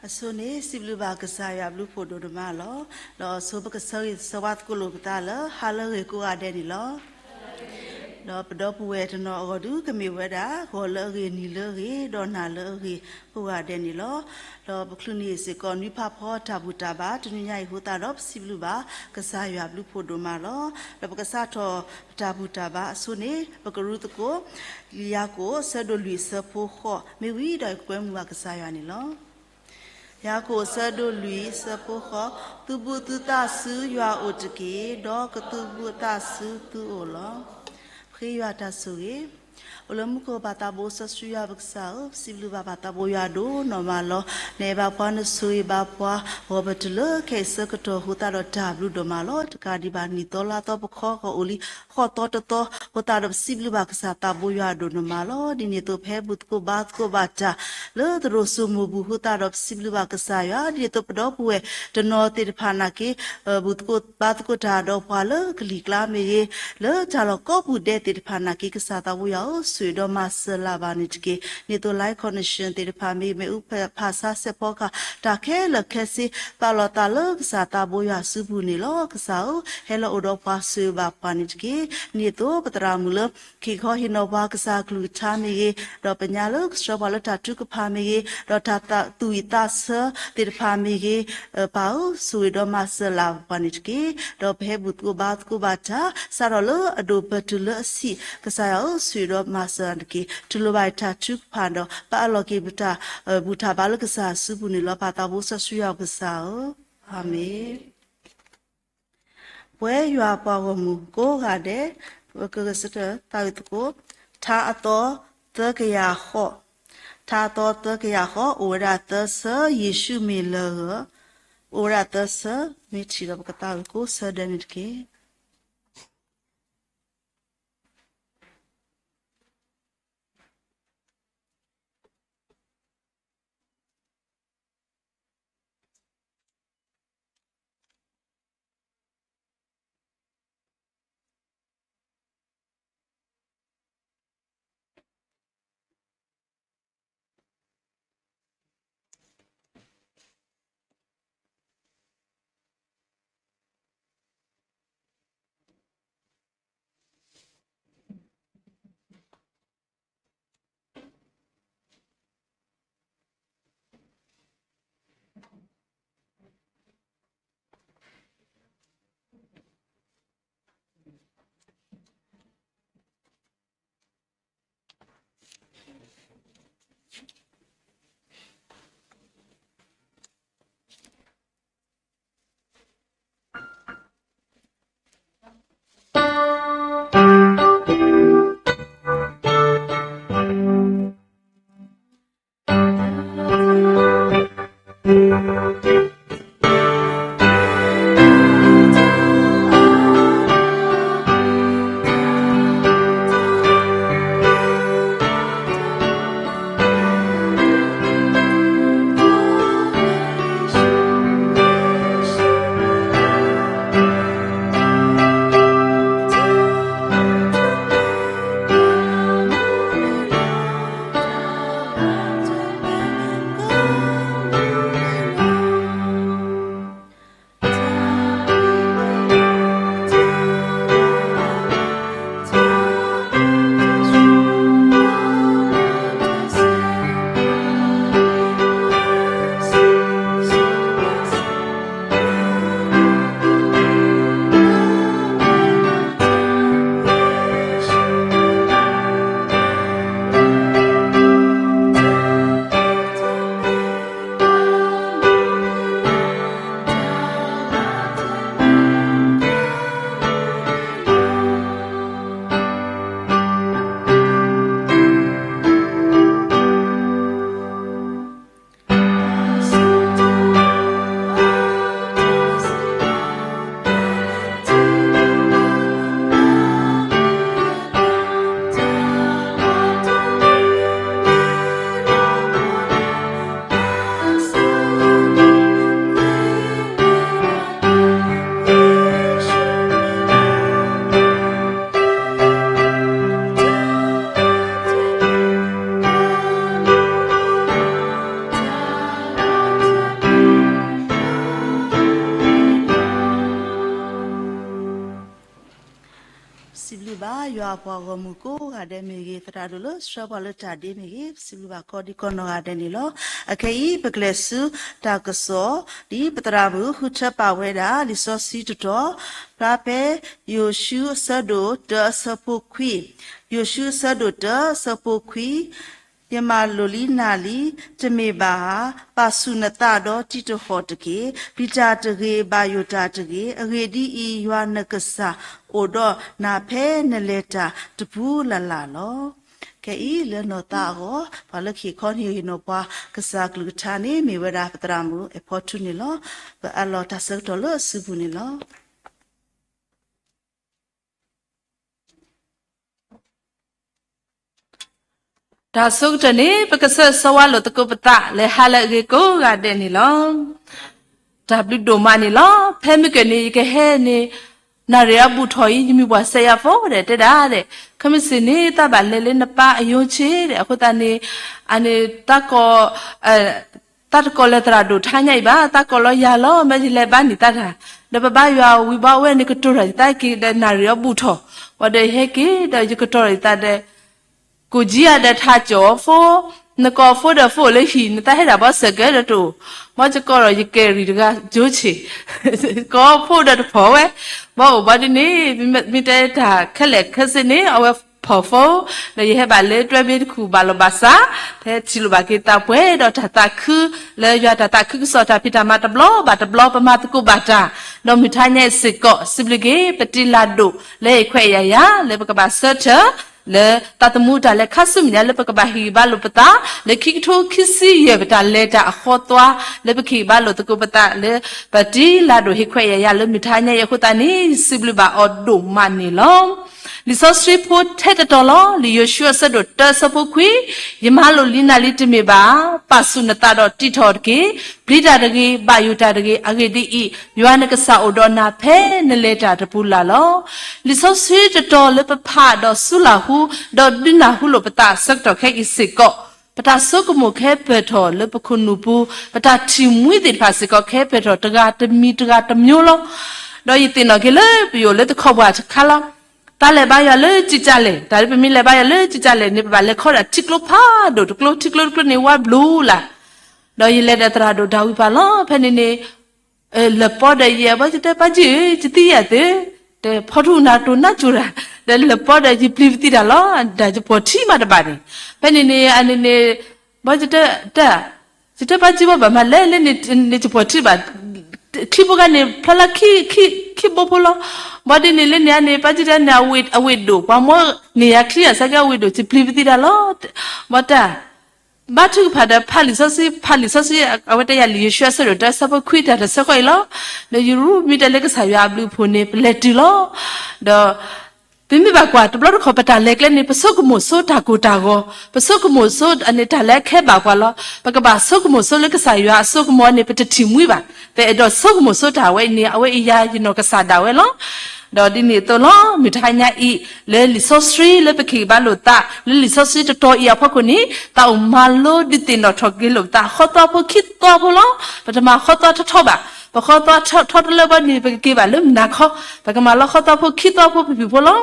အဆိန့ၣ် စံးဘျုးဘၣ်ကစၢ်ယွၤဘျုးဖှိၣ်ဒိၣ်ဒိၣ်မးလီၤ. ဒီးအဆိပကဆၢဂ့ၤဆၢဝါသကိးလိာ်ပသးလၢ ဟါလၢအဂ့ၤကိးဂၤဒဲးန့ၣ်လီၤ. ဒီးပဒီပုၢ်ဝဲၢ်တနီၤအဂီၢ်ဒုး ကမ့ၢ်ဝဲဒၣ် ဂီၤလၢအဂ့ၤ နံၤလၢအဂ့ၤ ဒီးနၤလၢအဂ့ၤကိးဂၤဒဲးန့ၣ်လီၤ. ဒီးပချုးန့ၢ်စ့ၢ်ကီး နွံဖးဖီတၢ်ဘူၣ်တၢ်ဘါ တနွံညါအံၤအဃိသတးဒီး ပစံးဘျုးဘၣ်ကစၢ်ယွၤဘျုးဖှိၣ်ဒိၣ်မးလီၤ. ဒီးပကစးထီၣ်ပတၢ်ဘူၣ်တၢ်ဘါအဆိန့ၣ် ပကရူသကိး ယၤကိာ် ဆၢဒိၣ်လွံၢ် ဆၢဖိဃိး မ့ၢ်ဝံၤဒီးကကွဲမုာ်ဘၣ်ကစၢ်ယွၤန့ၣ်လီၤ. ယၤကိာ် ဆၢဒိၣ်လွံၢ် ဆၢဖိဃိး, သုဘူးသုသးဆူယွၤအိၣ်တက့ၢ်, ဒီးကသုဘူးအသးဆူသုအိၣ်လီၤ. ပဃ့ယွၤတၢ်ဆိၣ်ဂ့ၤ, အိၣ်လၢမူခိၣ်ပၢ်သးဘိစီဆှံယွၤပကစၢ်ဧၢ, ပစံးဘျုးဘၣ်ပၢ်သးဘိယွၤဒိၣ်နီၢ်မးလီၤ. နအဲၣ်ဘၣ်ပှၤ နဆိၣ်ဂ့ၤဘၣ်ပှၤ ဂီၤပတုၤလၢခဲအံၤဆၢကတီၢ်အဃိသတးဒီးတၢ်ဘျုးဒိၣ်မးလီၤ. တကးဒံးဘၣ် နံၣ်သီလါသီပခီဂီၤအိၣ်လံ ဃိးသီတသီအဃိသတးဒီး ပစံးဘျုးဘၣ်ကစၢ်သးဘိယွၤဒိၣ်နီၢ်မးလီၤ. ဒ်န့ၣ်အသိး ပဟဲဘူၣ်သကိးဘါသကိးဘၣ်တၢ် လၢသရိာ်စိမိၢ်ပူၤအဃိသတးဒီး ပစံးဘျုးဘၣ်ကစၢ်ယွၤ, ဒ်န့ၣ်အသိး ပဒီပုၢ်ဝဲၢ်တနီၤသ့ၣ်တဖၣ်နာ်က့ ဘူၣ်သကိးဘါသကိးတၢ်ဒီးပှၤလၢကလံၤကျါမ့ၢ်ဂ့ၤ, လၢတၢ်လီၢ်ကိးပူၤဒဲးသ့ၣ်တဖၣ်နာ်က့ ကစၢ်သးဘိယွၤဧၢ, ဆိၣ်ဂ့ၤဒီးမၤစၢၤလၢ်ဘၣ်န့ၣ်တက့ၢ်. ဒ်န့ၣ်အသိး live connection သ့ၣ်တဖၣ်မ့ၢ်ဂ့ၤ, မ့ၣ်အူဖးဆါ စဲးဖီကဟၣ် တၢ်ခဲလၢာ်ခဲဆ့ ပာ်လီၤသးလၢကစၢ်သးဘိယွၤအစုပူၤန့ၣ်လီၤ. ကစၢ်ဧၢ, ဟဲလီၤအိၣ်ဒီးပှၤ ဆိၣ်ဂ့ၤဘၣ်ပှၤန့ၣ်တက့ၢ်. ဒ်န့ၣ်အသိး ပသရၣ်မုၣ်လၢ က့ၤခီဟ့ၣ်နီၤပှၤကစၢ်အကလုၢ်ကထါမ့ၢ်ဂ့ၤ, ဒီးပညါလၢကဆှၢပှၤလၢတၢ်ထုကဖၣ်မ့ၢ်ဂ့ၤ, ဒီးတၢ်သူၣ်ဝံၣ်သးဆၢသ့ၣ်တဖၣ်မ့ၢ်ဂ့ၤ, ပၢ်ဧၢ, ဆိၣ်ဂ့ၤဒီးမၤစၢၤလၢ်ပှၤန့ၣ်တက့ၢ်. ဒီးပဟဲဘူၣ်သကိးဘါသကိးဘၣ်တၢ် စးထီၣ်လၢအဒိၣ်ပတုၤလၢအဆံး, ကစၢ်ယွၤဧၢ, ဆိၣ်ဂ့ၤဒီးမၤစၢၤတက့ၢ်. တူၢ်လိာ်ဘၣ်တၢ်ထုကဖၣ်ဒီး ပအးလီၤက့ၤပတၢ်ဘူၣ်တၢ်ဘါလၢကစၢ်အစုပူၤန့ၣ်လီၤ. ပၢ်သးဘိစီဆှံယွၤပကစၢ်ဧၢ, အၤမ့ၣ်. ပဝဲယွၤပှၤဂီၢ်မုၢ်ကိးဂၤဒဲး, ပကဂဲၤဆၢထၢၣ်သးဝံၣ်သကိး ထါအသီသၢကယၤဃိး, ထါအသီသၢကယၤဃိး အိၣ်ဝဲဒၣ်သၢဆၢ, ယ့ၣ်ၡူးမ့ၢ်လၢဂၢၢ်, အိၣ်ဝဲဒၣ်သၢဆၢ, မ့ၢ်ထံၣ်ဒီးပကသးဝံၣ်ကိးဆၢဒဲးန့ၣ်တက့ၢ်. စံးဘျုးဘၣ်ယွၤအပှၤဂီၢ်မုၢ်ကိးဂၤဒဲးမ့ၢ်ဂ့ၤ, သရၣ်ဒိၣ်လၢဆှၢပှၤလၢတၢ်ဒ့မ့ၢ်ဂ့ၤ, စံးဘျုးဘၣ်ကိးဒံကိးနီၢ်ဂၤဒဲးန့ၣ်လီၤ. အခဲအံၤ ပကလဲၤဆူတၢ်ကစီၣ် ဒ်ပသရၣ်မုၣ်ဃုထၢပာ်ဝဲဒၣ် လံာ်စီဆှံတတီၤ, ဖျါဖဲ ယိၤၡူအဆၢဒိၣ်တၢအဆၢဖိခွံ, ယိၤၡူအဆၢဒိၣ်တၢအဆၢဖိခွံ, ယမၤလိာ်လံနၤလံ, တမ့ၢ်ဘၣ်ဧါ, ပာ်ဆူၣ်နသးဒီးတံးတဟီၣ်တက့ၢ်. ပျံၤတၢ်တဂ့ၤ, ဘၣ်ယိၣ်တၢ်တဂ့ၤ, အဂ့ၢ်ဒ်အံၤ, ယွၤနကစၢ်အိၣ်ဒီးနၤဖဲနလဲၤတၢ်တပူၤလၢ်လၢ်လီၤ. ခဲအံၤလၢနီၢ်သးအဂီၢ် ပှၤလၢခံခီဟ့ၣ်နီၤပှၤကစၢ်အကလုၢ်ကထါန့ၣ် မ့ၢ်ဝဲဒၣ်ပသရၣ်မုၣ်အဲၣ်ဖီထူန့ၣ်လီၤ. ပအးလီၤတၢ်ဆၢကတီၢ်လၢအစုပူၤန့ၣ်လီၤ. တၢ်ဆၢကတီၢ်န့ၣ် ပကဆၢဂ့ၤဆၢဝါလိာ်သကိးပသး လဲၤဟါလၢအဂ့ၤကိးဂၤဒဲးန့ၣ်လီၤ. တၢ်ဘျုးဒိၣ်မးန့ၣ်လီၤ. ဖဲမုၢ်ကၢၢ်န့ၣ် ယကဟဲန့ၣ် နၣ်ရံၣ်အဘူးထီၣ်အံၤ ယမံၤပှၢ်စဲးယၤဖိဒီး တဲဒၣ်ဒီး ခဲမုၢ်ဆ့ၣ်န့ၣ် တၢ်ဘၣ်လဲၤလၢနပၢ်အယိၤဆ့ဒီး အဃိသတးန့ၣ် အန့ၣ် တၢ်ကိး တၢ်တကိးလၢသရၣ်ဒိၣ်ထါညါအံၤဘၣ်, တၢ်ကိးလီၤယၤလီၤ, မ့ၢ်ယလဲၤဘါန့ၢ်တၢ်တၢ်, ဒီးပဘါယွၤဝံၤဘၣ်ဝဲန့ၣ် ကတိၤထီၣ်ယသးက့ၤဒီးနၣ်ရံၣ်အဘူးထီၣ်, ဝံၤဒီးယဟဲက့ၤဒီးယကတိၤထီၣ်ယသးဒီး ကိၣ်ကၠံယၤဒီးထးကၠီၤအီၤဖိ, နကိးအီၤဖိဒီးဖိအိၣ်လၢဟံၣ်, နတၢ်ဟဲဒၣ်ဘီစၢၣ်ကဲဒီးတအိၣ်, ဘီယကိးဒီးယကဲရံၣ်တဂၤယိၤဆ့, ကိးအီၤဖိဒီးတဖီၣ်ဝဲ, ဘီအိၣ်ဘီဒ်န့ၣ်, မ့ၢ်တဲတၢ်ခဲလၢာ်ခဲဆ့န့ၣ် အဝဲဖီၣ်ဖိ, ဒီးယဟဲဘၣ်လၢတွဲဘ့တခူၣ်ဘၣ်လီၤဘၣ်စး, ဖဲထံၣ်လိာ်ဘၣ်က့ၤသးပှဲၤဒီးတၢ်သးခု, လၢယွၤတၢ်သးခုကစီၣ်တၢ်ဖံးတၢ်မၤတဘျီဘၣ်တဘျီ ပမၤသကိးဘၣ်တၢ်, ဒီးမုၢ်ထါညါအံၤစ့ၢ်ကီး စံးဘျုးက့ၤ ပတံၤလၢ်ဒိၣ်လၢဟ့ၣ်ခွဲးယာ်ယၤ လၢပကဘၣ်ဆၢထၢၣ် လၢသးသမူတၢ်လဲၤခါဆူမဲာ်ညါ လၢပကဘၣ်ဟ့ၣ်ဂံၢ်ဘါလိာ်ပသး လၢခံကထိခံဆံယဲၢ် ပတၢ်လဲၤတၢ်အဃီသွါ လၢပကဟ့ၣ်ဂံၢ်ဘါလိာ်သကိးပသးလၢ ပတံၤလၢ်ဒိၣ်ဟ့ၣ်ခွဲးယာ်ယၤလၢမုၢ်ထါညါအံၤအဃိသတးန့ၣ် ယစံးဘျုးဘၣ်အီၤဒိၣ်မးန့ၣ်လီၤ. လံာ်စီဆှံဖိထဲတတီၤလီၤ. လံာ်ယိၤၡူအဆၢဒိၣ်တၢအဆၢဖိခွံ, ယမၤလိာ်လံနၤလံတမ့ၢ်ဘၣ်, ပာ်ဆူၣ်နသးဒီးတံးထီၣ်တက့ၢ်. ပျံၤတၢ်တဂ့ၤ, ဘၣ်ယိၣ်တၢ်တဂ့ၤ, အဂ့ၢ်ဒ်အံၤ, ယွၤနကစၢ်အိၣ်ဒီးနၤဖဲနလဲၤတၢ်တပူၤလၢ်လီၤ. လံာ်စီဆှံတတီၤလၢပဖးဒီးစူးလၢ်ဟူ ဒီးဒုးနၢ်ဟူလိာ်ပသးအဆၢကတီၢ်ခဲအံၤစ့ၢ်ကီး, ပတၢ်ဆိကမိၣ်ကဟဲပၢၢ်ထီၣ်လၢပခိၣ်နူာ်ပူၤ, ပတၢ်ထံၣ်မှံသ့ၣ်တဖၣ်စ့ၢ်ကီး ကဟဲပၢၢ်ထီၣ်တဂၤတမံၤတဂၤတမျိုးလီၤ. ဒီးယသ့ၣ်နီၣ်က့ၤလၢပယိၣ်လၢတခီပှၤတခါလီၤ. တၢ်လဲၤဘါယွၤလၢကံကၢ်လဲၣ်, တၢ်လၢပမ့ၢ်လဲၤဘါယွၤလၢကံကၢ်လဲၣ်န့ၣ် ပဘၣ်လဲၤခီဒၣ်ထံကျိဖးဒိၣ်တကျိ, ထံကျိတကျိန့ၣ် ဝါဘျူးလၢ်. ဒီးယလဲၤဒီးသရၣ်ဒိၣ်ဒၤဝံးပၢ်လီၤ. ဖဲန့ၣ်န့ၣ် လၢပီဒီးယဲ ဘီယတဲပၢ်ကၠံၣ်ဧၢ, ယသံယၤသ့, ဒီးဖီထူနၤတိၢ်နါကၠိတၢ်, ဒီးလၢပီဒီးယပျံၤပသံတၢ်လီၤ, ဒီးယပှီၢ်ထံမးတဘၣ်န့ၣ်. ဖဲန့ၣ်န့ၣ် အန့ၣ်န့ၣ် ဘီယတဲ, ယတဲပၢ်ကၠံၣ်ဘၣ်ဘၣ်မးလဲၣ်, လၢန့ၣ်ယပှီၢ်ထံတဘၣ်, ချံဖိခါန့ၣ် ဖျါလၢခံဘိဖိလီၤ. ဘီဒ်န့ၣ်လၢန့ၣ်န့ၣ် ပၢ်ကၠံၣ်တဲန့ၣ် အဝ့ၢ်ဒိၣ် ပှၤမ့ၢ်န့ၢ်ယၤချံအစဲကဲအဝ့ၢ်ဒိၣ် ယပျံၤပသံတၢ်လီၤ. ဘီတၢ် ဘါထုကဖၣ်ဒီးဖးလံာ်စီဆှံ, ဖးလံာ်စီဆှံ, အဝဲတဲယၤလံာ်ယိၤၡူအဆၢဒိၣ်တၢ အဆၢဖိခွံတၢ်တဆၢဃီအံၤလီၤ. ဒီးယရူၢ်မ့ၢ်တဲလၢကစၢ်ယွၤအဘျုးအဖှိၣ်န့ၣ် ပလဲၤတုၤလီၤ. ဒီး ပမ့ၢ်ဘၣ်ကွၢ်တဘျီတခီၣ် ပတၢ်လဲၤကျဲန့ၣ် ပဆိကမိၣ်ဆိတၢ်ကိၢ်တၢ်ဂီၤ, ပဆိကမိၣ်ဆိန့ၣ် တၢ်လၢအခဲဘၣ်ပှၤလီၤ. ပကဘၣ်ဆိကမိၣ်ဆိလၢကစၢ်ယွၤအစိကမီၤန့ၣ် ပတထံၣ်မှံဘၣ်. ပအဲၣ်ဒိးဆိကမိၣ်ဆိတၢ်ဝဲအံၤန့ၣ် အဝဲအံၤယၤယနီၢ်ကစၢ်ဒၣ်ဝဲလီၤ. ဒီးဒ်န့ၣ်အသိးလီၤ မုၢ်တဟါညါအံၤ လၢလံာ်စီဆှံလၢပကဟ့ၣ်ဘါလိာ်သး လၢလံာ်စီဆှံတတီၤအံၤအဖီခိၣ်န့ၣ် သးအိၣ်မၤလိဒုးသ့ၣ်နီၣ်ထီၣ်က့ၤလိာ်ပသး ဃီသွါဖိခံသွါဖိလီၤ. ပတမၤဃီသွါထီထီဘၣ်. ပဃီသွါထီထီတလၢဘၣ်န့ၣ် ပကက့ၤဘၣ်လၢမုၢ်နၤခီ, ပကမၤလီၤဃီသွါဖိခံသွါဖိဖုၣ်ဖုၣ်ဖိလီၤ.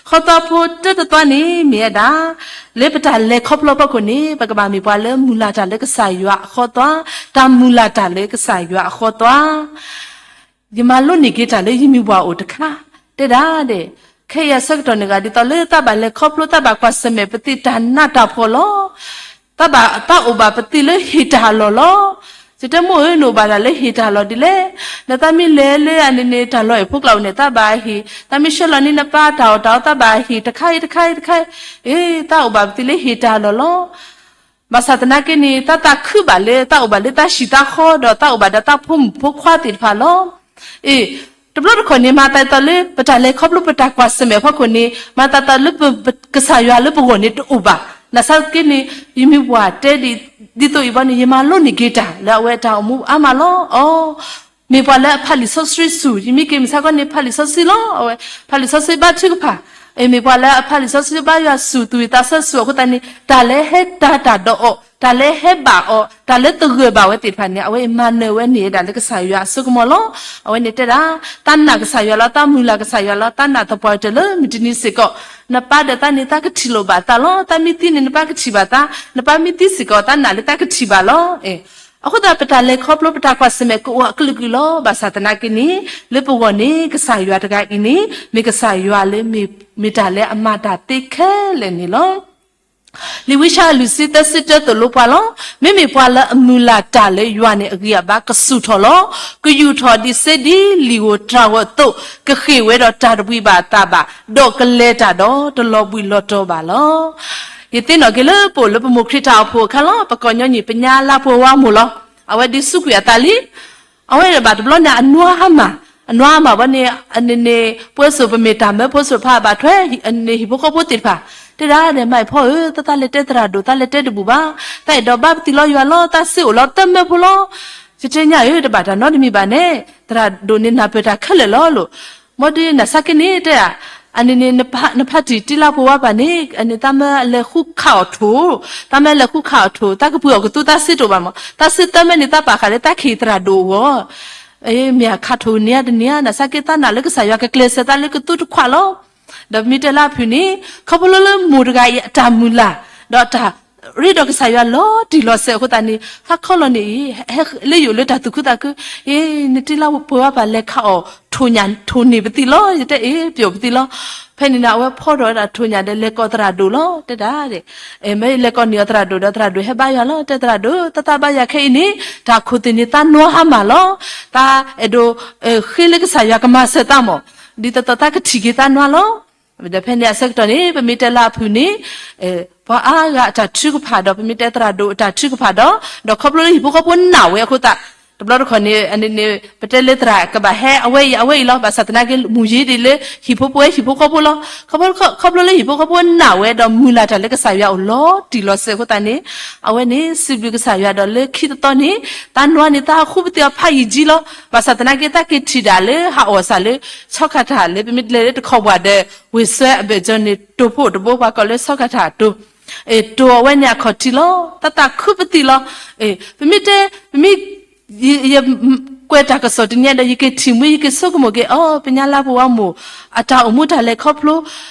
ဃီသွါဖိတၢတသွါန့ၣ် မ့ၢ်ဝဲဒၣ် လၢပတၢ်လဲၤခီဖျိအဖီခိၣ်န့ၣ် ပကဘၣ်မ့ၢ်ပှၤလၢမုၢ်လၢ်တၢ်လၢကစၢ်ယွၤအဃီသွါ, တၢ်မုၢ်လၢ်တၢ်လၢကစၢ်ယွၤအဃီသွါ ယမၤလိန့ၢ်က့ၤတၢ်လၢယမံၤပှၢ်အိၣ်တခါ, တဲဒၣ်ဒဲး, ခဲအံၤအဆၢကတီၢ်န့ၣ်ဂ့ၤ ဒ်သိးလၢသးဘၣ်လဲၤခီဖျိ သးဘၣ်ကွၢ်ဆၢၣ်မဲာ်ပသံတၢ်နးတၢ်ဖှီၣ်လီၤ. သးဘၣ်သးအိၣ်ဘၣ်ပသံလၢဟ့ၣ်တၢ်အလီၢ်လီၤ. ယတဲမိၢ်ဧၢ နအိၣ်ဘၣ်တၢ်လၢဟ့ၣ်တၢ်အလီၢ်ဒ်လဲၣ်. ဒီးသးမ့ၢ်လဲၤလၢအန့ၣ်န့ၣ် တၢ်လီၢ်အဲၣ်ဖိကျါအိၣ်န့ၣ် သးဘၣ်ဟ့ၣ်, သးမ့ၢ်ဆှၢလီၤန့ၢ်နပၢ်တၢ်အီၣ်တၢ်အီ သးဘၣ်ဟ့ၣ်တခါအံၤတခါအံၤတခါအံၤ, အ့ သးအိၣ်ဘၣ်ပသံလၢဟ့ၣ်တၢ်အလီၢ်လီၤ. ဘၣ်ဆၣ်သနာ်က့န့ၣ် သးသးခုဘၣ်လၢ သးအိၣ်ဘၣ်လၢသးဟံၣ်သးဃီ ဒီးသးအိၣ်ဘၣ်ဒီးသးဖိမုၣ်ဖိခွါသ့ၣ်တဖၣ်လီၤ. အ့ တဘျီတခီၣ်န့ၣ် မၤသးဒ်သိးလၢ ပတၢ်လဲၤခီဖျိပတၢ်ကွၢ်ဆၢၣ်မဲာ်အဖီခိၣ်န့ၣ် မၤသးဒ်သိးလၢပ ပ ကစၢ်ယွၤလၢပဂီၢ်န့ၣ်တအိၣ်ဘၣ်. နာ်သက့န့ၣ် ယမ့ၢ်ပှၤတဲဒ်သိးအံၤဘီန့ၣ် ယမၤလိန့ၢ်က့ၤတၢ်လၢအဝဲတၢ်အိၣ်မူအါမးလီၤ. အီ မ့ၢ်ပှၤလၢအဖးလံာ်စီဆှံဆူၣ်, ယမ့ၢ်က့ၤမုၢ်ဆါခီန့ၣ် ဖးလံာ်စီဆှံလီၤ. အဝဲ ဖးလံာ်စီဆှံဘါထုကဖၣ် မ့ၢ်ပှၤလၢအဖးလံာ်စီဆှံဘါယွၤစူၢ် သူၣ်ဝံၣ်သးဆၢစူၢ်အဃိသတးန့ၣ် တၢ်လၢဟဲတၤတၢ်ဒီးအီၤ, တၢ်လၢဟဲဘၣ်အီၤ, တၢ်လၢသဂၢၢ်ဘၣ်ဝဲသ့ၣ်တဖၣ်န့ၣ် အဝဲအံၤမၤနၢၤဝဲန့ၢ်ဝဲဒၣ်လၢကစၢ်ယွၤအစိကမီၤလီၤ. အဝဲန့ၣ်တဲဒၣ်, သးနာ်ကစၢ်ယွၤလီၤ, သးမုၢ်လၢ်ကစၢ်ယွၤလီၤ, သးနာ်သပှၢ်ကတၢၢ်လၢမုၢ်တနံၤစ့ၢ်ကီး, နပၢ်ဒီးသးန့ၣ် သးကထံၣ်လိာ်ဘၣ်သးလီၤ. သးမ့ၢ်သံန့ၣ် နပၢ်ကထံၣ်ဘၣ်သး, နပၢ်မ့ၢ်သံစ့ၢ်ကီး သးနာ်လၢသးကထံၣ်ဘၣ်လီၤ. အဃိသတး ပတၢ်လဲၤခီဖျိ ပတၢ်ကွၢ်ဆၢၣ်မဲာ်ကအိၣ်အကလုာ်ကလုာ်လီၤ. ဘၣ်ဆၣ်သနာ်က့န့ၣ် လၢပဂီၢ်န့ၣ် ကစၢ်ယွၤတဂၤအံၤန့ၣ် မ့ၢ်ကစၢ်ယွၤလၢ မ့ၢ်တၢ်လၢအမၤတၢ်သ့ခဲလၢာ်န့ၣ်လီၤ. လံာ်ဝံယၡါယၤလွံၢ်ဆံသၢဆံတၢသိၣ်လိပှၤလီၤ. မ့မ့ၢ်ပှၤလၢအမုၢ်လၢ်တၢ်လၢယွၤန့ၣ် အဂံၢ်အဘါကဆူၣ်ထီၣ်လီၤ. ကယူာ်ထီၣ်ဒံးစ့ဒ်လံာ်ဧိၤတၢ်ဧိၤအသိး, ကဃ့ၢ်ဝဲဒီးတၢ်တဘှံးဘၣ်အသးဘၣ်, ဒီးကလဲၤတၢ်ဒီးတလီၤဘှံးလီၤတီၤဘၣ်လီၤ. ယသ့ၣ်နီၣ်က့ၤလၢပအိၣ်လၢပမိၢ်ခရံာ်တၢ်အိၣ်ဖှိၣ်အခါလီၤ. ပကိးညီနုၢ်ပညါလါပှဲၤဝါမိၢ်လီၤ. အဝဲဒုးစူးကွံာ်အသးလံ. အဝဲဘၣ်တဘျီန့ၣ် အနွါဟါမၢ်, အနွါဟါမၢ်ဝဲန့ၣ် အန့ၣ်န့ၣ် ပှဲၤစိာ်ပမ့ၢ်တၢ်မၢဖိစိာ်တဖၣ်ဘၣ်ထွဲ အန့ၣ်ဟံၣ်ဖိဃီဖိသ့ၣ်တဖၣ်, တဲဒၣ်ဒီး မၤအံၤဖီဧၢ, သးသးလဲၤတဲသရၣ်ဒိၣ် သးလဲၤတဲတဘူၣ်ဘၣ်, သးအဲၣ်ဒိးဘါပသံလီၤယွၤလီၤ, သးစ့အိၣ်လီၤတမၢဖိလီၤ. ယတဲညါဧၢ တဘၣ်တၢ်နီတမံၤဘၣ်န့ၣ်, သရၣ်ဒိၣ်န့ၣ်နၢ်ပၢၢ်တၢ်ခဲလၢာ်လီၤလိၤ. မ်ဒုးနၢ်စၢ်က့န့ၣ်တဲ, အန့ၣ်န့ၣ် နဖါတံၢ်တံလါပှဲၤဝါဘၣ်န့ၣ် အန့ၣ်သးမၢအလဲၤဃူခးအီၣ်ထိၣ်, သးမၢလဲၤဃူခးအီၣ်ထိၣ် သးကပှ့ၤအီၣ်ကသူ သးစ့တအိၣ်ဘၣ်မး, သးစ့တမၢန့ၣ် သးပာ်ဃာ်လၢသးကဟ့ၣ်သရၣ်ဒိၣ်အဂီၢ် မ့ၢ်အခးထိၣ်န့ၢ်ဧါတန့ၢ်ဧါ, နၢ်စၢ်က့သးနာ်လၢကစၢ်ယွၤကကျဲးစၢးသးလၢကသူတခွးလီၤ. ဒီးပမ့ၢ်တဲလၢအဖုၣ်န့ၣ် ခီဖျိလၢမိၢ်တဂၤအံၤအတၢ်မုၢ်လၢ် ဒီးတၢ်ရ့ဒီးကစၢ်ယွၤလီၤတံၢ်လီၤဆဲးအဃိသတးန့ၣ် ဟါခီလီၤန့ၣ်အံၤ ဟဲလၢယအိၣ်လၢတၢ်သူၣ်ခုသးခု, အ့ နတံလါပှဲၤဝါဘၣ်လဲၤခးအီၣ်ထိၣ်ညၣ်ထိၣ်န့ၢ်ပသံလီၤ, ယတဲအ့ ပျိာ်ပသံလီၤ. ဖဲန့ၣ်န့ၣ် အဝဲဖီထီၣ်ဝဲဒၣ်ထိၣ်ညၣ်ဒီးလဲၤကိးသရၣ်ဒိၣ်လီၤ တဲဒၣ် မ့ၢ်လဲၤကိးန့ၢ်အီၤသရၣ်ဒိၣ်ဒီး သရၣ်ဒိၣ်ဟဲဘါယွၤလီၤ, တဲသရၣ်ဒိၣ် သးသးဘါယွၤခဲအံၤန့ၣ် တၢ်ခိၣ်သ့ၣ်န့ၣ်သးနွါဟါမၢ်လီၤ. သးအဲၣ်ဒိး ဃ့လၢကစၢ်ယွၤကမၤစၢၤသးမး, ဒ်သိးသိးသးကထံၣ်က့ၤသးနွါလီၤ. ဒီးဖဲန့ၣ်အဆၢကတီၢ်န့ၣ် ပမ့ၢ်တဲလၢအဖုၣ်န့ၣ် ပှၤအါဂၤအတၢ်ထုကဖၣ်ဒီး ပမ့ၢ်တဲသရၣ်ဒိၣ်အတၢ်ထုကဖၣ်ဒီး ဒီးခီဖျိလၢဟံၣ်ဖိဃီဖိနာ်ဝဲအဃိသတး တဘျီတခီၣ်န့ၣ် အန့ၣ်န့ၣ် ပတဲလၢသရၣ်ကဘၣ်ဟဲအဝဲအံၤအဝဲအံၤလီၤ. ဘၣ်ဆၣ်သနာ်က့ မူၤယ့ဒံးလၢဟံၣ်ဖိပဝဲဟံၣ်ဖိဃီဖိလီၤ. ခီဖျိလၢဟံၣ်ဖိဃီဖိနာ်ဝဲဒီးမုၢ်လၢ်တၢ်လၢကစၢ်ယွၤအိၣ်လီၤတံၢ်လီၤဆဲးအဃိသတးန့ၣ် အဝဲန့ၣ်စံးဘျုးကစၢ်ယွၤဒီးလၢခံတသီန့ၣ် သးနွါန့ၣ်သးဟးဃုပသံအီၤဖးယံာ်ကၠံလီၤ. ဘၣ်ဆၣ်သနာ်က့ သးက့ၤထံၣ်ဒၣ်လၢဟးအီၣ်စၢ်လၢ ဆီခါထၣ်လၢပမ့ၢ်လဲၤလၢတခီပှၤဒီး ဝ့ၢ်စွဲအဘၢၣ်စၢၤန့ၣ် တိၢ်ဖိတဘိ ပှၤကိးလၢဆီခါထၣ်တိၢ် တိၢ်အဝဲန့ၣ်အခီၣ်ထံးလီၤ. သးသးခုပသံလီၤ. ပမ့ၢ်တဲ ပမ့ၢ် ယကွဲးတၢ်ကစီၣ်တနံၤဒီး ယက့ၤထံၣ်မှံ ယက့ၤဆိကမိၣ်က့ၤ အိ ပညါလါပှဲၤဝါမိၢ် အတၢ်အိၣ်မူတၢ်လဲၤခီဖျိ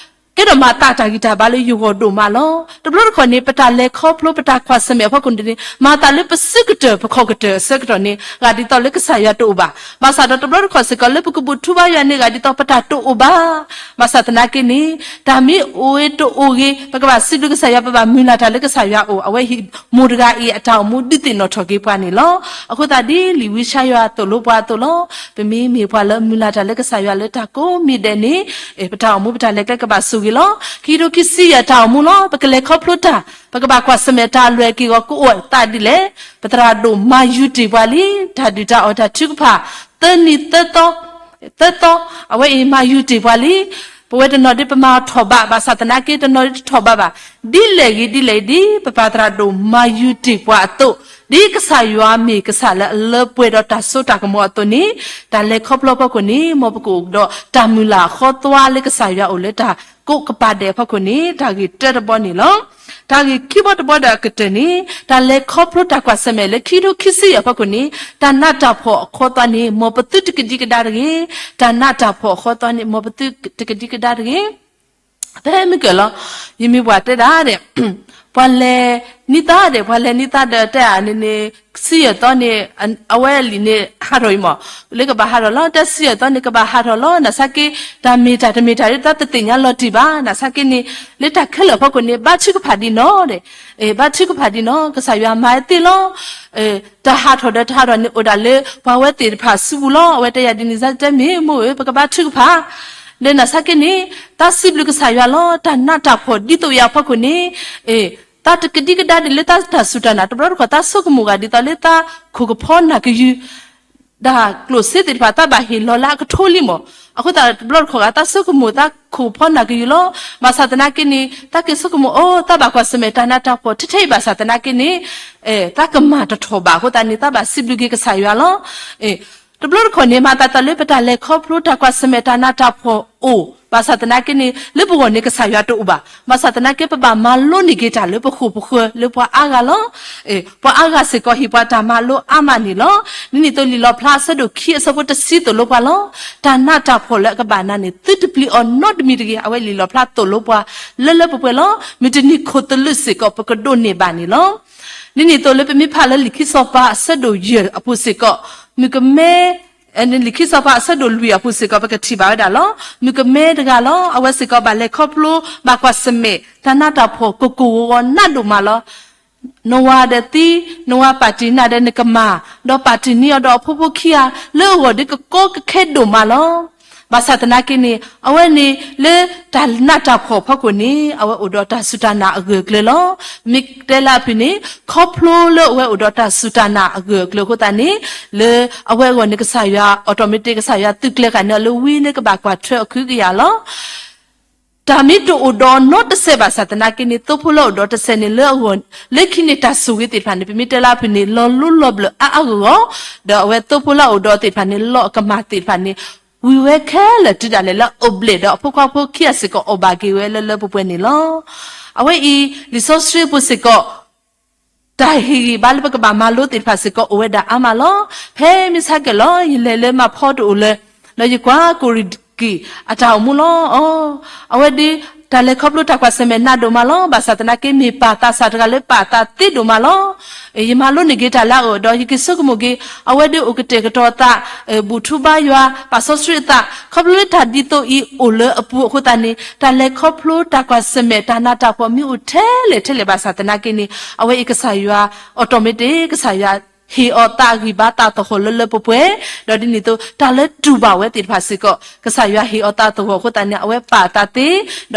ကဲထီၣ်မၤသးတၢ်ဂံၢ်တၢ်ဘါလၢယဂီၢ်ဒိၣ်မးလီၤ. တဘျီတခီၣ်န့ၣ် ပတၢ်လဲၤခီဖျိ ပတၢ်ကွၢ်ဆၢၣ်မဲာ်အဖီခိၣ်န့ၣ် မၤသးလၢပစုကတၢၢ် ပခီၣ်ကတၢၢ်အဆၢကတီၢ်န့ၣ် ဂၤဒ်သိးလၢကစၢ်ယွၤတအိၣ်ဘၣ်. ဘၣ်ဆၣ်ဒီးတဘျီတခီၣ်စ့ၢ်ကီး လၢပကဘူၣ်ထူဘါယွၤန့ၣ် ဂၤဒ်သိးပတၢ်တအိၣ်ဘၣ်. ဘၣ်ဆၣ်သနာ်က့န့ၣ် တၢ်မ့ၢ်အိၣ်ဂ့ၤတအိၣ်ဂ့ၤ ပကဘၣ်စံးဘျုးကစၢ်ယွၤ ပဘၣ်မုၢ်လၢ်တၢ်လၢကစၢ်ယွၤအအိၣ် အဝဲဟံၣ်မိၢ်တဂၤအံၤ အတၢ်အိၣ်မူဒုးသ့ၣ်နီၣ်ထီၣ်က့ၤပှၤန့ၣ်လီၤ. အဃိသတးဒ်လံာ်ဝံယၡါယၤသိၣ်လိပှၤအသိးလီၤ. ပမ့မ့ၢ်ပှၤလၢမုၢ်လၢ်တၢ်လၢကစၢ်ယွၤလၢတၢ်ကိးမံၤဒဲးန့ၣ် ပတၢ်အိၣ်မူပတၢ်လဲၤကျဲကဘၣ်ဆိၣ်ဂ့ၤလီၤ. ခံကထိခံဆံယဲၢ်တၢ်အိၣ်မူလီၤ. ပကလဲၤခီဖျိတၢ် ပကဘၣ်ကွၢ်ဆၢၣ်မဲာ်တၢ်အလွဲၢ်အက့ၢ်အဂီၤကအိၣ်သးဒ်လဲၣ်. ပသရၣ်ဒိၣ်မၤယူၤတ့ၢ်ပှၤလံ. တၢ်ဒုၣ်တၢ်အီၣ်တၢ်ထုကဖၣ် သၢနံၤသၢသီ သၢသီ အဝဲအံၤမၤယူၤတ့ၢ်ပှၤလံ. ပဝဲတနီၤဒ်ပမၤအီၤထီၣ်ဘး ဘၣ်ဆၣ်သနာ်က့တနီၤဒ်တထီၣ်ဘးဘၣ်. ဒ်လဲၣ်ဂ့ၤဒ်လဲၣ်ဂ့ၤ ဒ်ပပၢ်သရၣ်ဒိၣ်မၤယူၤတ့ၢ်ပှၤအသိး, ဒ်ကစၢ်ယွၤမ့ၢ်ကစၢ်လၢအလၢပှဲၤဒီးတၢ်စိတၢ်ကမီၤအသိးန့ၣ် တၢ်လဲၤခီဖျိအဖီခိၣ်န့ၣ် မ်ပကအိၣ်ဒီးတၢ်မုၢ်လၢ်အဃီသွါလၢကစၢ်ယွၤအိၣ်လၢတၢ်ကိးကပၤဒဲးအဖီခိၣ်န့ၣ် တၢ်ဂ့ၢ်တၢတဘီန့ၣ်လီၤ. တၢ်ဂ့ၢ်ခံဘီတဘီဒီးအကတၢၢ်န့ၣ် တၢ်လဲၤခီဖျိတၢ်ကွၢ်ဆၢၣ်မဲာ်လၢခံကထိခံဆံယဲၢ်အဖီခိၣ်န့ၣ် တၢ်နးတၢ်ဖှီၣ်အဃီသွါန့ၣ် မ်ပသုတကဒံကဒါတဂ့ၤ. တၢ်နးတၢ်ဖှီၣ်အဃီသွါန့ၣ် မ်ပသုတကဒံကဒါတဂ့ၤ. ဖဲမ့ၢ်ကၢၢ်လီၤ ယမ့ၢ်ပှၤတဲဒၣ်ဒဲး ပှၤလဲၤနံၣ်သၣ်ဒဲး ပှၤလဲၤနံၣ်သၣ်ဒီးတဲအန့ၣ်န့ၣ် ဆံယဲၢ်သီန့ၣ် အဝဲအလံာ်န့ၣ်ဟးထီၣ်အံၤမး လၢကဘၣ်ဟးထီၣ်လီၤ တၢ်ဆံယဲၢ်သီန့ၣ် ကဘၣ်ဟးထီၣ်လီၤ နၢ်စၢ်က့ တၢ်မ့ၢ်တၢ်တမ့ၢ်တၢ်ဒ်တၢ်တသ့ၣ်ညါလီၤတံၢ်ဘၣ် နၢ်စၢ်က့န့ၣ် လၢတၢ်ခဲလၢာ်အဖီခိၣ်န့ၣ် ဘါထုကဖၣ်ဒံးနီၢ်ဒဲး ဘါထုကဖၣ်ဒံးနီၢ် ကစၢ်ယွၤမၤဝဲသ့လီၤ တၢ်ဟးထီၣ်ဒီးတဟးထီၣ်န့ၣ် အိၣ်ဒၣ်လၢပှၤဝဲသ့ၣ်တဖၣ်စုပူၤလီၤ အဝဲတဲယၤဒ်န့ၣ် စၢ်တဲမ့ၢ်မိၢ်ဧၢ ပကဘါထုကဖၣ် ဒီးနၢ်စၢ်က့န့ၣ် သးစံးဘျုးကစၢ်ယွၤလီၤ တၢ်နးတၢ်ဖှီၣ်ဒ်သိးယၤအဖီခိၣ်န့ၣ် သးတကဒံကဒါဒံးလၢသးတၢ်စူၢ်တၢ်နာ် တဘျီတခီၣ်သးဆိကမိၣ်ဂၤဒ်သိးလၢသးခိၣ်ကဖီနၢ်ကယုၢ် တၢ်ကျိၣ်စ့သ့ၣ်တဖၣ် သးဘၣ်ဟ့ၣ်လီၤလၢအကထိလံမး အဃိသတးတဘျီတခီၣ်ဂၤ သးဆိကမိၣ်သးခိၣ်ကဖီနၢ်ကယုၢ်လီၤ ဘၣ်ဆၣ်သနာ်က့န့ၣ် သးက့ၤဆိကမိၣ်အီၤ သးဘၣ်ကွၢ်ဆၢၣ်မဲာ်တၢ်နးတၢ်ဖှီၣ်ထဲထဲအံၤဘၣ်ဆၣ်သနာ်က့န့ၣ် သးကမၤတထီၣ်ဘၣ်အဃိသတးန့ၣ် သးဘၣ်စံးဘျုးက့ၤကစၢ်ယွၤလီၤ တဘျီတခီၣ်န့ၣ် မၤသးသးလၢပတၢ်လဲၤခီဖျိတၢ်ကွၢ်ဆၢၣ်မဲာ်တၢ်နးတၢ်ဖှီၣ်အိၣ်, ဘၣ်ဆၣ်သနာ်က့န့ၣ် လၢပဂီၢ်န့ၣ်ကစၢ်ယွၤတအိၣ်ဘၣ်. ဘၣ်ဆၣ်သနာ်က့ ပဘၣ်မၤလိန့ၢ်က့ၤတၢ်လၢပဃိၣ်ပဃၢၤလၢပှၤအါဂၤလီၤ. ပှၤအါဂၤစ့ၢ်ကီးဟ့ၣ်ပှၤတၢ်မၤလိအါမးန့ၣ်လီၤ. ဒ်န့ၣ်အသိးလံာ်လီၣ်ဖျါအဆၢဒိၣ်ခံအဆၢဖိတဆံသိၣ်လိပှၤလီၤ. တၢ်နးတၢ်ဖှီၣ်လၢအကဘၣ်နၤန့ၣ် သုတပျံၤအီၤနီတမံၤတဂ့ၤ. အဝဲလံာ်လီၣ်ဖျါသိၣ်လိပှၤ လၢလၢပှဲၤပှဲၤလီၤ. မုၢ်တနံၤခိၣ်သလုးစ့ၢ်ကီး ပကဒိးန့ၢ်ဘၣ်န့ၣ်လီၤ. ဒ်န့ၣ်အသိးလၢပမ့ၢ်ဖးလၢလံာ်ခံစီၤပၤအဆၢဒိၣ်ယဲၢ်အပူၤစ့ၢ်ကီး, မုၣ်ကမဲ လံာ်ခံစီၤပၤအဆၢဒိၣ်လွံၢ်အပူၤစ့ၢ်ကီး ပကထံၣ်ဘၣ်ဝဲဒၣ်လီၤ. မုၣ်ကမဲတဂၤလီၤ. အဝဲစ့ၢ်ကီးဘၣ်လဲၤခီဖျိ ဘၣ်ကွၢ်ဆၢၣ်မဲာ် တၢ်နးတၢ်ဖှီၣ်ကိၢ်ကိၢ်ဂီၤဂီၤနးဒိၣ်မးလီၤ. နဝၤဒီးသံ, နဝၤပာ်တ့ၢ်နၤဒီးနကမၢ်, ဒီးပာ်တ့ၢ်န့ၢ်အီၤဒီးအဖိဖိခံဂၤ လၢအဂီၢ်ဒ်ကကီကခဲဒိၣ်မးလီၤ. ဘၣ်ဆၣ်သနာ်က့န့ၣ် အဝဲန့ၣ်လၢတၢ်နးတၢ်ဖှီၣ်အဖီခိၣ်န့ၣ် အဝဲအိၣ်ဒီးတၢ်စူၢ်တၢ်နာ်အဂၢၢ်အကျၢၤလီၤ. မ့ၢ်တဲလၢအဖုၣ်န့ၣ် ခီဖျိလၢအဝဲအိၣ်ဒီးတၢ်စူၢ်တၢ်နာ်အဂၢၢ်အကျၢၤအဃိသတးန့ၣ် လၢအဝဲအဂီၢ်န့ၣ် ကစၢ်ယွၤ automatic ကစၢ်ယွၤသုးကျဲၤဃာ်န့ၢ်အီၤလၢဝံလၢကဘၣ်ကွၢ်ထွဲအီၤခုကယၤလီၤ. တၢ်မ့ၢ်တအိၣ်ဒီးနီတစဲးဘၣ်ဆၣ်သနာ်က့န့ၣ် သိဖိလၢအအိၣ်ဒီးတစဲးန့ၣ် လၢအဂီၢ် လၢခံန့ၣ်တၢ်ဆိၣ်ဂ့ၤသ့ၣ်တဖၣ်န့ၣ် ပမ့ၢ်တဲလၢအဖုၣ်န့ၣ် လီၤလိလီၤဘျၢၣ်အါအါဂီၢ်ဂီၢ်, ဒီးအဝဲသိဖိလၢအအိၣ်ဒီးသ့ၣ်တဖၣ်န့ၣ် လီၢ်အကမၢ်သ့ၣ်တဖၣ်န့ၣ် ဝံၤဝဲခဲလၢာ်တုၤဒၣ်လဲာ်လၢအအိၣ်ဘျဲၣ်ဒီး အဖိခွါဖိခံဂၤစ့ၢ်ကီးအီၣ်ဘၣ်က့ၤဝဲလၢလၢပှဲၤပှဲၤန့ၣ်လီၤ. အဝဲအံၤ လံာ်စီဆှံအပူၤစ့ၢ်ကီး တၢ်ဟ့ၣ်ဂံၢ်ဘါလၢပကဘၣ်မၤလိသ့ၣ်တဖၣ်စ့ၢ်ကီးအိၣ်ဝဲဒၣ်အါမးလီၤ. ဖဲမ့ၢ်ဆါကဲၣ်လီၤ ယလဲၤလၢမၤဖီတအိၣ်လၢၤ, ဒီးယကွၢ်ကိၣ်ရံၣ်ကံၣ်အတၢ်အိၣ်မူလီၤ. အဝဲဒ် တၢ်လဲၤခီဖျိတၢ်ကွၢ်ဆၢၣ်မဲာ်နးဒိၣ်မးလီၤ. ဘၣ်ဆၣ်သနာ်က့ မ့ၢ်ပာ်သးစၢ်တဂၤလၢပာ်သးသ့ဒိၣ်မးလီၤ. ယမၤလိန့ၢ်က့ၤတၢ်လၢအအိၣ်ဒီး ယက့ၤဆိကမိၣ်က့ၤ အဝဲဒ်အိၣ်ကတဲာ်ကတီၤအသး, ဘူၣ်ထူဘါယွၤ, ပာ်စီဆှံအသး, ခီဖျိလၢတၢ်ဒ်သိးအံၤအိၣ်လၢအပူၤအဃိသတးန့ၣ် တၢ်လဲၤခီဖျိတၢ်ကွၢ်ဆၢၣ်မဲာ်တၢ်နးတၢ်ဖှီၣ်မ့ၢ်အိၣ်ထဲလဲၣ်ထဲလဲၣ်ဘၣ်ဆၣ်သနာ်က့န့ၣ် အဝဲအံၤကစၢ်ယွၤ automatic ကစၢ်ယွၤ ဟ့ၣ်အီၤသးဂံၢ်ဘါသးသဟီၣ်လၢလၢပှဲၤပှဲၤ, ဒီးဒ်န့ၣ်အသိး တၢ်လၢတူၢ်ဘၣ်ဝဲသ့ၣ်တဖၣ်စ့ၢ်ကီး ကစၢ်ယွၤဟ့ၣ်အီၤသးသဟီၣ်အဃိသတးန့ၣ် အဝဲပာ်အသးသ့, ဒီ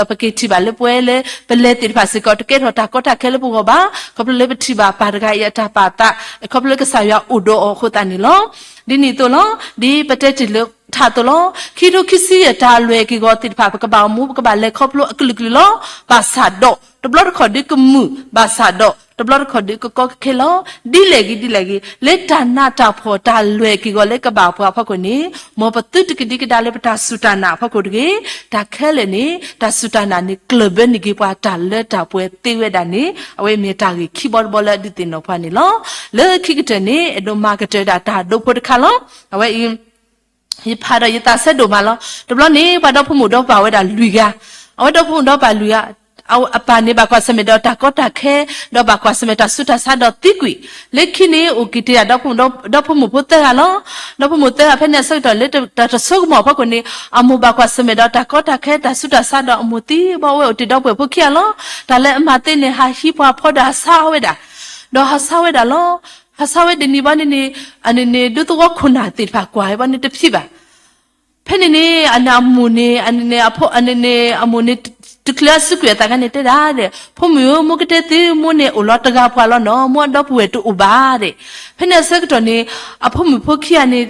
းပက့ၤထံၣ်ဘၣ်လၢပှဲၤလၢ ပလဲၤသ့ၣ်တဖၣ်စ့ၢ်ကီး တကဲထီၣ်တၢ်ကီတၢ်ခဲလၢပဂီၢ်ဘၣ်. ခီဖျိလၢပထံၣ်ဘၣ်ပၢ်တဂၤအံၤအတၢ်ပာ်သး, ခီဖျိလၢကစၢ်ယွၤအိၣ်ဒီးအီၤအဃိသတးန့ၣ်လီၤ. ဒ်န့ၣ်အသိးလီၤ. ဒ်ပတဲတ့ၢ်လၢထးအသိးလီၤ. ခံထိခံဆံယဲၢ်တၢ်လဲၤက့ၤဂီၤသ့ၣ်တဖၣ် ပကဘၣ်အိၣ်မူ ပကဘၣ်လဲၤခီဖျိအကလုာ်ကလုာ်လီၤ. ဘၣ်ဆၣ်ဒီး တဘျီတခီၣ်ဒ်ကမုာ်, ဘၣ်ဆၣ်ဒီး တဘျီတခီၣ်ဒ်ကကီကခဲလီၤ. ဒ်လဲၣ်ဂ့ၤဒ်လဲၣ်ဂ့ၤ လၢတၢ်နးတၢ်ဖှီၣ်တၢ်လဲၤက့ၤဂီၤလၢကဘၣ်ပှၤအဖီခိၣ်န့ၣ် မ်ပသုတကဒံကဒါလၢပတၢ်စူၢ်တၢ်နာ်အဖီခိၣ်တဂ့ၤ. တၢ်ခဲလၢာ်န့ၣ် တၢ်စူၢ်တၢ်နာ်န့ၣ် ကျၢၢ်ဘၢန့ၢ်က့ၤပှၤတၢ်လၢတၢ်ပှဲၤသ့ဝဲဒၣ်န့ၣ် အဝဲအံၤမ့ၢ်တၢ်ဂ့ၢ်ခံဘီတဘီလၢအဒုးသ့ၣ်နီၣ်ပှၤန့ၣ်လီၤ. လၢခံကတၢၢ်န့ၣ် အဲၣ်ဒိးမၤကတၢၢ်ဒၣ်တၢ်ဒိဖိတခါလီၤ. အဝဲအံၤ ယဖးဒီးယသးဆၢဒိၣ်မးလီၤ. တဘျီန့ၣ် ပှၤဒီဖိမိၢ်ဒီပၢ်ဝဲဒၣ်လွံၢ်ဂၤ, အဝဲဒီဖိမိၢ်ဒီပၢ်လွံၢ်ဂၤ, အပၢ်န့ၣ်ဘၣ်ကွၢ်ဆၢၣ်မဲာ်ဒီးတၢ်ကီတၢ်ခဲ, ဒီးဘၣ်ကွၢ်ဆၢၣ်မဲာ်တၢ်ဆူးတၢ်ဆါဒီးသံကွံာ်, လၢခံန့ၣ် အိၣ်က့ၤတ့ၢ်ဒၣ်ဒီဖိမိၢ်ဖိသၢဂၤလီၤ. ဒီဖိမိၢ်သၢဂၤဖဲန့ၣ်အဆၢကတီၢ်လၢတၢ်တဆိကမိၣ်အဖီခိၣ်န့ၣ် အမိၢ်ဘၣ်ကွၢ်ဆၢၣ်မဲာ်ဒီးတၢ်ကီတၢ်ခဲတၢ်ဆူးတၢ်ဆါဒီးအမိၢ်သံဘီဝဲအိၣ်တ့ၢ်ဒီပုၢ်ဝဲၢ်ဖိခံဂၤလီၤ. တၢ်လၢအမၤသ့န့ၣ် ဟးဟံးပှၤဖီဒီးဟးဆါဝဲဒၣ်, ဒီးဟးဆါဝဲဒၣ်လီၤ. ဟးဆါဝဲတနံၤဘီန့ၣ်န့ၣ် အန့ၣ်န့ၣ် ဒူသဝီခိၣ်နၢ်သ့ၣ်တဖၣ်ကွၢ်ဝဲဘီန့ၣ်တဖံးဘၣ်. ဖဲန့ၣ်န့ၣ် အန့ၣ်အမိၢ်န့ၣ် အန့ၣ်န့ၣ် အမိၢ်န့ၣ် တချုးအစုကွံာ်အသးခါန့ၣ်တဲဒၣ်ဒီး ဖိမုၣ်ဧၢ မိၢ်ကတဲသုမိၢ်န့ၣ်အိၣ်လီၤတဂၤပှၤလီၤနီၤ မိၢ်အဒီပုၢ်ဝဲၢ်တအိၣ်ဘၣ်ဒီး ဖဲန့ၣ်အဆၢကတီၢ်န့ၣ် အဖိမုၣ်ဖိခံဂၤန့ၣ်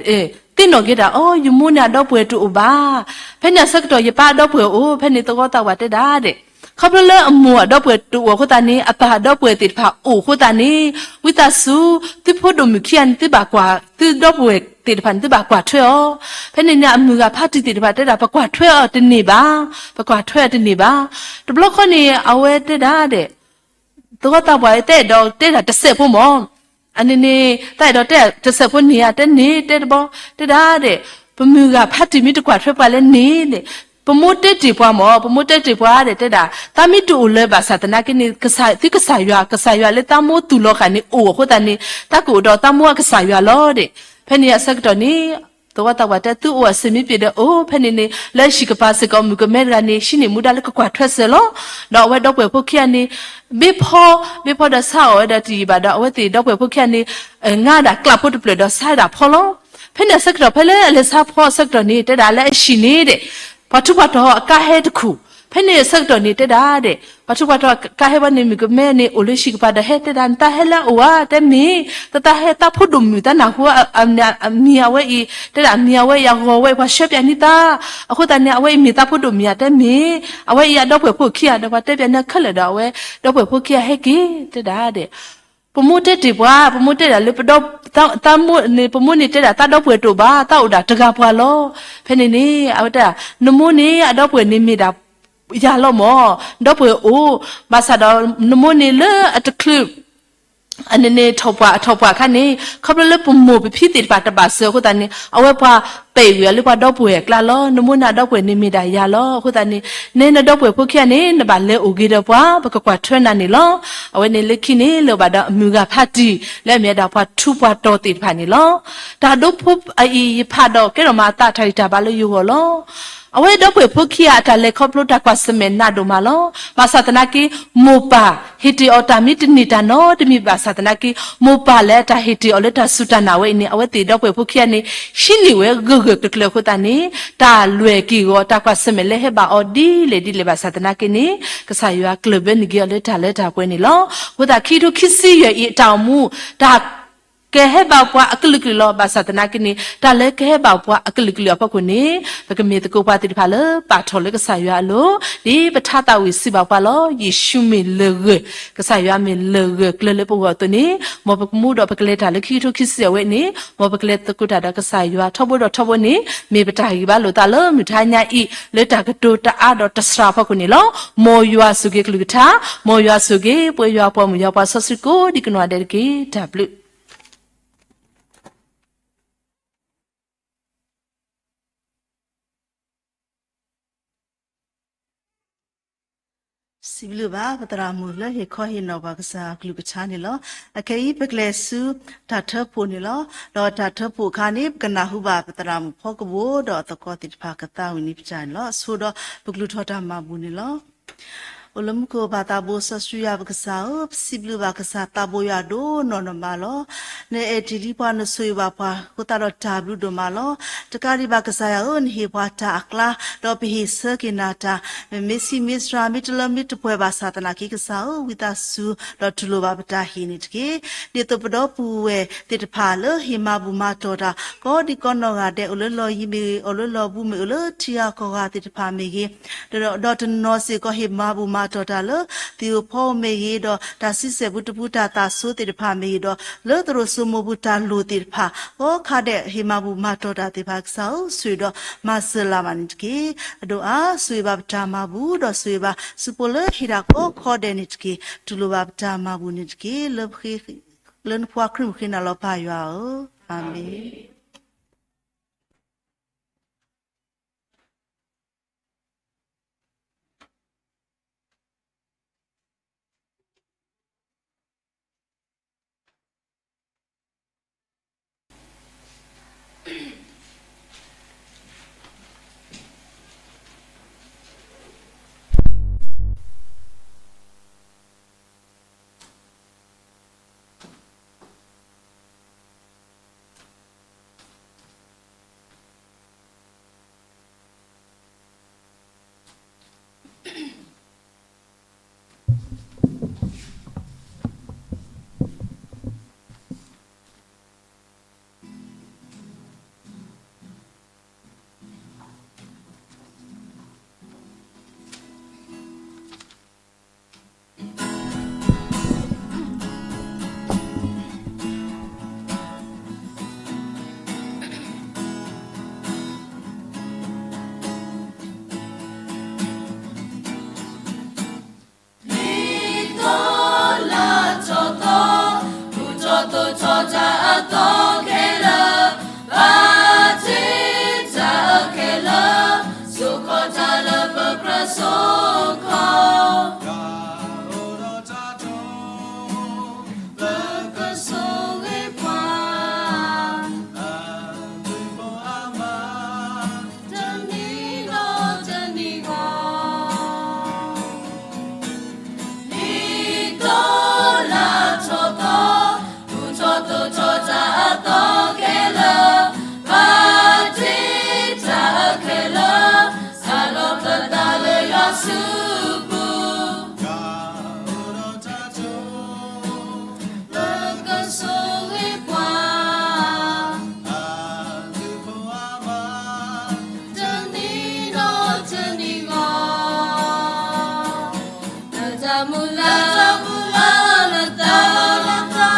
သ့ၣ်နီၣ်က့ၤဒၣ် အိ ယမိၢ်န့ၣ်အဒီပုၢ်ဝဲၢ်တအိၣ်ဘၣ်. ဖဲန့ၣ်အဆၢကတီၢ် ယပၢ်အဒီပုၢ်ဝဲၢ်အိၣ် ဖဲန့ၣ်သဝီသးဝးတဲဒၣ်ဒီး ခီဖျိလၢအမိၢ်အဒီပုၢ်ဝဲၢ်တအိၣ်အဃိသတးန့ၣ် အပၢ်အဒီပုၢ်ဝဲၢ်သ့ၣ်တဖၣ်အိၣ်အဃိသတးန့ၣ် ဝံသးစူၤ သုဖိဒိၣ်မုၣ်ခံဂၤန့ၣ် သုဘၣ်ကွၢ် သုဒီပုၢ်ဝဲၢ်သ့ၣ်တဖၣ်န့ၣ် သုဘၣ်ကွၢ်ထွဲအီၤ. ဖဲန့ၣ်န့ၣ် အမုၢ်ဂၤဖါတံၢ်သ့ၣ်တဖၣ်တဲဒၣ် ပကွၢ်ထွဲအီၤတန့ၢ်ဘၣ်, ပကွၢ်ထွဲအီၤတန့ၢ်ဘၣ်. တဘျီဃီန့ၣ် အဝဲတဲဒၣ်ဒီး သဝီသးဝး တအဲၣ်ဒိးတဲဒၣ်တစဲးဖိမၢ် အန့ၣ်န့ၣ် တၢ်အဲၣ်ဒိးတဲတစဲးဖိန့ၣ်ဧါ တဲန့ၣ်တဲတဘီ တဲဒၣ်ဒီး ပမုၢ်ဂၤဖါတံၢ်မ့ၢ်တကွၢ်ထွဲပှၤလၢန့ၣ်န့ၣ် ပမိၢ်တဲတ့ၢ်ပှၤမၢ် ပမိၢ်တဲတ့ၢ်ပှၤဒီးတဲဒၣ် သးမ့ၢ်တအိၣ်လၢၤဘၣ်ဆၣ်သနာ်က့န့ၣ် သုကစၢ်ယွၤ ကစၢ်ယွၤလၢသးမိၢ်သူၣ်လီၤဃာ်န့ၣ်အိၣ်အဃိသတးန့ၣ် သးကအိၣ်ဒီးသးမိၢ်အကစၢ်ယွၤလီၤဒီး ဖဲန့ၣ်အဆၢကတီၢ်န့ၣ် သဝီသးဝးတဲ သုအိၣ်အစ့ၢ်မ့ၢ်ပှဲၤဒီးအိၣ် ဖဲန့ၣ်န့ၣ် လၢဟံၣ်ကပၤစ့ၢ်ကီး မုၣ်ကမဲတဂၤန့ၣ် ဟံးန့ၢ်မူဒါလၢကကွၢ်ထွဲစၢၤလီၤ. ဒီးအဝဲဒီပုၢ်ဝဲၢ်ဖိခံဂၤန့ၣ် ဘ့ၣ်ဖီ ဘ့ၣ်ဖီဒီးဆါအီၣ်ဝဲဒီးတယံာ်ဘၣ်ဒီး အဝဲသ့ၣ်ဒီပုၢ်ဝဲၢ်ဖိခံဂၤန့ၣ် ငါဒၣ်ကျးဖိတဖျၢၣ်ဒီးဆါဒၣ်ဖီလီၤ. ဖဲန့ၣ်အဆၢကတီၢ် ဖဲလၢအလဲၤဆါဖီအဆၢကတီၢ်န့ၣ် တဲဒၣ်လၢအဟံၣ်န့ၣ်ဒီး ပှၤထူးပှၤတီၤအကါဟဲတခူၣ် ဖဲန့ၣ်အဆၢကတီၢ်န့ၣ် တဲဒၣ်ဒီး ပှၤထူးပှၤတီၤကါဟဲဘီန့ၣ် မုၣ်ကမဲန့ၣ် အိၣ်လၢဟံၣ်ကပၤဒီးဟဲတဲဒၣ် နတၢ်ဟဲလၢအအိၣ်ဧါ တဲမ့ၢ် တၢ်ဟဲသးဖိဒိၣ်မုၣ် တၢ်နၢ်ဟူ အမံၤအဝဲအံၤ တဲဒၣ်မံၤအဝဲအံၤအဂီၤဝဲအံၤ ပှၤဆှၢပၠးန့ၢ်သး အဃိသတးန့ၣ် အဝဲအံၤမ့ၢ်သးဖိဒိၣ်မုၣ်ဧါတဲမ့ၢ် အဝဲအံၤအဒီပုၢ်ဝဲၢ်ဖိခံဂၤဒီး ပှၤတဲပၠးန့ၢ်ခဲလၢာ်ဒီး အဝဲဒီပုၢ်ဝဲၢ်ဖိခံဂၤဟဲက့ၤ တဲဒၣ်ဒီး ပမိၢ်တဲတ့ၢ်ပှၤ, ပမိၢ်တဲဒၣ်လၢပဒီ, သးမိၢ်န့ၣ်, ပမိၢ်န့ၣ်တဲဒၣ်သးဒီပုၢ်ဝဲၢ်တအိၣ်ဘၣ်, သးအိၣ်ဒၣ်တဂၤပှၤလီၤ. ဖဲန့ၣ်န့ၣ် အဝဲတဲဒၣ်, နမိၢ်န့ၣ် အဒီပုၢ်ဝဲၢ်န့ၣ်မ့ၢ်ဒၣ်ယၤလီၤမၢ်, ဒီပုၢ်ဝဲၢ်အိၣ်, ဘၣ်ဆၣ်ဒီး နမိၢ်န့ၣ်လၢအတချုး အန့ၣ်န့ၣ် ထီၣ်ပှၢ်, ထီၣ်ပှၢ်အခါန့ၣ် ခီဖျိလၢပမိၢ်ပဖံသ့ၣ်တဖၣ်တဘၣ်စၢၤအဃိသတးန့ၣ် အဝဲပှၤပဲာ်ဝံၤအီၤလၢပှၤဒီပုၢ်ဝဲၢ်အကျါလီၤ. နမိၢ်န့ၣ်အဒီပုၢ်ဝဲၢ်န့ၣ်မ့ၢ်ဒၣ်ယၤလီၤ. အဃိသတးန့ၣ် နဲနဒီပုၢ်ဝဲၢ်ဖိခံဂၤန့ၣ် နဘၣ်လဲၤအိၣ်ဂ့ၤဒီးပှၤ, ပကကွၢ်ထွဲနၤန့ၣ်လီၤ. အဝဲန့ၣ်လၢခံန့ၣ် လၢအဘၣ်ဒီးအမုၢ်ဂၤဖးတံၢ် လၢအမ့ၢ်ဝဲဒၣ်ပှၤထူးပှၤတီၤသ့ၣ်တဖၣ်န့ၣ်လီၤ. တၢ်ဒိဖိအအံၤယဖးဒီးကဲထီၣ်မၤအသးတၢ်ဂံၢ်တၢ်ဘါလၢယဂီၢ်လီၤ. အဝဲဒီပုၢ်ဝဲၢ်ဖိခံဂၤအတၢ်လဲၤခီဖျိတၢ်ကွၢ်ဆၢၣ်မဲာ်နးဒိၣ်မးလီၤ. ဘၣ်ဆၣ်သနာ်က့ မိၢ်ပၢ်ဟ့ၣ်တ့ၢ်အီၤတၢ်မ့ၢ်တန့ၢ်တၢ်နီတမံၤဘၣ်ဆၣ်သနာ်က့ မိၢ်ပၢ်လၢအတၢ်ဟ့ၣ်တ့ၢ်အီၤလၢတၢ်စူၢ်တၢ်နာ်ဝဲအံၤန့ၣ် အဝဲသ့ၣ်ဒီပုၢ်ဝဲၢ်ဖိခံဂၤန့ၣ် ဟံးန့ၢ်ဝဲဂၢၢ်ဂၢၢ်ကျၢၤကျၢၤအဃိသတးန့ၣ် တၢ်လွဲၢ်က့ၢ်ဂီၤ တၢ်ကွၢ်ဆၢၣ်မဲာ်လၢဟဲဘၣ်အီၤဒ်လဲၣ်ဒ်လဲၣ်ဘၣ်ဆၣ်သနာ်က့န့ၣ် ကစၢ်ယွၤကျၢၢ်ဘၢန့ၢ်က့ၤအီၤလၢတၢ်လၢတၢ်ပှဲၤန့ၣ်လီၤ. အဃိသတးခံကထိခံဆံယဲၢ်အံၤအတၢ်အိၣ်မူ တၢ် ကဟဲဘၣ်ပှၤအကလုာ်ကလုာ်လီၤ. ဘၣ်ဆၣ်သနာ်က့န့ၣ် တၢ်လၢကဟဲဘၣ်ပှၤအကလုာ်ကလုာ်အဖီခိၣ်န့ၣ် ပကမ့ၢ်သကိးပှၤသ့ၣ်တဖၣ်လၢပာ်ထီၣ်လၢကစၢ်ယွၤအလိၤ, ဒ်ပထါသးဝံၣ်စံးဘၣ်ပှၤလီၤ. ယ့ၣ်ၡူးမ့ၢ်လၢၢ်ဂၢၢ်, ကစၢ်ယွၤမ့ၢ်လၢၢ်ဂၢၢ်ကျၢၤလၢပဂီၢ်အသိးန့ၣ် မ်ပကမူဒီးပကလဲၤတၢ်လၢခံကထိခံဆံယဲၢ်ဝဲန့ၣ် မ်ပကလဲၤသကိးတၢ်ဒီးကစၢ်ယွၤထီဘိဒီးထီဘိန့ၣ် မ့ၢ်ပတၢ်ဂံၢ်ဘါလိာ်သးလၢမုၢ်ထါညါအံၤ လၢတၢ်ကတိၤတအါဒီးတစှၤအဖီခိၣ်န့ၣ်လီၤ. မ်ယွၤဆိၣ်ဂ့ၤကလုၢ်ကထါ, မ်ယွၤဆိၣ်ဂ့ၤ ပှဲၤယွၤပှၤမုၣ်ယွၤပှၤစီဆှံကိးဒံကနီၢ်ဒဲးတက့ၢ်. တၢ်ဘျုး စံးဘျုးဘၣ်ပသရၣ်မုၣ်လၢဟ့ၣ်ခီဟ့ၣ်နီၤပှၤကစၢ်အကလုၢ်ကထါန့ၣ်လီၤ. အခဲအံၤပကလဲၤဆူတၢ်ထၢဖှိၣ်န့ၣ်လီၤ. ဒီးတၢ်ထၢဖှိၣ်အခါန့ၣ် ပကနၢ်ဟူဘၣ်ပသရၣ်မုၣ်ဖီကဘိဒီးအသကိးသ့ၣ်တဖၣ်ကသးဝံၣ်န့ၢ်ပတၢ်န့ၣ်လီၤ. အဆိဒီးပကလူၤထီၣ်တၢ်မၤဘူၣ်န့ၣ်လီၤ. အိၣ်လၢမူခိၣ်ဘၣ်သးဘိစီဆှံယွၤပကစၢ်ဧၢ, ပစံးဘျုးဘၣ်ကစၢ်သးဘိယွၤဒိၣ်နီၢ်နီၢ်မးလီၤ. နအဲၣ်တ့ၢ်လံပှၤ နဆိၣ်ဂ့ၤဘၣ်ပှၤအဃိသတးဒီးတၢ်ဘျုးဒိၣ်မးလီၤ. တကးဒံးဘၣ်ကစၢ်ယွၤဧၢ, နဟ့ၣ်ပှၤတၢ်အကျါ, ဒီးပဟ့ၣ်ဆၢက့ၤနၤတၢ်, မ့ၢ်ဆံးမ့ၢ်စှၤ မ့ၢ်တလၢမ့ၢ်တပှဲၤဘၣ်ဆၣ်သနာ်က့ ကစၢ်ဧၢ, ဝံသးစူၤ ဒီးတူၢ်လိာ်ဘၣ်ပတၢ်ဟ့ၣ်န့ၣ်တက့ၢ်. ဒ်သိးပဒီပုၢ်ဝဲၢ်သ့ၣ်တဖၣ်လၢဟ့ၣ်မၤဘူၣ်မၤတီၢ်တၢ် ကိးဒံကနီၢ်ဂၤဒဲး အိၣ်လၢလီၢ်ယံၤမ့ၢ်ဂ့ၤ, အိၣ်လၢလီၢ်ဘူးမ့ၢ်ဂ့ၤ, အိၣ်လၢထံဂၤကီၢ်ဂၤသ့ၣ်တဖၣ်မ့ၢ်ဂ့ၤ, ဒီးတနီၤစ့ၢ်ကီးဟ့ၣ်မၤဘူၣ်မၤတီၢ်တၢ်လၢ သ့ၣ်ဧိၤဖီဧိၤမ့ၢ်ဂ့ၤ, ဒီးတၢ်ဆံဆဲၣ်ပူတပူ တၢ်သၣ်ဆိသ့ၣ်တဖၣ်မ့ၢ်ဂ့ၤ, ဒီးလၢသရိာ်စိမိၤပူၤတၢ်လိၣ်သ့ၣ်တဖၣ် ကိးခါဒဲး ဟ့ၣ်မၤဘူၣ်မၤတီၢ်တၢ်သ့ၣ်တဖၣ် ကစၢ်ဧၢ, ဆိၣ်ဂ့ၤဒီးမၤစၢၤလၢ်ဘၣ်န့ၣ်တက့ၢ်. အဒိၣ်အါ ဆိၣ်ဂ့ၤဘၣ်ပတၢ်မၤဘူၣ် ဒီးဆိၣ်ဂ့ၤဘၣ်စုဖိလၢဟ့ၣ်တၢ်ကိးခီဒဲးန့ၣ်တက့ၢ်. တူၢ်လိာ်ဘၣ်ပတၢ်မၤဘူၣ်န့ၣ်တက့ၢ်. လၢနဖိခွါခရံာ်မုၣ်ဃ့နၤလီၤ ပၢ်ယွၤဧၢ, အၤမ့ၣ်. လံာ်တီလၢထီၣ်သီ, ဘူၣ်ထီၣ်သိၣ်ထီၣ်တၢ်အသီခဲလၢာ်, ဘၣ်တ့ၢ်တၢ်အခဲလၢာ်, စိာ်ခီၣ်တၢ်လၢပကြၢးစိခီ, တၢ်အိၣ်ဒီးတၢ်တိာ်, လၢကဆိၣ်ဂ့ၤပှၤ အမုၢ်ဖိအမါ, တနံၤဒီးတနံၤဂီၢ်, လံာ်တီလၢထီၣ်သီ, ဘူၣ်ထီၣ်သိၣ်ထီၣ်တၢ်အသီခဲလၢာ်, ဘၣ်တ့ၢ်တၢ်အခဲလၢာ်, စးထီၣ်ပသးလၢယွၤစုပူၤ, တၢ်အိၣ်ဒီးတၢ်တိာ် လၢကဆိၣ်ဂ့ၤပှၤ အမုၢ်ဖိအမါ, တနံၤဒီးတနံၤဂီၢ်, လၢတၢ်မုၢ်လၢ်, လၢတၢ်မုၢ်လၢ်,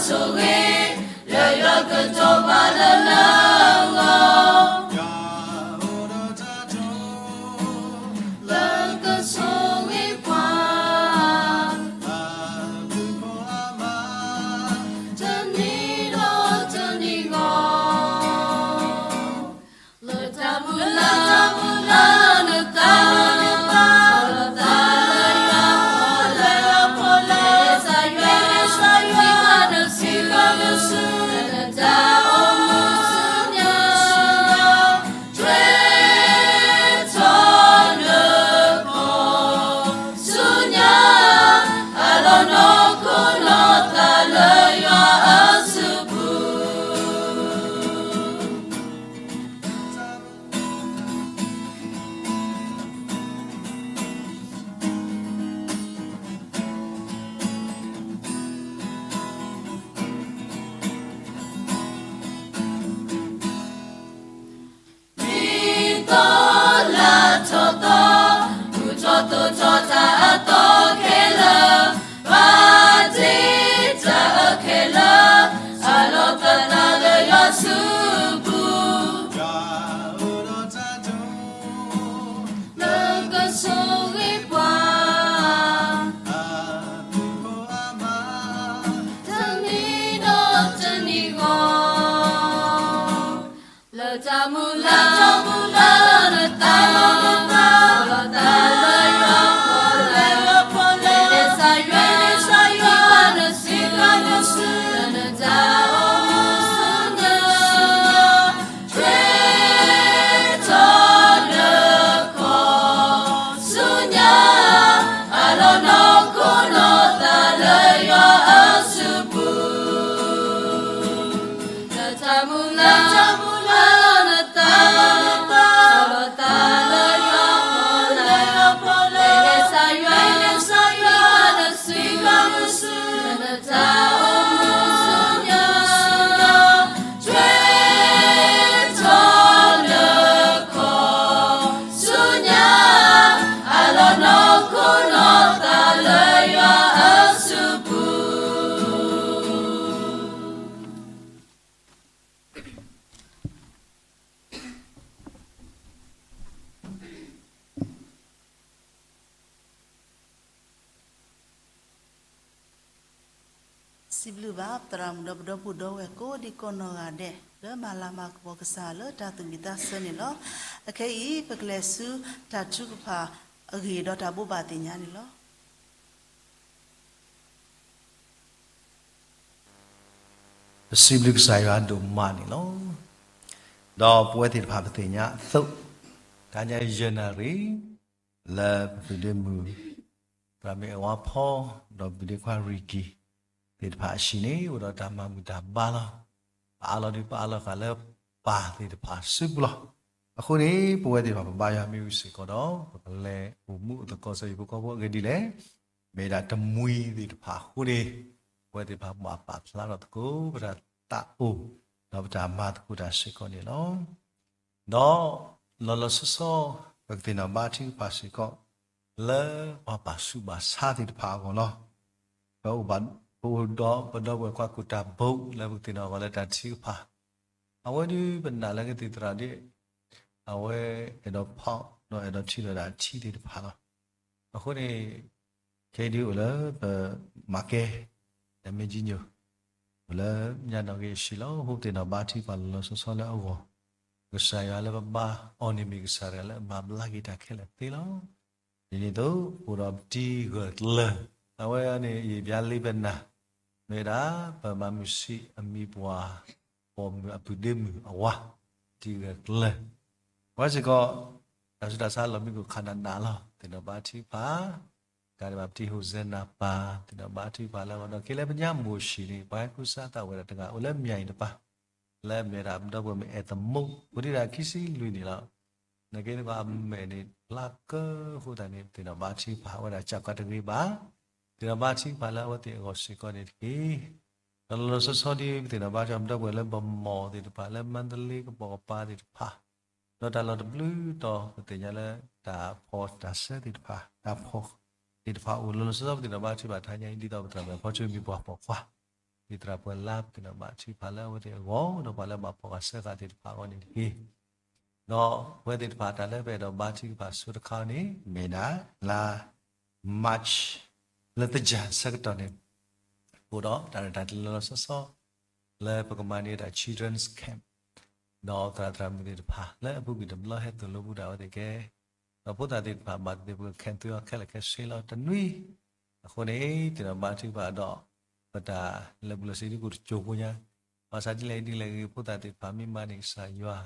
ဆိၣ်ဂ့ၤ လၢယွၤကတိၤပာ်လၢနဂီၢ်, လၢကဆိၣ်ဂ့ၤပှၤ တနံၤဒီးတနံၤဂီၢ်, လၢတၢ်မုၢ်လၢ် လၢတၢ်မုၢ်လၢ် လၢနသး လၢသးလၢယွၤ လၢယွၤဖိလၢ ကစၢ်ယွၤနစံးဘၣ်နစု လၢနတၢ်အိၣ်မူဆူညါ ဆူညါ အလီၢ်နီၢ်ခိနီၢ်သးလၢယွၤအစုပူၤ ဒ်သိးလၢထီၣ်သီ ဘူၣ်ထီၣ်သိၣ်ထီၣ်တၢ်အသီခဲလၢာ်, ဘၣ်တ့တၢ်အၢခဲလၢာ်, အလီၢ်သးလၢယွၤစုပူၤ လၢကဆိၣ်ဂ့ၤပှၤ တနံၤဒီးတနံၤဂီၢ်, လၢတၢ်မုၢ်လၢ် လၢတၢ်မုၢ်လၢ် လၢနသး လၢသးလၢယွၤ လၢယွၤဖိလၢ ကစၢ်ယွၤ ကစၢ်ယွၤ နစံးဘၣ်နစု လၢနတၢ်အိၣ်မူဆူညါ ဆူညါ အလီၢ်နီၢ်ခိနီၢ်သးလၢယွၤအစုပူၤ လၢတၢ်မုၢ်လၢ် လၢတၢ်မုၢ်လၢ် လၢနသး လၢသးလၢယွၤ လၢယွၤဖိလၢ ကစၢ်ယွၤ ကစၢ်ယွၤ နစံးဘၣ်နစု လၢနတၢ်အိၣ်မူဆူညါ ဆူညါ အလီၢ်နီၢ်ခိနီၢ်သးလၢယွၤအစုပူၤ စံးဘျုးဘၣ် သရၣ်မုၣ်ဒီးပဒီပုၢ်ဒီဝဲၢ်ကိးဒံကိးနီၢ်ဂၤဒဲး လၢမၤလၤမၤကပီၤကစၢ် လၢတၢ်သူၣ်ဝံၣ်သးဆၢန့ၣ်လီၤ. အခဲအံၤ ပကလဲၤဆူတၢ်ထုကဖၣ်အဂ့ၢ်ဒီးတၢ်ဘိးဘၣ်သ့ၣ်ညါန့ၣ်လီၤ. ပစံးဘျုးကစၢ်ယွၤဒိၣ်မးန့ၣ်လီၤ. ဒီးပဝဲသ့ၣ်တဖၣ်ပသ့ၣ်ညါအသိး, တနံၤညါယဲၢ်နၣ်ရံၣ် လၢပသုးဒ့မုၣ် သရၣ်မုၣ်အဲၣ်ဝါဖီ ဒီးပသုးဒ့ခွါရံၣ်ကံၣ် သ့ၣ်တဖၣ်အဟံၣ်န့ၣ် အိၣ်ဒီးတၢ်မၤဘူၣ်တၢ်ဘါလီၤ. ပအးလီၤဒုးပအးလီၤဃာ်လၢပၢ်သ့ၣ်တဖၣ်စုပူၤလီၤ. အဃိန့ၣ် ပဝဲသ့ၣ်တဖၣ်ပဘါယွၤမ့ၢ်ဝံၤစ့ၢ်ကီးဒီး ပကလဲၤအိၣ်မူအိၣ်သကိးစၢၤဟံၣ်ဖိဃီဖိအဂ့ၢ်ဒ်လဲၣ်. မ့ၢ်ဒၣ်တမှံၤသ့ၣ်တဖၣ်အဃိန့ၣ် ပဝဲသ့ၣ်တဖၣ်ဘၣ်ပာ်ဖျါထီၣ်သကိး ပတၢ်သးအိၣ် ဒီးပတၢ်မၤသကိးတၢ်စ့ၢ်ကီးန့ၣ်လီၤ. ဒီးလီၤလီၤဆီဆီ ပကသ့ၣ်နီၣ်ဘါထုကဖၣ်စ့ၢ်ကီး လၢပှၤဘၣ်ဆူးဘၣ်ဆါသ့ၣ်တဖၣ်အဂီၢ်လီၤ. ပအိၣ်ဒီးပဒီပုၢ်ဝဲၢ်ခွါကူၣ်တၢ်ဘိလၢပကသ့ၣ်နီၣ်အဂီၢ်လၢတၢ်ထုကဖၣ်, အဝဲဒုးပနာ်လၢကသံၣ်သရၣ်ဒ် အဝဲအဲၣ်ဒိးဖီၣ် ဒီးအဲၣ်ဒိးထံၣ်လိာ်ဒၣ်ထံသ့ၣ်တဖၣ်လီၤ. အဃိန့ၣ် ခဲအံၤဒုးအိၣ်လၢပမၤကဲ တၢ်မ့ၢ်ကံညိၣ် အိၣ်လၢညါနီၣ်ဂံၢ်အဟံၣ်လီၤ. ဟူးသ့ၣ်နီၣ်ဘါထုကဖၣ်လီၤလီၤဆီဆီလၢအဂီၢ်, ကစၢ်ယွၤလၢပဘါအီၤန့ၣ်မ့ၢ်ကစၢ်တဂၤလၢအမၤဘျါက့ၤတၢ်ခဲလၢာ်သ့လီၤ. ဒ်န့ၣ်အသိး အိၣ်ဒီးပတံၤဂၢၢ်ကျၢၤ, အဝဲန့ၣ် ယံာ်ဘျါလံပနၢ် မ့ၢ်ဝဲဒၣ် ပမၤမုာ်ဆံးအမံၤပှၢ် ပိာ်မုၣ်အပုၢ်ဒ့မုၣ်အဝၤ တံၤဂၢၢ်ကျၢၤ, ပဝဲစ့ၢ်ကီး တၢ်ဆူးတၢ်ဆါလီၤမံခိၣ်ခးနးနးလီၤ. သ့ၣ်နီၣ်ဘါထုကဖၣ် ကဒီးဘၣ်ပတံၤဟိၣ်စဲနၤပၢ် သ့ၣ်နီၣ်ဘါထုကဖၣ်လၢအဂီၢ်ဒီး က့ၤလၢပညါမိၢ်ဆံးန့ၣ် ပှၤဟဲကူစါသးဝဲဒၣ်တဂၤ အိၣ်လၢမၠၣ်အံၤတပၤ လၢအမ့ၢ်ဝဲဒၣ်ပဒီပုၢ်ဝဲၢ်မ့ၢ်အဲၣ်သမူ အိၣ်ဒံးဒၣ်ခံဆံလွံၢ်နံၣ်လီၤ. နာ်က့န့ၣ် ပှၤအမဲာ်န့ၣ် ဖျါကၢအဃိသတးန့ၣ် သ့ၣ်နီၣ်ဘါထုကဖၣ်ဝဲဒၣ် ကကွၢ်တဂ့ၤဘၣ်, သ့ၣ်နီၣ်ဘါထုကဖၣ်လၢအဝဲသ့ၣ်အဂီၢ်စ့ၢ်ကီးန့ၣ်တက့ၢ်. ဒီးလီၤလီၤဆီဆီဒ် ပသ့ၣ်နီၣ်ဘါထုကဖၣ် ပဒီပုၢ်ဝဲၢ်လၢ ဗန်းမော် သ့ၣ်တဖၣ် လၢ မန္တလေး ကပိာ်ကပၤသ့ၣ်တဖၣ် ဒီးတၢ်လီၢ်တဘျုးတီၤ ပသ့ၣ်ညါလၢတၢ်ဖီၣ်တၢ်ဆၢသ့ၣ်တဖၣ် တၢ်ဖီၣ်သ့ၣ်တဖၣ်အိၣ်လီၤလီၤဆီဆီ ပသ့ၣ်နီၣ်ဘါထုကဖၣ်တဟါညါအံၤ ဒ်သိးပသရၣ်မုၣ်ဖီဆိမံၤပှၢ်ပိာ်ခွါ ဝံသရၣ်ပှဲၤလါ ပက့ၤနီၣ်ဘါထုကဖၣ်လၢအဝဲသ့ၣ်အဂီၢ် ဒီးပှၤလၢဘၣ်ဖှီၣ်ဃာ်စၢဃာ်သ့ၣ်တဖၣ်အဂီၢ်န့ၣ်တက့ၢ်. ဒီးအဝဲသ့ၣ်တဖၣ်တၢ်လၢပအဲၣ်ဒိးဘါထုကဖၣ်ဆိတခါန့ၣ် မ့ၢ်ဒၣ် လါ March လၢသယၢၢ်ဆၢကတီၢ်န့ၣ် အိၣ်ဒီးတၢ်ရဲၣ်တၢ်ကျဲၤလီၤလီၤဆီဆီ လၢပကမၤန့ၢ်တၢ် Children's Camp ဒီးသရၣ်သရၣ်မုၣ်သ့ၣ်တဖၣ် လၢအပူၤကွံာ်တဘျီဟဲသိၣ်လိပူၤဒၣ်ဝဲသ့ၣ်ကဲ ဒီးဖိသၣ်သ့ၣ်တဖၣ် ဘၣ်သ့ၣ်သ့ၣ်ပက camp သုအီၤခဲလၢာ်ခဲဆ့လီၤတနွံ. အဃိန့ၣ် သ့ၣ်နီၣ်ဘါထုကဖၣ်ဒီး ပတၢ်လၢပူၤလၢစ့ဒုကအိၣ်တစိၢ်ဖိညါ, ဘၣ်ဆၣ်ဒ်လဲၣ်ဒ်လဲၣ်ဂ့ၤ ဖိသၣ်သ့ၣ်တဖၣ်မ့ၢ်မၤန့ၢ်ကစၢ်ယွၤ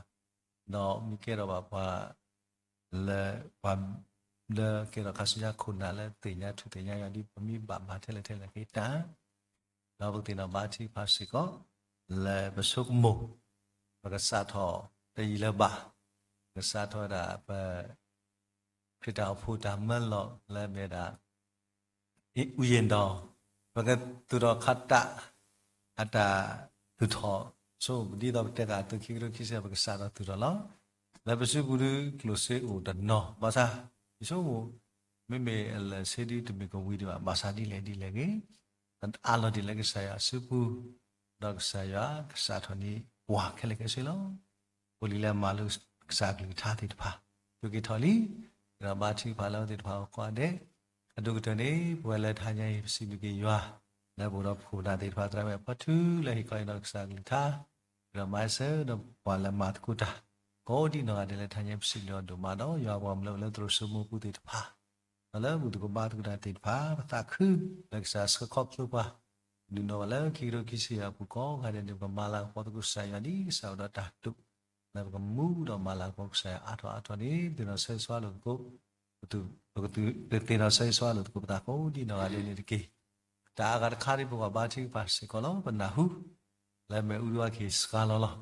ဒီးမ့ၢ်ကဲထီၣ်ဘၣ်ပှၤ လၢပှၤ လၢကဲထီၣ်ခါဆူညါခိၣ်နၢ်လၢသ့ၣ်ညါထူၣ်သ့ၣ်ညါယွၤဒ်ပမ့ၢ်ဘၣ်မၤထဲလဲၣ်ထဲလဲၣ်က့ၤတၢ် ဒီးပကသ့ၣ်နီၣ်ဘါထုကဖၣ်စ့ၢ်ကီး လၢပဆိကမိၣ် ပကစးထီၣ်တယံာ်လၢၤဘၣ်, ကစးထီၣ်ဝဲဒၣ်ပ ခရံာ်တၢ်အိၣ်ဖှိၣ်တၢ်မၢလီၤလၢမ့ၢ်ဝဲဒၣ် အူယ့ၣ်ဒီး ပကသူၣ်ထီၣ်ခးတၢ် အတၢ်သူၣ်ထီၣ်ဆိ ဒ်သိးပတဲဃာ်အသိး ခံကထိခံဆံ ပကစးထီၣ်သူၣ်ထီၣ်လီၤ. လၢပစုပူၤဒုးကျိၣ်စ့အိၣ်တနီၤ ဘၣ်ဆၣ် ယဆိကမိၣ် မ့မ့ၢ်အလၢာ်ဆ့ဒုးတမ့ၢ်ကဝံၤဒံးဘၣ်, ဘၣ်ဆၣ်ဒ်လဲၣ်ဒ်လဲၣ်ဂ့ၤ အးလီၤဒ်လဲၣ်ကစၢ်ယွၤအစုပူၤ, ဒီးကစၢ်ယွၤကစးထီၣ်န့ၢ်ပှၤခဲလၢာ်ခဲဆ့လီၤ. အိၣ်လံလၢအမၤလိကစၢ်အကလုၢ်ကထါသ့ၣ်တဖၣ် ဆိးက့ၤထီၣ်လံ, ဒီးဘါထုကဖၣ်လၢအဝဲသ့ၣ်တဖၣ်အဂီၢ်ကိးဂၤဒဲး, အဒိၣ်ကတၢၢ်န့ၣ် ပဝဲလၢတဟါညါအံၤ ပစံးဘျုးက့ၤယွၤ လၢပအိၣ်ဒီးပခိၣ်ပနၢ်သ့ၣ်တဖၣ်သရၣ်မုၣ်အဖီထူလၢဟ့ၣ်ခီဟ့ၣ်နီၤကစၢ်အကလုၢ်ကထါ, ဒီးမၤစၢၤဒီးပှၤလၢမၤသကိးတၢ် ကိးဒံနီၢ်ဂၤဒဲးလၢတဟါညါ ပစံးဘျုးအီၤဒိၣ်မးဒီး ယွၤပှၤမၤလၢအိၣ်လၢသရိာ်စိမိၢ်ပူၤသ့ၣ်တဖၣ် ဒီးလၢဘူၣ်သကိးဘါသကိးတၢ်သ့ၣ်တဖၣ် ပသးခုလၢကစၢ်ဆှၢခီဖျိပှၤ ဒုးနီၣ်ဝဲလၢခံကထိခံဆံယဲၢ်အပူၤကိးဂၤဒဲးန့ၣ် ပကမၤလၤကပီၤသကိးကစၢ်ယွၤဒ်ကစၢ်အိၣ်ဒီးတၢ်တိာ် လၢပကမူဒီးမၤလၤကပီၤကစၢ်ယွၤအါထီၣ်အါထီၣ်န့ၣ် ပသ့ၣ်နီၣ်ဆၢဂ့ၤဆၢဝါလိာ်သကိး ပကသ့ၣ်နီၣ်ဆၢဂ့ၤဆၢဝါလိာ်သကိးပသးကိးဒံနီၢ်ဂၤဒဲးန့ၣ်တက့ၢ်. တၢ်အဂၤတခါဒ်ပကွၢ်ဘါထုကဖၣ်စ့ၢ်ကီးလီၤ ပနၢ်ဟူ လၢမ့ၣ်အူဒိၣ်အခံစှၤလီၤလီၤ.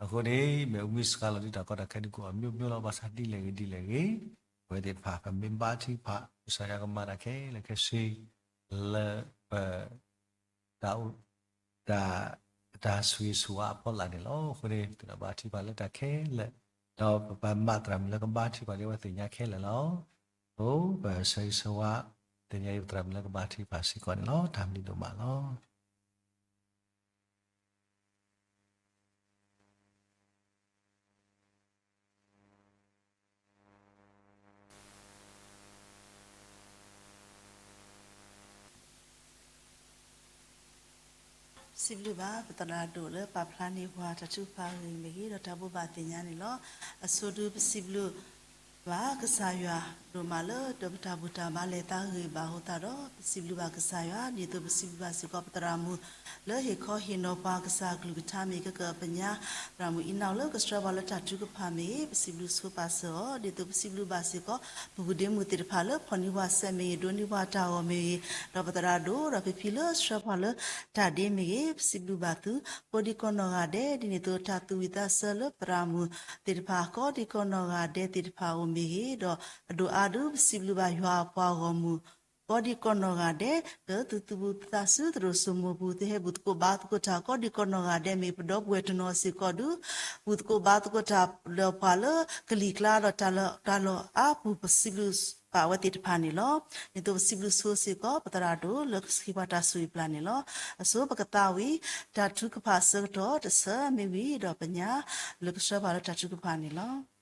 အဃိန့ၣ် မ့ၣ်အူမ့ၢ်စှၤလီၤဒ်တၢ်ကီတၢ်ခဲဒုးကအိၣ်အမျိုးမျိုးလီၤ. ဘၣ်ဆၣ်ဒ်လဲၣ်ဂ့ၤဒ်လဲၣ်ဂ့ၤ ပဝဲသ့ၣ်တဖၣ် ပမ့ၢ်ဘါထုကဖၣ် ကစၢ်ယွၤကမၤတၢ်ခဲလၢာ်ခဲဆ့ လၢပ တၢ်အိၣ် တၢ် တၢ်ဆိၣ်ဂ့ၤဆိၣ်ဝါအဖီလာ်န့ၣ်လီၤ. အဃိန့ၣ် ပသ့ၣ်နီၣ်ဘါထုကဖၣ်လၢတၢ်ခဲလၢာ်, ဒီးပမၤသရၣ်မုၣ်လၢကဘါထုကဖၣ်ဒ်အဝဲသ့ၣ်ညါခဲလၢာ်လီၤ. အိၣ် ပဆၢဂ့ၤဆၢဝါ သ့ၣ်ညါအံၤပသရၣ်မုၣ်လၢကဘါထုကဖၣ်စ့ၢ်ကီးန့ၣ်လီၤ. တၢ်ဘျုးဒိၣ်မးလီၤ. စံးဘျုးဘၣ် ပသရၣ်ဒိၣ်လၢပာ်ဖျါန့ၢ်ပှၤတၢ်ထုကဖၣ်အဂ့ၢ်မ့ၢ်ဂ့ၤ ဒီးတၢ်ဘိးဘၣ်သ့ၣ်ညါန့ၣ်လီၤ. အဆိဒုပစံးဘျုးဘၣ်ကစၢ်ယွၤဒိၣ်မးလၢ ဒီးပတၢ်ဘူၣ်တၢ်ဘါလဲၤသးဂ့ၤဘၣ်အဃိသတးဒီး ပစံးဘျုးဘၣ်ကစၢ်ယွၤ ဒ်သိးပစံးဘျုးဘၣ်စ့ၢ်ကီးပသရၣ်မုၣ် လၢဟ့ၣ်ခီဟ့ၣ်နီၤပှၤကစၢ်အကလုၢ်ကထါမ့ၢ်ဂ့ၤ ကကပညါ သရၣ်မုၣ်အံၤနီၢ်လၢကဆှၢပှၤလၢတၢ်ထုကဖၣ်မ့ၢ်ဂ့ၤ ပစံးဘျုးဆိပာ်စၢၤအီၤ ဒ်သိးပစံးဘျုးဘၣ်စ့ၢ်ကီး ပူၤကွံာ်ဒ့မုၣ်သ့ၣ်တဖၣ်လၢဖီၣ်န့ၢ်ပှၤစဲးမ့ၢ်ဂ့ၤ ဒိးန့ၢ်ပှၤတၢ်ဂီၤမ့ၢ်ဂ့ၤ ဒီးပသရၣ်ဒိၣ်ဒီးဖံဖံလၢဆှၢပှၤလၢတၢ်ဒ့မ့ၢ်ဂ့ၤ ပစံးဘျုးဘၣ်သု ကိးဒံကိးနီၢ်ဂၤဒဲး ဒ်န့ၣ်အသိးတၢ်သူၣ်ဝံၣ်သးဆၢလၢပသရၣ်မုၣ်သ့ၣ်တဖၣ် ကိးဒံကိးနီၢ်ဂၤဒဲးသ့ၣ်တဖၣ်အအိၣ်မ့ၢ်ဂ့ၤ ဒီးအဒိၣ်အါဒုးပစံးဘျုးဘၣ်ယွၤအပှၤဂီၢ်မုၢ် ကိးဒံကိးနီၢ်ဂၤဒဲး လၢသုသူၣ်ဘံၣ်သးစူၤသရိာ်စိမိၢ်ပူၤ သုဟဲဘူၣ်သကိးဘါသကိးတၢ် ကိးဒံကိးနီၢ်ဂၤဒဲး မ့ၢ်ပဒီပုၢ်ဝဲၢ်တနီၤစ့ၢ်ကီးဒုး ဘူၣ်သကိးဘါသကိးတၢ်ဒီးပှၤလၢကလံၤကျါဒီးတၢ်လီၢ်အါပူၤ ပစံးဘျုးဘၣ်ဝဲသ့ၣ်တဖၣ်န့ၣ်လီၤ. ဒ်သိးပစံးဘျုးဆိစ့ၢ်ကီး ပသရၣ်ဒိၣ်လၢကဟ့ၣ်ပှၤတၢ်ဆိၣ်ဂ့ၤပျၢ်န့ၣ်လီၤ. အဆိပကသးဝံၣ် တၢ်ထုကဖၣ်အဆၢကတီၢ်တဆၢမ့ၢ်ဝံၤဒီးပညါ လၢကဆှၢပှၤလၢတၢ်ထုကဖၣ်န့ၣ်လီၤ.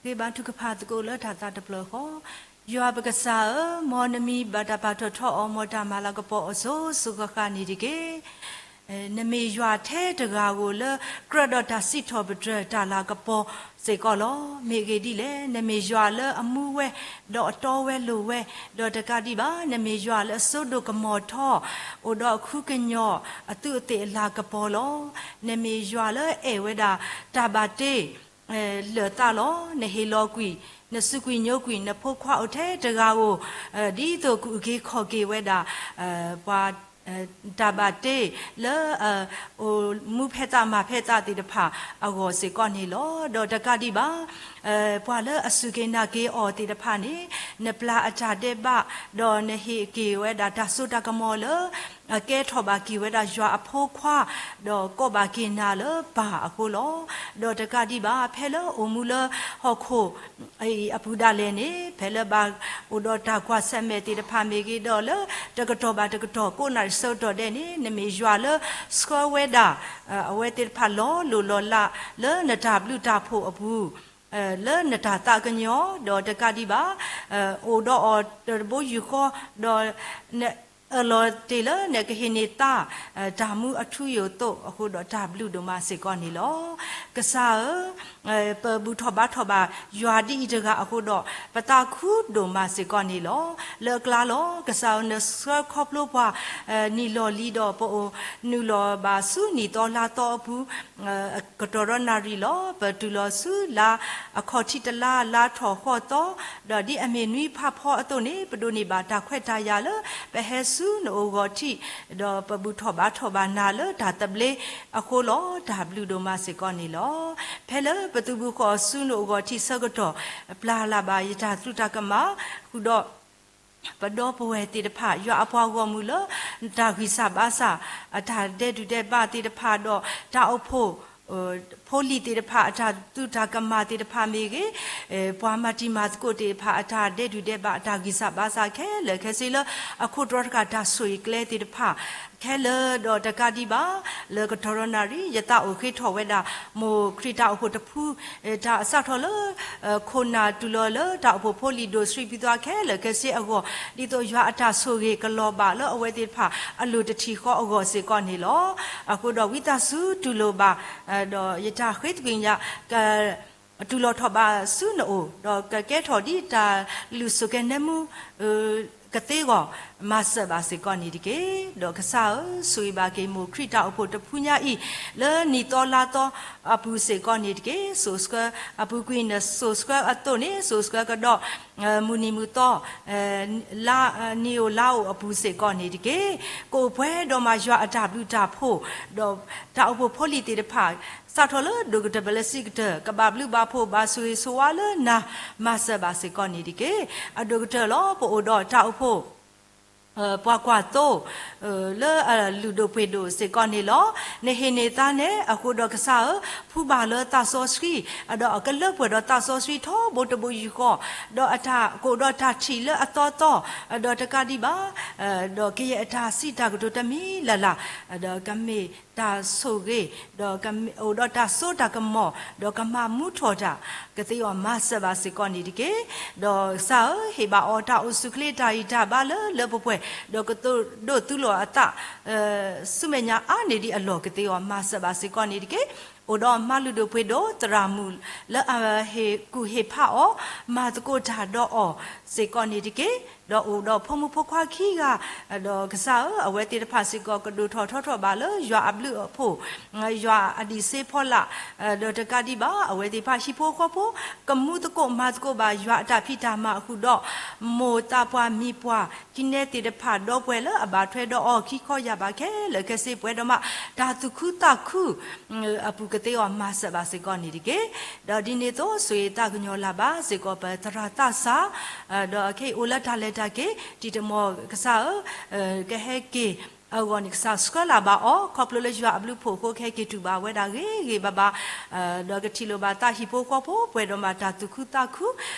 ဂ့ၤဘါထုကဖၣ်သကိးလၢတၢ်သးတဖျၢၣ်ဃီ, ယွၤပကစၢ်ဧၢ, မ်နမံၤဘၣ်တၢ်ပာ်ထီၣ်ထီအီၤ, မ်တၢ်မၤလၤကပီၤအီၤစိၤစိၤဃၣ်ဃၣ်န့ၣ်တက့ၢ်. နမ့ၢ်ယွၤထဲတဂၤဧိၤလၢ ကြၢးဒီးတၢ်စံးထီၣ်ပတြၢၤတၢ်လၤကပီၤစ့ၢ်ကီးလီၤ. မ့ၢ်ဂ့ၢ်ဒ်လဲၣ်, နမ့ၢ်ယွၤလၢအမူဝဲ, ဒီးအတီဝဲလိၤဝဲ, ဒီးတကးဒံးဘၣ်, နမ့ၢ်ယွၤလၢအစိဒိၣ်ကမီၤထီ, အိၣ်ဒီးအခူကညီၤ, အသူးအသ့ၣ်အလၤကပီၤလီၤ. နမ့ၢ်ယွၤလၢအဲၣ်ဝဲဒၣ်တၢ်ဘၣ်တ့ လၢာ်သးလီၤ. နဟ့ၣ်လီၤကွံာ်, နစူးကွံာ်ညိကွံာ် နဖိခွါအိၣ်ထဲတဂၤဧိၤ, ဒ်သိးကအုၣ်က့ၤခီၣ်က့ၤဝဲဒၣ် ပှၤ တၢ်ဘၣ်တ့လၢ အိၣ်မူဖဲသးမၤဖဲသးသ့ၣ်တဖၣ်အဂီၢ်စ့ၢ်ကီးန့ၣ်လီၤ. ဒီးတကးဒံးဘၣ် ပှၤလၢအစူၢ်က့ၤနာ်က့ၤအီၤသ့ၣ်တဖၣ်န့ၣ် နပျၢ်အတၢ်ဒဲးဘး, ဒီးနဟ့ၣ်က့ၤဝဲဒၣ်တၢ်စိတၢ်ကမီၤလၢ အကဲထီၣ်ဘၣ်က့ၤဝဲဒၣ်ယွၤအဖိခွါ, ဒီးကိးဘၣ်က့ၤနၤလၢပၢ်အဃိလီၤ. ဒီးတကးဒံးဘၣ် ဖဲလၢအိၣ်မူလၢဟီၣ်ခိၣ်အံၤအပူၤဒၣ်လဲာ်န့ၣ် ဖဲလၢဘၣ်အိၣ်ဒီးတၢ်ကွၢ်ဆၢၣ်မဲာ်သ့ၣ်တဖၣ်မ့ၢ်ဂ့ၤ, ဒီးလၢတကတီၢ်ဘၣ်တကတီၢ် ကိးနၣ်ရံၣ်ဆၢကတီၢ်ဒဲးန့ၣ် နမ့ၢ်ယွၤလၢဆှၢဝဲဒၣ် အဝဲသ့ၣ်တဖၣ်လီၤလိၢ်လီၤလး လၢနတၢ်ဘျုးတၢ်ဖှိၣ်အပူၤ လၢနတၢ်သးကညီၤ, ဒီးတကးဒံးဘၣ် အိၣ်ဒီးအီၤတဘိယူၢ်ဃီ, ဒီး အၢၣ်လီၤတ့ၢ်လၢနကဟ့ၣ်န့ၢ်သး တၢ်မူအထူအယိာ်အသိးအဃိဒီး တၢ်ဘျုးဒိၣ်မးစ့ၢ်ကီးန့ၣ်လီၤ. ကစၢ်ဧၢ, ပဘူၣ်ထီၣ်ဘါထီၣ်ဘၣ်ယွၤဒ်အံၤတဂၤအဃိဒီး ပသးခုဒိၣ်မးစ့ၢ်ကီးန့ၣ်လီၤ. လၢအကျါလီၤ. ကစၢ်ဧၢ, နဆှၢခီဖျိပှၤ နံၣ်လီၢ်လံၤဒီးပအိၣ်နုာ်လီၤဘၣ်ဆူနံၣ်သီလါသီအပူၤ ကတီၢ်ဒီးနၣ်ရံၣ်လီၤ. ပတုၤလီၤဆူလါအခီၣ်ထံးတလါ လါထီၣ်ဃီသီ, ဒီးဒ်အမ့ၢ်နွံဖးဖီအသိးန့ၣ် ပဒိးန့ၢ်ဘၣ်တၢ်ခွဲးတၢ်ယာ်လၢ ပဟဲဆူနအိၣ်ဂီၢ်ထံး, ဒီးပဘူၣ်ထီၣ်ဘါထီၣ်ဘၣ်နၤလၢတၢ်သဘျ့အဃိလီၤ. တၢ်ဘျုးဒိၣ်မးစ့ၢ်ကီးန့ၣ်လီၤ. ဖဲလၢပသုးဘူးဃီၤဆူနအိၣ်ဂီၢ်ထံးဆၢကတီၢ် ပျၢ်လၢ်ဘၣ်ယတၢ်သုးတၢ်ကမၣ်ဃုာ်ဒီး ပဒီပုၢ်ဝဲၢ်သ့ၣ်တဖၣ် ယွၤအပှၤဂီၢ်မုၢ်လၢ တၢ်ဂံၢ်စၢ်ဘါစၢ် အတၢ်ဒဲးဒုၣ်ဒဲးဘးသ့ၣ်တဖၣ်ဒီး တၢ်အိၣ်ဖှိၣ် ဖိလံၤသ့ၣ်တဖၣ် အတၢ်သုးတၢ်ကမၣ်သ့ၣ်တဖၣ်မ့ၢ်ဂ့ၤ, ပှၤမၤတံၤမၤသကိးသ့ၣ်တဖၣ် အတၢ်ဒဲးဒုၣ်ဒဲးဘး အတၢ်ဂံၢ်စၢ်ဘါစၢ်ခဲလၢာ်ခဲဆ့လၢ အခိၣ်တီတဃာ်တၢ်ဆိၣ်ဂ့ၤကျဲသ့ၣ်တဖၣ် ခဲလၢာ်ဒီးတကးဒံးဘၣ် လၢကတီၢ်ဒီးနၣ်ရံၣ် ယသးအိၣ်ဃ့ထီၣ်ဝဲဒၣ် မိၢ်ခရံာ်တၢ်အိၣ်ဖှိၣ်တဖု တၢ်အစးထီၣ်လၢ ခိၣ်နၢ်တုၤလီၤလၢတၢ်အိၣ်ဖှိၣ်ဖိလံၤဒိၣ်ဆှံဖုသွါခဲလၢာ်ခဲဆ့အဂီၢ် ဒ်သိးယွၤအတၢ်ဆိၣ်ဂ့ၤကလီၤဘၣ်လၢအဝဲသ့ၣ်တဖၣ်အလိၤတထံၣ်ဃီအဂီၢ်စ့ၢ်ကီးန့ၣ်လီၤ. အဃိဒီးဝံသးစူၤတူၢ်လိာ်ဘၣ် ဒီးယတၢ်ဃ့သကွံာ်ညါ က တူၢ်လိာ်ထီၣ်ဘၣ်ဆူနအိၣ် ဒီးကကဲထီၣ်ဒ်တၢ်လုၢ်စိၤကဲၤနၢမူ ကသ့အဂီၢ် မၤစၢၤဘၣ်စ့ၢ်ကီးန့ၣ်တက့ၢ်. ဒီးကစၢ်ဧၢ, ဆိၣ်ဂ့ၤဘၣ်က့ၤမိၢ်ခရံာ်တၢ်အိၣ်ဖှိၣ်တဖုညါအံၤ လၢနံၣ်သီလါသီအပူၤစ့ၢ်ကီးန့ၣ်တက့ၢ်. စိာ်ဆှၢအပူၤကွံာ် နစိာ်ဆှၢအသိးန့ၣ် စိာ်ဆှၢကဒီး မုၢ်နံၤမုၢ်သီ နံၣ်အိၣ်လါအိၣ်အပူၤစ့ၢ်ကီးန့ၣ်တက့ၢ်. ကအိၣ်ပှဲၤဒီးမၤယွၤအတၢ်ဘျုးတၢ်ဖှိၣ် ဒီးတၢ်အိၣ်ဖှိၣ်ဖိလံၤသ့ၣ်တဖၣ် စးထီၣ်လၢဒိၣ်ကတၢၢ်ပလၢစံးကတၢၢ် ကဘၣ်ဘျုးဘၣ်ဖှိၣ်ဘၣ်ဆိၣ်ဂ့ၤဆိၣ်ဝါလၢနၤ မၤစၢၤဘၣ်စ့ၢ်ကီးန့ၣ်တက့ၢ်. အဒိၣ်ကတၢၢ်လီၤ ပအိၣ်ဒီးတၢ်အိၣ်ဖှိၣ် ပှၤကွၢ်သိ လၢအလုၢ်ဒိၣ်ပှ့ၤဒိၣ်စ့ၢ်ကီးန့ၣ်လီၤ. နဟ့ၣ်န့ၢ်သါန့ၣ် အဃိဒီးကစၢ်ဧၢ, ဖှူဘၣ်လၢသးစီဆှံ ဒီးအကလၢပှဲၤဒီးသးစီဆှံထီဘိတဘိယူၢ်ဃီ, ဒီးအတၢ်ကအိၣ်ဒီးတၢ်ထံၣ်လၢအသီသီ, ဒီးတကးဒံးဘၣ် ဒီးကယဲၢ်အတၢ်စံးတၢ်ကတိၤတမံၤလၢ်လၢ်, ဒီးကမ့ၢ်တၢ်ဆိၣ်ဂ့ၤ, ဒီးကမ့ၢ်အိၣ်ဒီးတၢ်စိတၢ်ကမီၤ, ဒီးကမၤမူထီၣ်တၢ်, ကသ့အီၤမၤစၢၤဘၣ်စ့ၢ်ကီးန့ၣ်တက့ၢ်. ဒီးကစၢ်ဧၢ, ဟ့ၣ်ဘၣ်အီၤတၢ်အိၣ်ဆူၣ်ချ့တၢ်ဂံၢ်တၢ်ဘါလၢလၢပှဲၤပှဲၤ, ဒီးကဒိးသူလီၤအသး ဆူမဲာ်ညါအါန့ၢ်ဒံးအလီၢ် ကသ့အီၤမၤစၢၤဘၣ်စ့ၢ်ကီးန့ၣ်တက့ၢ်. အိၣ်ဒီးမၤလုၢ်ဒိၣ်ပှ့ၤဒိၣ် သရၣ်မုၣ် လၢအဟ့ၣ်ကူၣ်ဟ့ၣ်ဖးအီၤ, မၤသကိးတၢ်ဒီးအီၤစ့ၢ်ကီးန့ၣ်တက့ၢ်. ဒီးအိၣ်ဒီးဖိမုၣ်ဖိခွါခံဂၤ, ဒီးကစၢ်ဧၢ, အဝဲသ့ၣ်တဖၣ်စ့ၢ်ကီး ကဒိၣ်ထီၣ်ထီထီၣ်ဘၣ်လၢယွၤအဘျုးအဖှိၣ်, ယွၤအဒံးစ့ဖီလာ်, ဒီးတကးဒံးဘၣ် အဝဲသ့ၣ်တဖၣ်ဟံၣ်ဖိဃီဖိ ကမူသကိးမၤသကိးဘၣ်ယွၤအတၢ်ဖံးတၢ်မၤအဃိဒီး မိၢ်သးပှၢ်မံၤပှၢ် ခံနဲသ့ၣ်တဖၣ် ဒီပုၢ်ဝဲၢ်လၢအဘၣ်ထွဲဒီးအီၤ ခံခီယၢ်ဘးခဲလၢာ်ခဲဆ့ ပှဲၤဒီးမး တၢ်သူၣ်ခုသးခု အပူၤကသ့အီၤမၤစၢၤဘၣ်စ့ၢ်ကီးန့ၣ်တက့ၢ်. ဒီးဒ်န့ၣ်အသိး ဆိၣ်ဂ့ၤသးကညီၤလၢ်ဘၣ်စ့ၢ်ကီး ပသရၣ်သးစၢ်, ဒီးခဲအံၤအိၣ်လၢတၢ်လဲၤတၢ်က့ၤ တံၤတမီၢ်ကစၢ်ဧၢ, ကဟဲက့ၤအဂီၢ်န့ၣ် ကစၢ်ဆှၢလၢ်ဘၣ်အီၤ ခီဖျိလၢယွၤအဘျုးအဖှိၣ်အဃိ ကဟဲက့ၤတုၤဘၣ်ဝဲဒၣ်ဂ့ၤဂ့ၤဘၣ်ဘၣ်, ဒီးကထံၣ်လိာ်ဘၣ်သးဟံၣ်ဖိဃီဖိ ပှဲၤဒီးမးတၢ်သူၣ်ခုသးခု,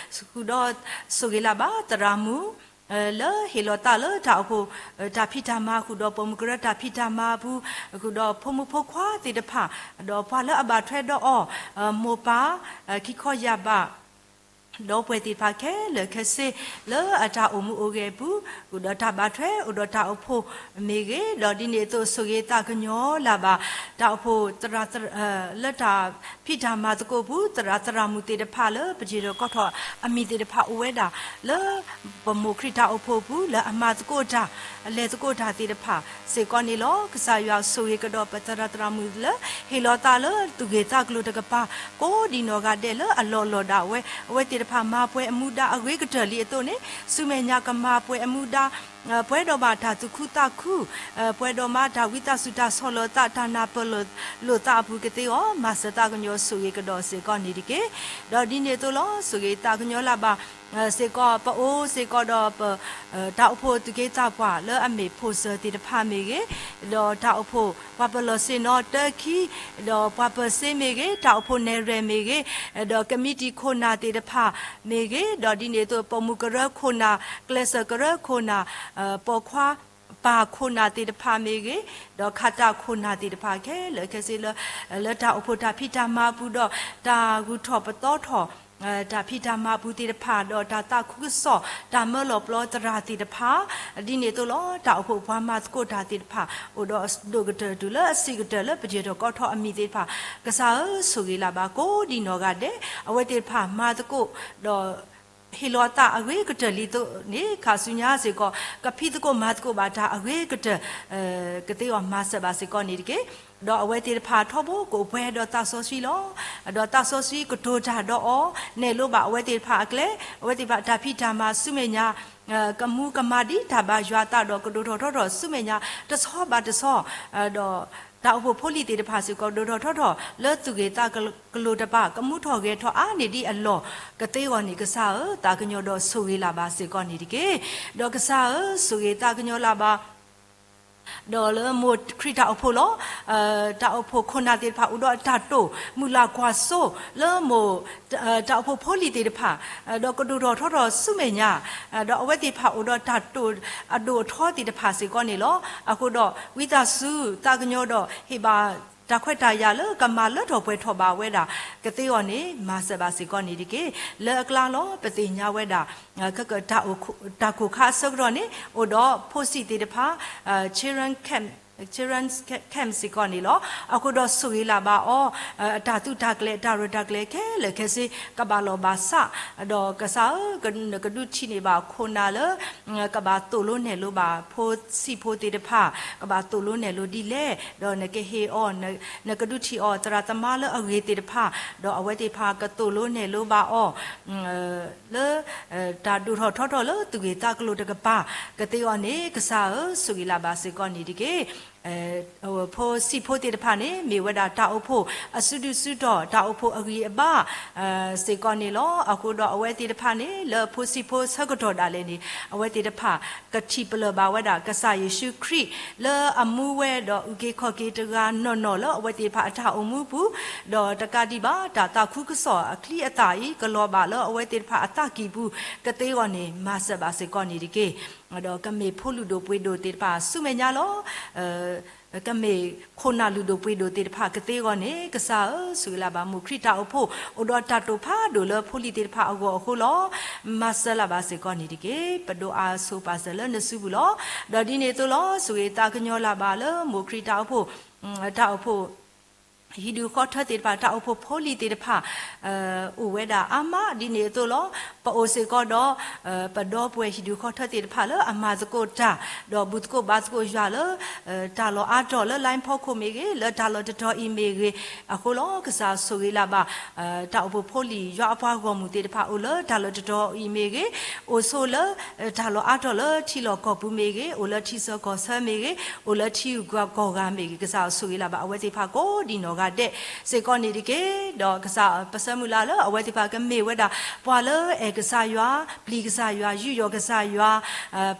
ဃုာ်ဒီးဆိၣ်ဂ့ၤလၢ်ဘၣ်သရၣ်မုၣ် လၢဟ့ၣ်လီၤသးလၢတၢ်အိၣ်ဖှိၣ် တၢ်ဖံးတၢ်မၤ ဃုာ်ဒီးပိာ်မုၣ်ကရၢတၢ်ဖံးတၢ်မၤအပူၤ, ဃုာ်ဒီးဖိမုၣ်ဖိခွါသ့ၣ်တဖၣ်, ဒီးပှၤလၢအဘၣ်ထွဲဒီးအီၤ, မိၢ်ပၢ်, ခံခီယၢ်ဘး, ဒီပုၢ်ဝဲၢ်သ့ၣ်တဖၣ်ခဲလၢာ်ခဲဆ့ လၢအတၢ်အိၣ်မူအိၣ်ဂဲၤအပူၤ အိၣ်ဒီးတၢ်ဘၣ်ထွဲ အိၣ်ဒီးတၢ်အိၣ်ဖှိၣ်မ့ၢ်ဂ့ၤ, ဒီးဒ်န့ၣ်အသိးဆိၣ်ဂ့ၤသးကညီၤလၢ်ဘၣ် တၢ်အိၣ်ဖှိၣ်သရၣ်သရၣ် လၢတၢ်ဖံးတၢ်မၤသကိးပူၤ သရၣ်သရၣ်မုၣ်သ့ၣ်တဖၣ်လၢပယ့ၢ်ဒီးကီထီၣ်အမံၤသ့ၣ်တဖၣ်အိၣ်ဝဲဒၣ် လၢပမိၢ်ခရံာ်တၢ်အိၣ်ဖှိၣ်ပူၤ လၢအမၤသကိးတၢ် အလဲၤသကိးတၢ်သ့ၣ်တဖၣ်စ့ၢ်ကီးန့ၣ်လီၤ. ကစၢ်ယွၤဆိၣ်ဂ့ၤကဒီးပသရၣ်သရၣ်မုၣ်လၢ ဟ့ၣ်လီၤသးလၢသူၣ်ဂ့ၢ်သးကျိၤတကပၤ ကိးဒံနီၢ်ဂၤဒဲးလၢအလီၢ်လီၢ်ဒၣ်ဝဲ အဝဲသ့ၣ်တဖၣ်မၤပှဲၤအမူဒါအဂ့ၤကတၢၢ်လံအသိးန့ၣ် ဆူမဲာ်ညါကမၤပှဲၤအမူဒါ ပှဲၤဒီးမးတၢ်သူၣ်ခုသးခု ပှဲၤဒီးမးတၢ်ဝံသးစူၤတၢ်ဆီၣ်လီၤသး တၢ်နၢ်ပၢၢ်လိာ်သးအပူၤကသ့အီၤ မၤစၢၤသးကညီၤဆိၣ်ဂ့ၤကဒီးစ့ၢ်ကီးန့ၣ်တက့ၢ်. ဒီးဒ်န့ၣ်အသိးလီၤ ဆိၣ်ဂ့ၤသးကညီၤလၢ်ဘၣ် စ့ၢ်ကီးပအိၣ်စ့ၢ်ကီးဒီးပ တၢ်အိၣ်ဖှိၣ်သူၣ်က့သးပှၢ်လၢအမ့ၢ်ဖိၣ်စၢၤသ့ၣ်တဖၣ်မ့ၢ်ဂ့ၤ, ဒီးတၢ်အိၣ်ဖှိၣ်ပှၤပလီၢ်ဆ့ၣ်နီၤတၢခံ ဒီးပှၤပၢၤစ့မ့ၢ်ဂ့ၤ, တၢ်အိၣ်ဖှိၣ်နဲၣ်ရွဲၣ်မ့ၢ်ဂ့ၤ, ဒီးကမံးတံာ်ခိၣ်နၢ်သ့ၣ်တဖၣ်မ့ၢ်ဂ့ၤ, ဒီးဒ်န့ၣ်အသိး ပိာ်မုၣ်ကရၢခိၣ်နၢ်, ကျဲးစၢးကရၢခိၣ်နၢ်, ပိာ်ခွါပၢ်ခိၣ်နၢ်သ့ၣ်တဖၣ်မ့ၢ်ဂ့ၤ, ဒီးခးတၢ်ခိၣ်နၢ်သ့ၣ်တဖၣ်ခဲလၢာ်ခဲဆ့လၢ လၢတၢ်အိၣ်ဖှိၣ်တၢ်ဖံးတၢ်မၤပူၤဒီး တၢ်ဂုၤထီၣ်ပသီထီၣ် တၢ်ဖံးတၢ်မၤပူၤသ့ၣ်တဖၣ် ဒီးတၢ်သးခုကစီၣ် တၢ်မၢလီၤပျီသရၣ်သ့ၣ်တဖၣ် ဒ်န့ၣ်အသိးလီၤ တၢ်အိၣ်ဖှိၣ်ပှၤမၤသကိးတၢ်သ့ၣ်တဖၣ် အိၣ်ဒီးဒိၣ်ကတၢၢ်တုၤလၢအဆံးကတၢၢ်လၢပယ့ၢ်ထီၣ်ကီထီၣ်အမံၤသ့ၣ်တဖၣ် ကစၢ်ဧၢ ဆိၣ်ဂ့ၤလၢ်ဘၣ်ကိးဒံနီၢ်ဂၤဒဲး အဝဲသ့ၣ်တဖၣ်မၤသကိးဒီး ဟ့ၣ်လီၤသးအဂ့ၤကတၢၢ်လံအသိးန့ၣ် ခါဆူညါစ့ၢ်ကီး ကဖံးသကိးမၤသကိးဘၣ်တၢ်အဂ့ၤကတၢၢ် ကသ့အီၤမၤစၢၤဘၣ်စ့ၢ်ကီးန့ၣ်တက့ၢ်. ဒီးအဝဲသ့ၣ်တဖၣ်ထီဘိကအိၣ်ပှဲၤဒီးသးစီဆှံလီၤ. ဒီးသးစီဆှံကတိၤတၢ်ဒီးအီၤ နဲၣ်လိဘၣ်အဝဲသ့ၣ်တဖၣ်အကျဲ အဝဲသ့ၣ်တဖၣ်တၢ်ဖံးတၢ်မၤဆူမဲာ်ညါ ကမူကမၤဒ်တၢ်ဘၣ်ယွၤအသးဒီးကဒိၣ်ထီၣ်ထီထီၣ်ဆူမဲာ်ညါ တဆီဘၣ်တဆီ ဒီးတၢ်အိၣ်ဖှိၣ်ဖိလံၤသ့ၣ်တဖၣ်စ့ၢ်ကီး ဒိၣ်ထီၣ်ထီထီၣ်လၢသူၣ်ဂ့ၢ်သးကလိၤတဖၣ် ကမူထီၣ်ဂဲၤထီၣ်အါန့ၢ်ဒံးအလီၢ် ကသ့အီၤန့ၣ် ကစၢ်ဧၢ သးကညီၤဒီးဆိၣ်ဂ့ၤလၢ်ဘၣ်စ့ၢ်ကီးန့ၣ်တက့ၢ်. ဒီးကစၢ်ဧၢ ဆိၣ်ဂ့ၤသးကညီၤလၢ်ဘၣ် ဒီးလၢမိၢ်ခရံာ်တၢ်အိၣ်ဖှိၣ်လီၤ. တၢ်အိၣ်ဖှိၣ်ခိၣ်နၢ်သ့ၣ်တဖၣ် အိၣ်ဒီးတၢ်တိာ်မုၢ်လၢ်ကွၢ်စိ လၢမိၢ် တၢ်အိၣ်ဖှိၣ်ဖိလံၤသ့ၣ်တဖၣ် ဒီးကဒိၣ်ထီၣ်ထီထီၣ်ဆူမဲာ်ညါ ဒီးအဝဲသ့ၣ်တဖၣ်အိၣ်ဒီးတၢ်တိာ်အဒိၣ်အထီသ့ၣ်တဖၣ်စ့ၢ်ကီးန့ၣ်လီၤ. အဃိဒီး ဝံသးစူၤ သးကညီၤဒီး ဟ့ၣ်ဘၣ်တၢ်ခွဲးတၢ်ယာ်လၢကမၤလၢထီၣ်ပှဲၤထီၣ်ဘၣ်ဝဲဒၣ် ကသ့အီၤန့ၣ် မၤစၢၤဘၣ်စ့ၢ်ကီးန့ၣ်တက့ၢ်. လၢအကျါလီၤ ပသ့ၣ်ညါဝဲဒၣ် တၢ်ခိၣ်ခါအဆၢကတီၢ်န့ၣ် အိၣ်ဒီးဖိဆံးသ့ၣ်တဖၣ် children camp, children camp စ့ၢ်ကီးန့ၣ်လီၤ. အဃိဒီးဆိၣ်ဂ့ၤလၢ်ဘၣ်အီၤ အတၢ်သုးတၢ်ကျဲၤ အတၢ်ရဲၣ်တၢ်ကျဲၤခဲလၢာ်ခဲဆ့ ကဘၣ်လီၢ်ဘၣ်စး ဒီးကစၢ်ဧၢ နကဒုးထံၣ်န့ၢ်ဘၣ်ခိၣ်နၢ်လၢ ကဘၣ်သိၣ်လိနဲၣ်လိဘၣ် ဖိဆံးဖိသ့ၣ်တဖၣ် ကဘၣ်သိၣ်လိနဲၣ်လိဒ်လဲၣ် ဒီးနကဟ့ၣ်အီၤ နကဒုးထံၣ်အီၤ သရၣ်သမါလၢအဂ့ၤသ့ၣ်တဖၣ် ဒီးအဝဲသ့ၣ်တဖၣ်ကသိၣ်လိနဲၣ်လိဘၣ်အီၤ လၢ တၢ်ဒိၣ်ထီၣ်ထီထီၣ်လၢသူၣ်ဂ့ၢ်သးကလိၤတကပၤ ကသ့အီၤန့ၣ် ကစၢ်ဧၢ ဆိၣ်ဂ့ၤလၢ်ဘၣ်စ့ၢ်ကီးန့ၣ်တက့ၢ်. ဖိဆံးဖိသ့ၣ်တဖၣ်န့ၣ် မ့ၢ်ဝဲဒၣ်တၢ်အိၣ်ဖှိၣ်အစုဒုၣ်စုတီၢ် တၢ်အိၣ်ဖှိၣ်အဂံၢ်အဘါ စ့ၢ်ကီးန့ၣ်လီၤ. အဃိဒီးအဝဲသ့ၣ်တဖၣ်န့ၣ် လၢဖိဆံးဖိဆၢကတီၢ်ဒၣ်လဲာ်န့ၣ် အဝဲသ့ၣ်တဖၣ်ကထံၣ်ပလၢၢ်ဘၣ်ဝဲဒၣ် ကစၢ်ယ့ၣ်ၡူးခရံာ် လၢအမူဝဲဒီးအုၣ်က့ၤခီၣ်က့ၤတဂၤနီၢ်နီၢ်လၢအဝဲသ့ၣ်တဖၣ်အတၢ်အိၣ်မူပူၤ ဒီးတကးဒံးဘၣ် တၢ်သးခုကစီၣ်အချံအသၣ်အံၤ ကလီၤဘၣ်လၢအဝဲသ့ၣ်တဖၣ်အသးကံၢ်ပူၤ ကသ့အီၤန့ၣ် မၤစၢၤဘၣ်စ့ၢ်ကီးန့ၣ်တက့ၢ်. ဒီးကမ့ၢ်ဖိလုၢ်ဒိၣ်ပှ့ၤဒိၣ်သ့ၣ်တဖၣ်ဆူမဲာ်ညါလီၤ. ကမ့ၢ်ခိၣ်နၢ်လုၢ်ဒိၣ်ပှ့ၤဒိၣ်သ့ၣ်တဖၣ်ကသ့အဂီၢ်န့ၣ် ကစၢ်ဧၢ ဆိၣ်ဂ့ၤလၢ်ဘၣ် မိၢ်ခရံာ်တၢ်အိၣ်ဖှိၣ် အိၣ်ဒီးတၢ်တိာ်ဖးဒိၣ်လၢဖိလံၤသ့ၣ်တဖၣ်အဂီၢ်အဃိလီၤ. မၤစၢၤလၢ်ဘၣ်စ့ၢ်ကီးန့ၣ်တက့ၢ်. ပဒိးအါဆိပာ်စၢၤလၢနစုပူၤလီၤ. ဒီးဒ်န့ၣ်အသိးလီၤ ဆိၣ်ဂ့ၤသးကညီၤလၢ်ဘၣ်လၢမိၢ်ခရံာ်တၢ်အိၣ်ဖှိၣ် တၢ်အိၣ်ဖှိၣ် ဟံၣ်ဒူၣ်ဃီထၢသ့ၣ်တဖၣ် တၢ်အိၣ်ဖှိၣ်ဖိလံၤသ့ၣ်တဖၣ် အိၣ်ဝဲဒၣ်အါမး ဒ်န့ၣ်အသိးလီၤ. ပအိၣ်စ့ၢ်ကီးဒီး ပဒီပုၢ်ဝဲၢ်ဟံၣ်ဒူၣ်ဃီထၢသ့ၣ်တဖၣ်လၢအမၤသကိးတၢ် ဒီးဘူၣ်သကိးဘါသကိးယွၤလၢ တၢ်လီၢ်အါတီၢ်လၢ လိုင်း ဖီခိၣ်မ့ၢ်ဂ့ၤ လၢတၢ်လီၢ်တတီၤအံၤမ့ၢ်ဂ့ၤ အဃိလီၤ ကစၢ်ဆိၣ်ဂ့ၤလၢ်ဘၣ် တၢ်အိၣ်ဖှိၣ်ဖိလံၤ ယွၤအပှၤဂီၢ်မုၢ်သ့ၣ်တဖၣ် အိၣ်လၢတၢ်လီၢ်တတီၤအံၤမ့ၢ်ဂ့ၤ အိၣ်ဆိးလၢ တၢ်လီၢ်အါတီၢ်လၢထံလီၢ်ကီၢ်ပူၤမ့ၢ်ဂ့ၤ အိၣ်လၢထံဆၢကီၢ်ဆၢမ့ၢ်ဂ့ၤ အိၣ်လၢထံဂုၤကီၢ်ဂၤမ့ၢ်ဂ့ၤ ကစၢ်ဆိၣ်ဂ့ၤလၢ်ဘၣ် အဝဲသ့ၣ်တဖၣ်ကိးဒံနီၢ်ဂၤဒဲး စ့ၢ်ကီးန့ၣ်တက့ၢ်. ဒီးကစၢ်ပဆၢမုၢ်လၢ်လၢ အဝဲသ့ၣ်တဖၣ်ကမ့ၢ်ဝဲဒၣ် ပှၤလၢအဲၣ်ကစၢ်ယွၤ ပျံၤကစၢ်ယွၤ ယူးယီၣ်ကစၢ်ယွၤ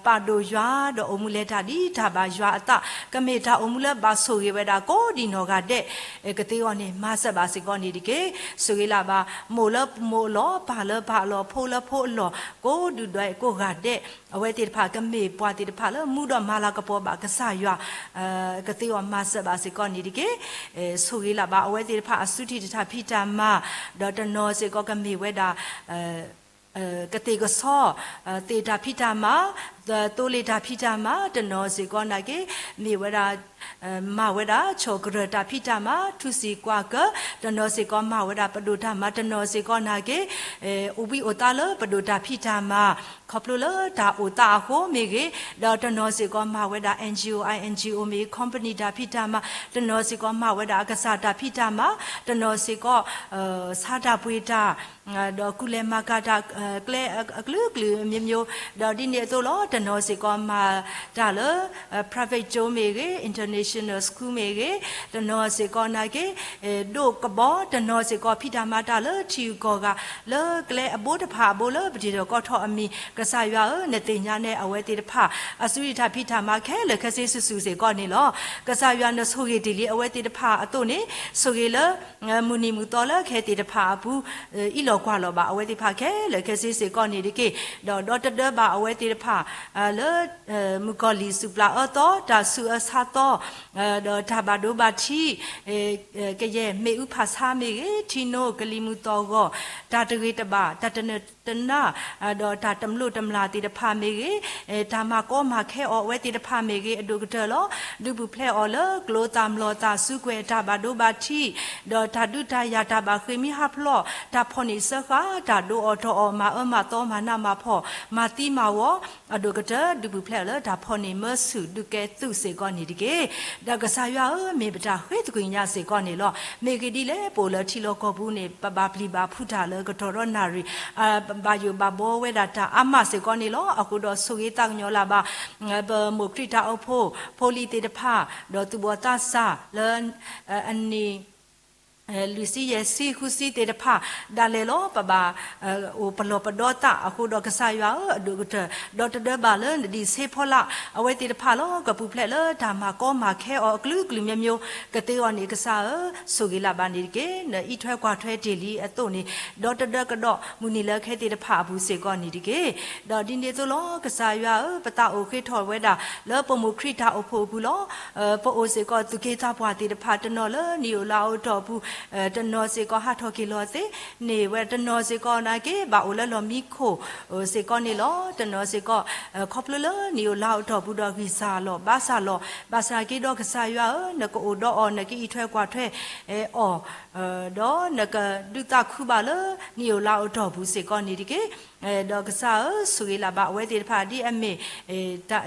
ပာ်ဒိၣ်ယွၤ ဒီးအိၣ်မူလဲၤတၢ်ဒ်တၢ်ဘၣ်ယွၤအသး ကမ့ၢ်တၢ်အိၣ်မူလၢဘၣ်ဆိၣ်ဂ့ၤဝဲဒၣ်ကိးဒံနီၢ်ဂၤဒဲး ကသ့အီၤန့ၣ် မၤစၢၤဘၣ်စ့ၢ်ကီးန့ၣ်တက့ၢ်. ဆိၣ်ဂ့ၤလၢ်ဘၣ် မိၢ်လၢမိၢ်အလီၢ် ပၢ်လၢပၢ်အလီၢ် ဖိလၢဖိအလီၢ် ကိးဒူၣ်ဒွဲၣ်ကိးဂၤဒဲး အဝဲသ့ၣ်တဖၣ်ကမ့ၢ်ပှၤသ့ၣ်တဖၣ်လၢ မူဒီးမၤလၤကပီၤဘၣ်ကစၢ်ယွၤ ကသ့အီၤမၤစၢၤဘၣ်စ့ၢ်ကီးန့ၣ်တက့ၢ်. ဆိၣ်ဂ့ၤလၢ်ဘၣ် အဝဲသ့ၣ်တဖၣ်အစုထံၣ်တၢ်ဖံးတၢ်မၤ ဒီးတနီၤစ့ၢ်ကီးကမ့ၢ်ဝဲဒၣ် ကသ့ၣ်ကဆီ, သ့ၣ်တၢ်ဖံးတၢ်မၤ, သိလ့ၣ်တၢ်ဖံးတၢ်မၤ, တနီၤစ့ၢ်ကီးနာ်က့ မ့ၢ်ဝဲဒၣ် မၤဝဲဒၣ် ဆီၣ်ကရၢၢ်တၢ်ဖံးတၢ်မၤ, ထူစံၣ်ကွၢ်ကၢ, တနီၤစ့ၢ်ကီးမၤဝဲဒၣ်ပဒိၣ်တၢ်မၤ, တနီၤစ့ၢ်ကီးနာ်က့ အိၣ်ဘှံးအိၣ်သါလၢပဒိၣ်တၢ်ဖံးတၢ်မၤ ခီဖျိလၢတၢ်အိၣ်သးအဃိမ့ၢ်ဂ့ၤ, ဒီးတနီၤစ့ၢ်ကီးမၤဝဲဒၣ် NGO, INGO မ့ၢ်ဂ့ၤ company တၢ်ဖံးတၢ်မၤ, တနီၤစ့ၢ်ကီးမၤဝဲဒၣ်အကစၢ်တၢ်ဖံးတၢ်မၤ, တနီၤစ့ၢ်ကီး ဆါတၢ်ပှ့ၤတၢ် ဒီးကူလဲၤမၤကၤတၢ် ကျဲအကလုာ်ကလုာ်မျိုးမျိုး, ဒီးဒ်န့ၣ်အသိးလီၤ. တနီၤစ့ၢ်ကီးမၤတၢ်လၢ private ကၠိမ့ၢ်ဂ့ၤ, international school မ့ၢ်ဂ့ၤ, တနီၤစ့ၢ်ကီးနာ်က့ ဒိးကဘီ, တနီၤစ့ၢ်ကီးဖံးတၢ်မၤတၢ်လၢထံဂုၤကီၢ်ဂၤ လၢကျဲအဘိတဖၣ်အဘိလၢပတ့ၢ်ဒီးကီထီၣ်အမံၤ, ကစၢ်ယွၤဧၢ, နသ့ၣ်ညါနဲအဝဲသ့ၣ်တဖၣ် အစုရံၣ်တၢ်ဖံးတၢ်မၤခဲလၢာ်ခဲဆ့စုာ်စုာ်စ့ၢ်ကီးန့ၣ်လီၤ. ကစၢ်ယွၤနဆိၣ်ဂ့ၤတ့ၢ်လံအဝဲသ့ၣ်တဖၣ်အသိးန့ၣ်, ဆိၣ်ဂ့ၤလၢ မုၢ်နံၤမုၢ်သီလၢခဲသ့ၣ်တဖၣ်အပူၤ အံးလီၤကွၢ်လီၤဘၣ် အဝဲသ့ၣ်တဖၣ်ခဲလၢာ်ခဲဆ့စ့ၢ်ကီးန့ၣ်တက့ၢ်. ဒီးဒီတဒၢဘၣ်အဝဲသ့ၣ်တဖၣ် လၢ မုၣ်ကီၢ်လံၢ်စူၣ်ပျၢ်အၢသီ, တၢ်ဆူးအၢဆါသီ, ဒီးတၢ်ဘၣ်ဒိဘၣ်ထံး, ကယဲၢ်မ့ၣ်အူဖးဆါမ့ၢ်ဂ့ၤ, ထံနိကလံၤမုၢ်သီၣ်ဂီၢ်, တၢ်တဂ့ၤတဘၣ်, တၢ်တနၢၤတနါ, ဒီးတၢ်တမျိးတမျာ်သ့ၣ်တဖၣ်မ့ၢ်ဂ့ၤ, တၢ်မၤကီမၤခဲအီၤအဝဲသ့ၣ်တဖၣ်မ့ၢ်ဂ့ၤ, အဒိၣ်ကတၢၢ်လီၤ. ဒုးပူၤဖျဲးအီၤလၢကျိသၣ်မျိာ်သၣ်, စုကဝဲၤတၢ်ဘၣ်ဒိဘၣ်ထံး, ဒီးတၢ်ဒုးတၢ်ယၤတၢ်ဘၣ်ဃ့ၢ်မှံဟးဖျိး, တၢ်ဖီၣ်န့ၢ်စၢဃာ်, တၢ်ဒိးအီၣ်တီၢ်အီၣ်, မၤအၢမၤသီ, မၤနးမၤဖှီၣ်, မၤသံမၤဝီ, အဒိၣ်ကတၢၢ် ဒုးပူၤဖျဲးအီၤလၢတၢ်ဖီၣ်န့ၢ်မၢဆူၣ်ဒုးကဲသုးစ့ၢ်ကီးန့ၣ်တက့ၢ်. ဒီးကစၢ်ယွၤဧၢ, မ့ၢ်ပတၢ်ဃ့သကွံာ်ညါစ့ၢ်ကီးန့ၣ်လီၤ. မ့ၢ်ဂ့ၢ်ဒ်လဲၣ်, ပအိၣ်လၢထံလီၢ်ကီၢ်ပူၤန့ၣ် ပဘၣ်ပျံၤဘၣ်ဖုးတၢ်လၢကတီၢ်ဒီနၣ်ရံၣ် ဘၣ်ယိၣ်ဘၣ်ဘှီဝဲဒၣ်တၢ်အါမးစ့ၢ်ကီးန့ၣ်လီၤ. အဃိဒီးဆိၣ်ဂ့ၤသးကညီၤလၢ်ဘၣ် ပမိၢ်ခရံာ်တၢ်အိၣ်ဖှိၣ်ဖိလံၤသ့ၣ်တဖၣ်, ဒီးသူၣ်ဘီၣ်သးစၢ်လၢ အနံၣ် လွံၢ်ဆံယဲၢ်ဆံဃုဆံသ့ၣ်တဖၣ် ဒၣ်လဲာ်လီၤ. ပဘၣ်အိၣ်ပလီၢ်ပဒီသးအဃိဒီးကစၢ်ယွၤဧၢ, အဒိၣ်ကတၢၢ် ဒီတဒၢဘၣ်လၢနဒံးဆ့ဖီလာ် အဝဲသ့ၣ်တဖၣ်လီၤ. ကပူၤဖျဲးလၢတၢ်မၤကီမၤခဲအီၤအကလုာ်ကလုာ်မျိုးမျိုး ကသ့အီၤန့ၣ် ကစၢ်ဧၢ, ဆိၣ်ဂ့ၤလၢ်ဘၣ်န့ၣ်တက့ၢ်. နအံးထွဲကွၢ်ထွဲတ့ၢ်လံအသိးန့ၣ် ဒီတဒၢကဒီးမုၢ်နံၤလၢခဲသ့ၣ်တဖၣ်အပူၤစ့ၢ်ကီးန့ၣ်တက့ၢ်. ဒီးဒ်န့ၣ်အသိးလီၤ. ကစၢ်ယွၤဧၢ, ပသးအိၣ်ဃ့ထီၣ်ဝဲဒၣ် လၢပမိၢ်ခရံာ်တၢ်အိၣ်ဖှိၣ်အပူၤလီၤ. ပအိၣ်စ့ၢ်ကီးသူၣ်က့သးပှၢ်သ့ၣ်တဖၣ် တနီၤလၢနံၣ်အိၣ်လါအိၣ်တီၢ်ပူၤ, တနီၤစ့ၢ်ကီးဟးထီၣ်က့ၤလီၤသ့န့ၣ်ဝဲ, တနီၤစ့ၢ်ကီးနာ်က့ ဘၣ်အိၣ်လၢလီၢ်မံခိၣ်စ့ၢ်ကီးန့ၣ်လီၤ. တနီၤစ့ၢ်ကီး ခီဖျိလၢနံၣ်အိၣ်လါအိၣ်တီၢ်ပူၤဒီးဂံၢ်စၢ်လီၤ ဘါစၢ်လီၤ, ဘၣ်ဆၣ်က့ဒီးကစၢ်ယွၤဧၢ, နကအိၣ်ဒီးအီၤ, နကအံးထွဲကွၢ်ထွဲအီၤ, ဒီးနကဒုးသးခုဘၣ်လၢနံၣ်အိၣ်လါအိၣ်တီၢ်ပူၤစ့ၢ်ကီးန့ၣ်တက့ၢ်. ဒီးကစၢ်ဧၢ, ဆိၣ်ဂ့ၤလၢ်ဘၣ်အဝဲသ့ၣ်တဖၣ် ဒ်အမ့ၢ်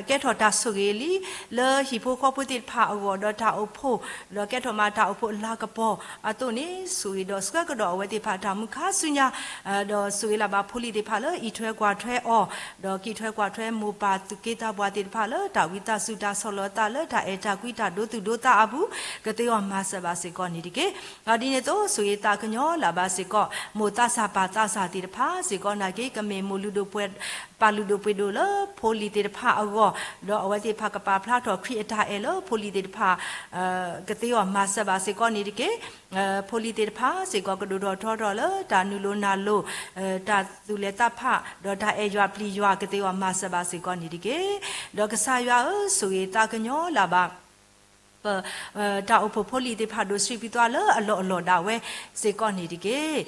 ကဲထီၣ်တၢ်ဆိၣ်ဂ့ၤလံ လၢဟံၣ်ဖိဃီဖိသ့ၣ်တဖၣ်အဂီၢ်, ဒီးတၢ်အိၣ်ဖှိၣ်, ဒီးကဲထီၣ်မးတၢ်အိၣ်ဖှိၣ်အလၤကပီၤအသိးန့ၣ်, ဆိၣ်ဂ့ၤဒီးဆှၢကဒီးအဝဲသ့ၣ်တဖၣ်တၢ်မူခါဆူညါ, ဒီးဆိၣ်ဂ့ၤလၢ်ဘၣ်ဖိလံၤသ့ၣ်တဖၣ်လၢအံးထွဲကွၢ်ထွဲအီၤ, ဒီးကအံးထွဲကွၢ်ထွဲမိၢ်ပၢ်သူၣ်က့သးပှၢ်သ့ၣ်တဖၣ်လၢတၢ်ဝံသးစူၤတၢ်ဆီၣ်လီၤသးလၢတၢ်အဲၣ်တၢ်ကွံတၢ်ဒိသူၣ်ဒိသးအပူၤ, ကသ့အီၤမၤစၢၤဘၣ်စ့ၢ်ကီးန့ၣ်တက့ၢ်. ဒ်န့ၣ်အသိး ဆိၣ်ဂ့ၤသးကညီၤလၢ်ဘၣ်စ့ၢ်ကီး မိၢ်သးစၢ်ပၢ်သးစၢ်သ့ၣ်တဖၣ်စ့ၢ်ကီးနာ်က့ ကမ့ၢ်မိၢ်လုၢ်ဒိၣ်ပှ့ၤ ပၢ်လုၢ်ဒိၣ်ပှ့ၤဒိၣ်လၢဖိလံၤသ့ၣ်တဖၣ်အဂီၢ်, ဒီးအဝဲသ့ၣ်တဖၣ်ကပာ်ဖျါထီၣ်ခရံာ်အတၢ်အဲၣ်လၢဖိလံၤသ့ၣ်တဖၣ် ကသ့အီၤမၤစၢၤဘၣ်စ့ၢ်ကီးန့ၣ်တက့ၢ်. ဖိလံၤသ့ၣ်တဖၣ်စ့ၢ်ကီးကဒိၣ်ထီၣ်ထီထီၣ်လၢတၢ်နုာ်လီၤနၢ်လီၤ, တၢ်သူၣ်လဲၤသးဖး, ဒီးတၢ်အဲၣ်ယွၤပျံၤယွၤ ကသ့အီၤမၤစၢၤဘၣ်စ့ၢ်ကီးန့ၣ်တက့ၢ်. ဒီးကစၢ်ယွၤဧၢ, ဆိၣ်ဂ့ၤသးကညီၤလၢ်ဘၣ် ပ တၢ်အိၣ်ဖှိၣ်ဖိလံၤသ့ၣ်တဖၣ်ဒိၣ်ဆံးပသးလၢအလီၢ်အလီၢ်ဒၣ်ဝဲစ့ၢ်ကီးန့ၣ်တက့ၢ်.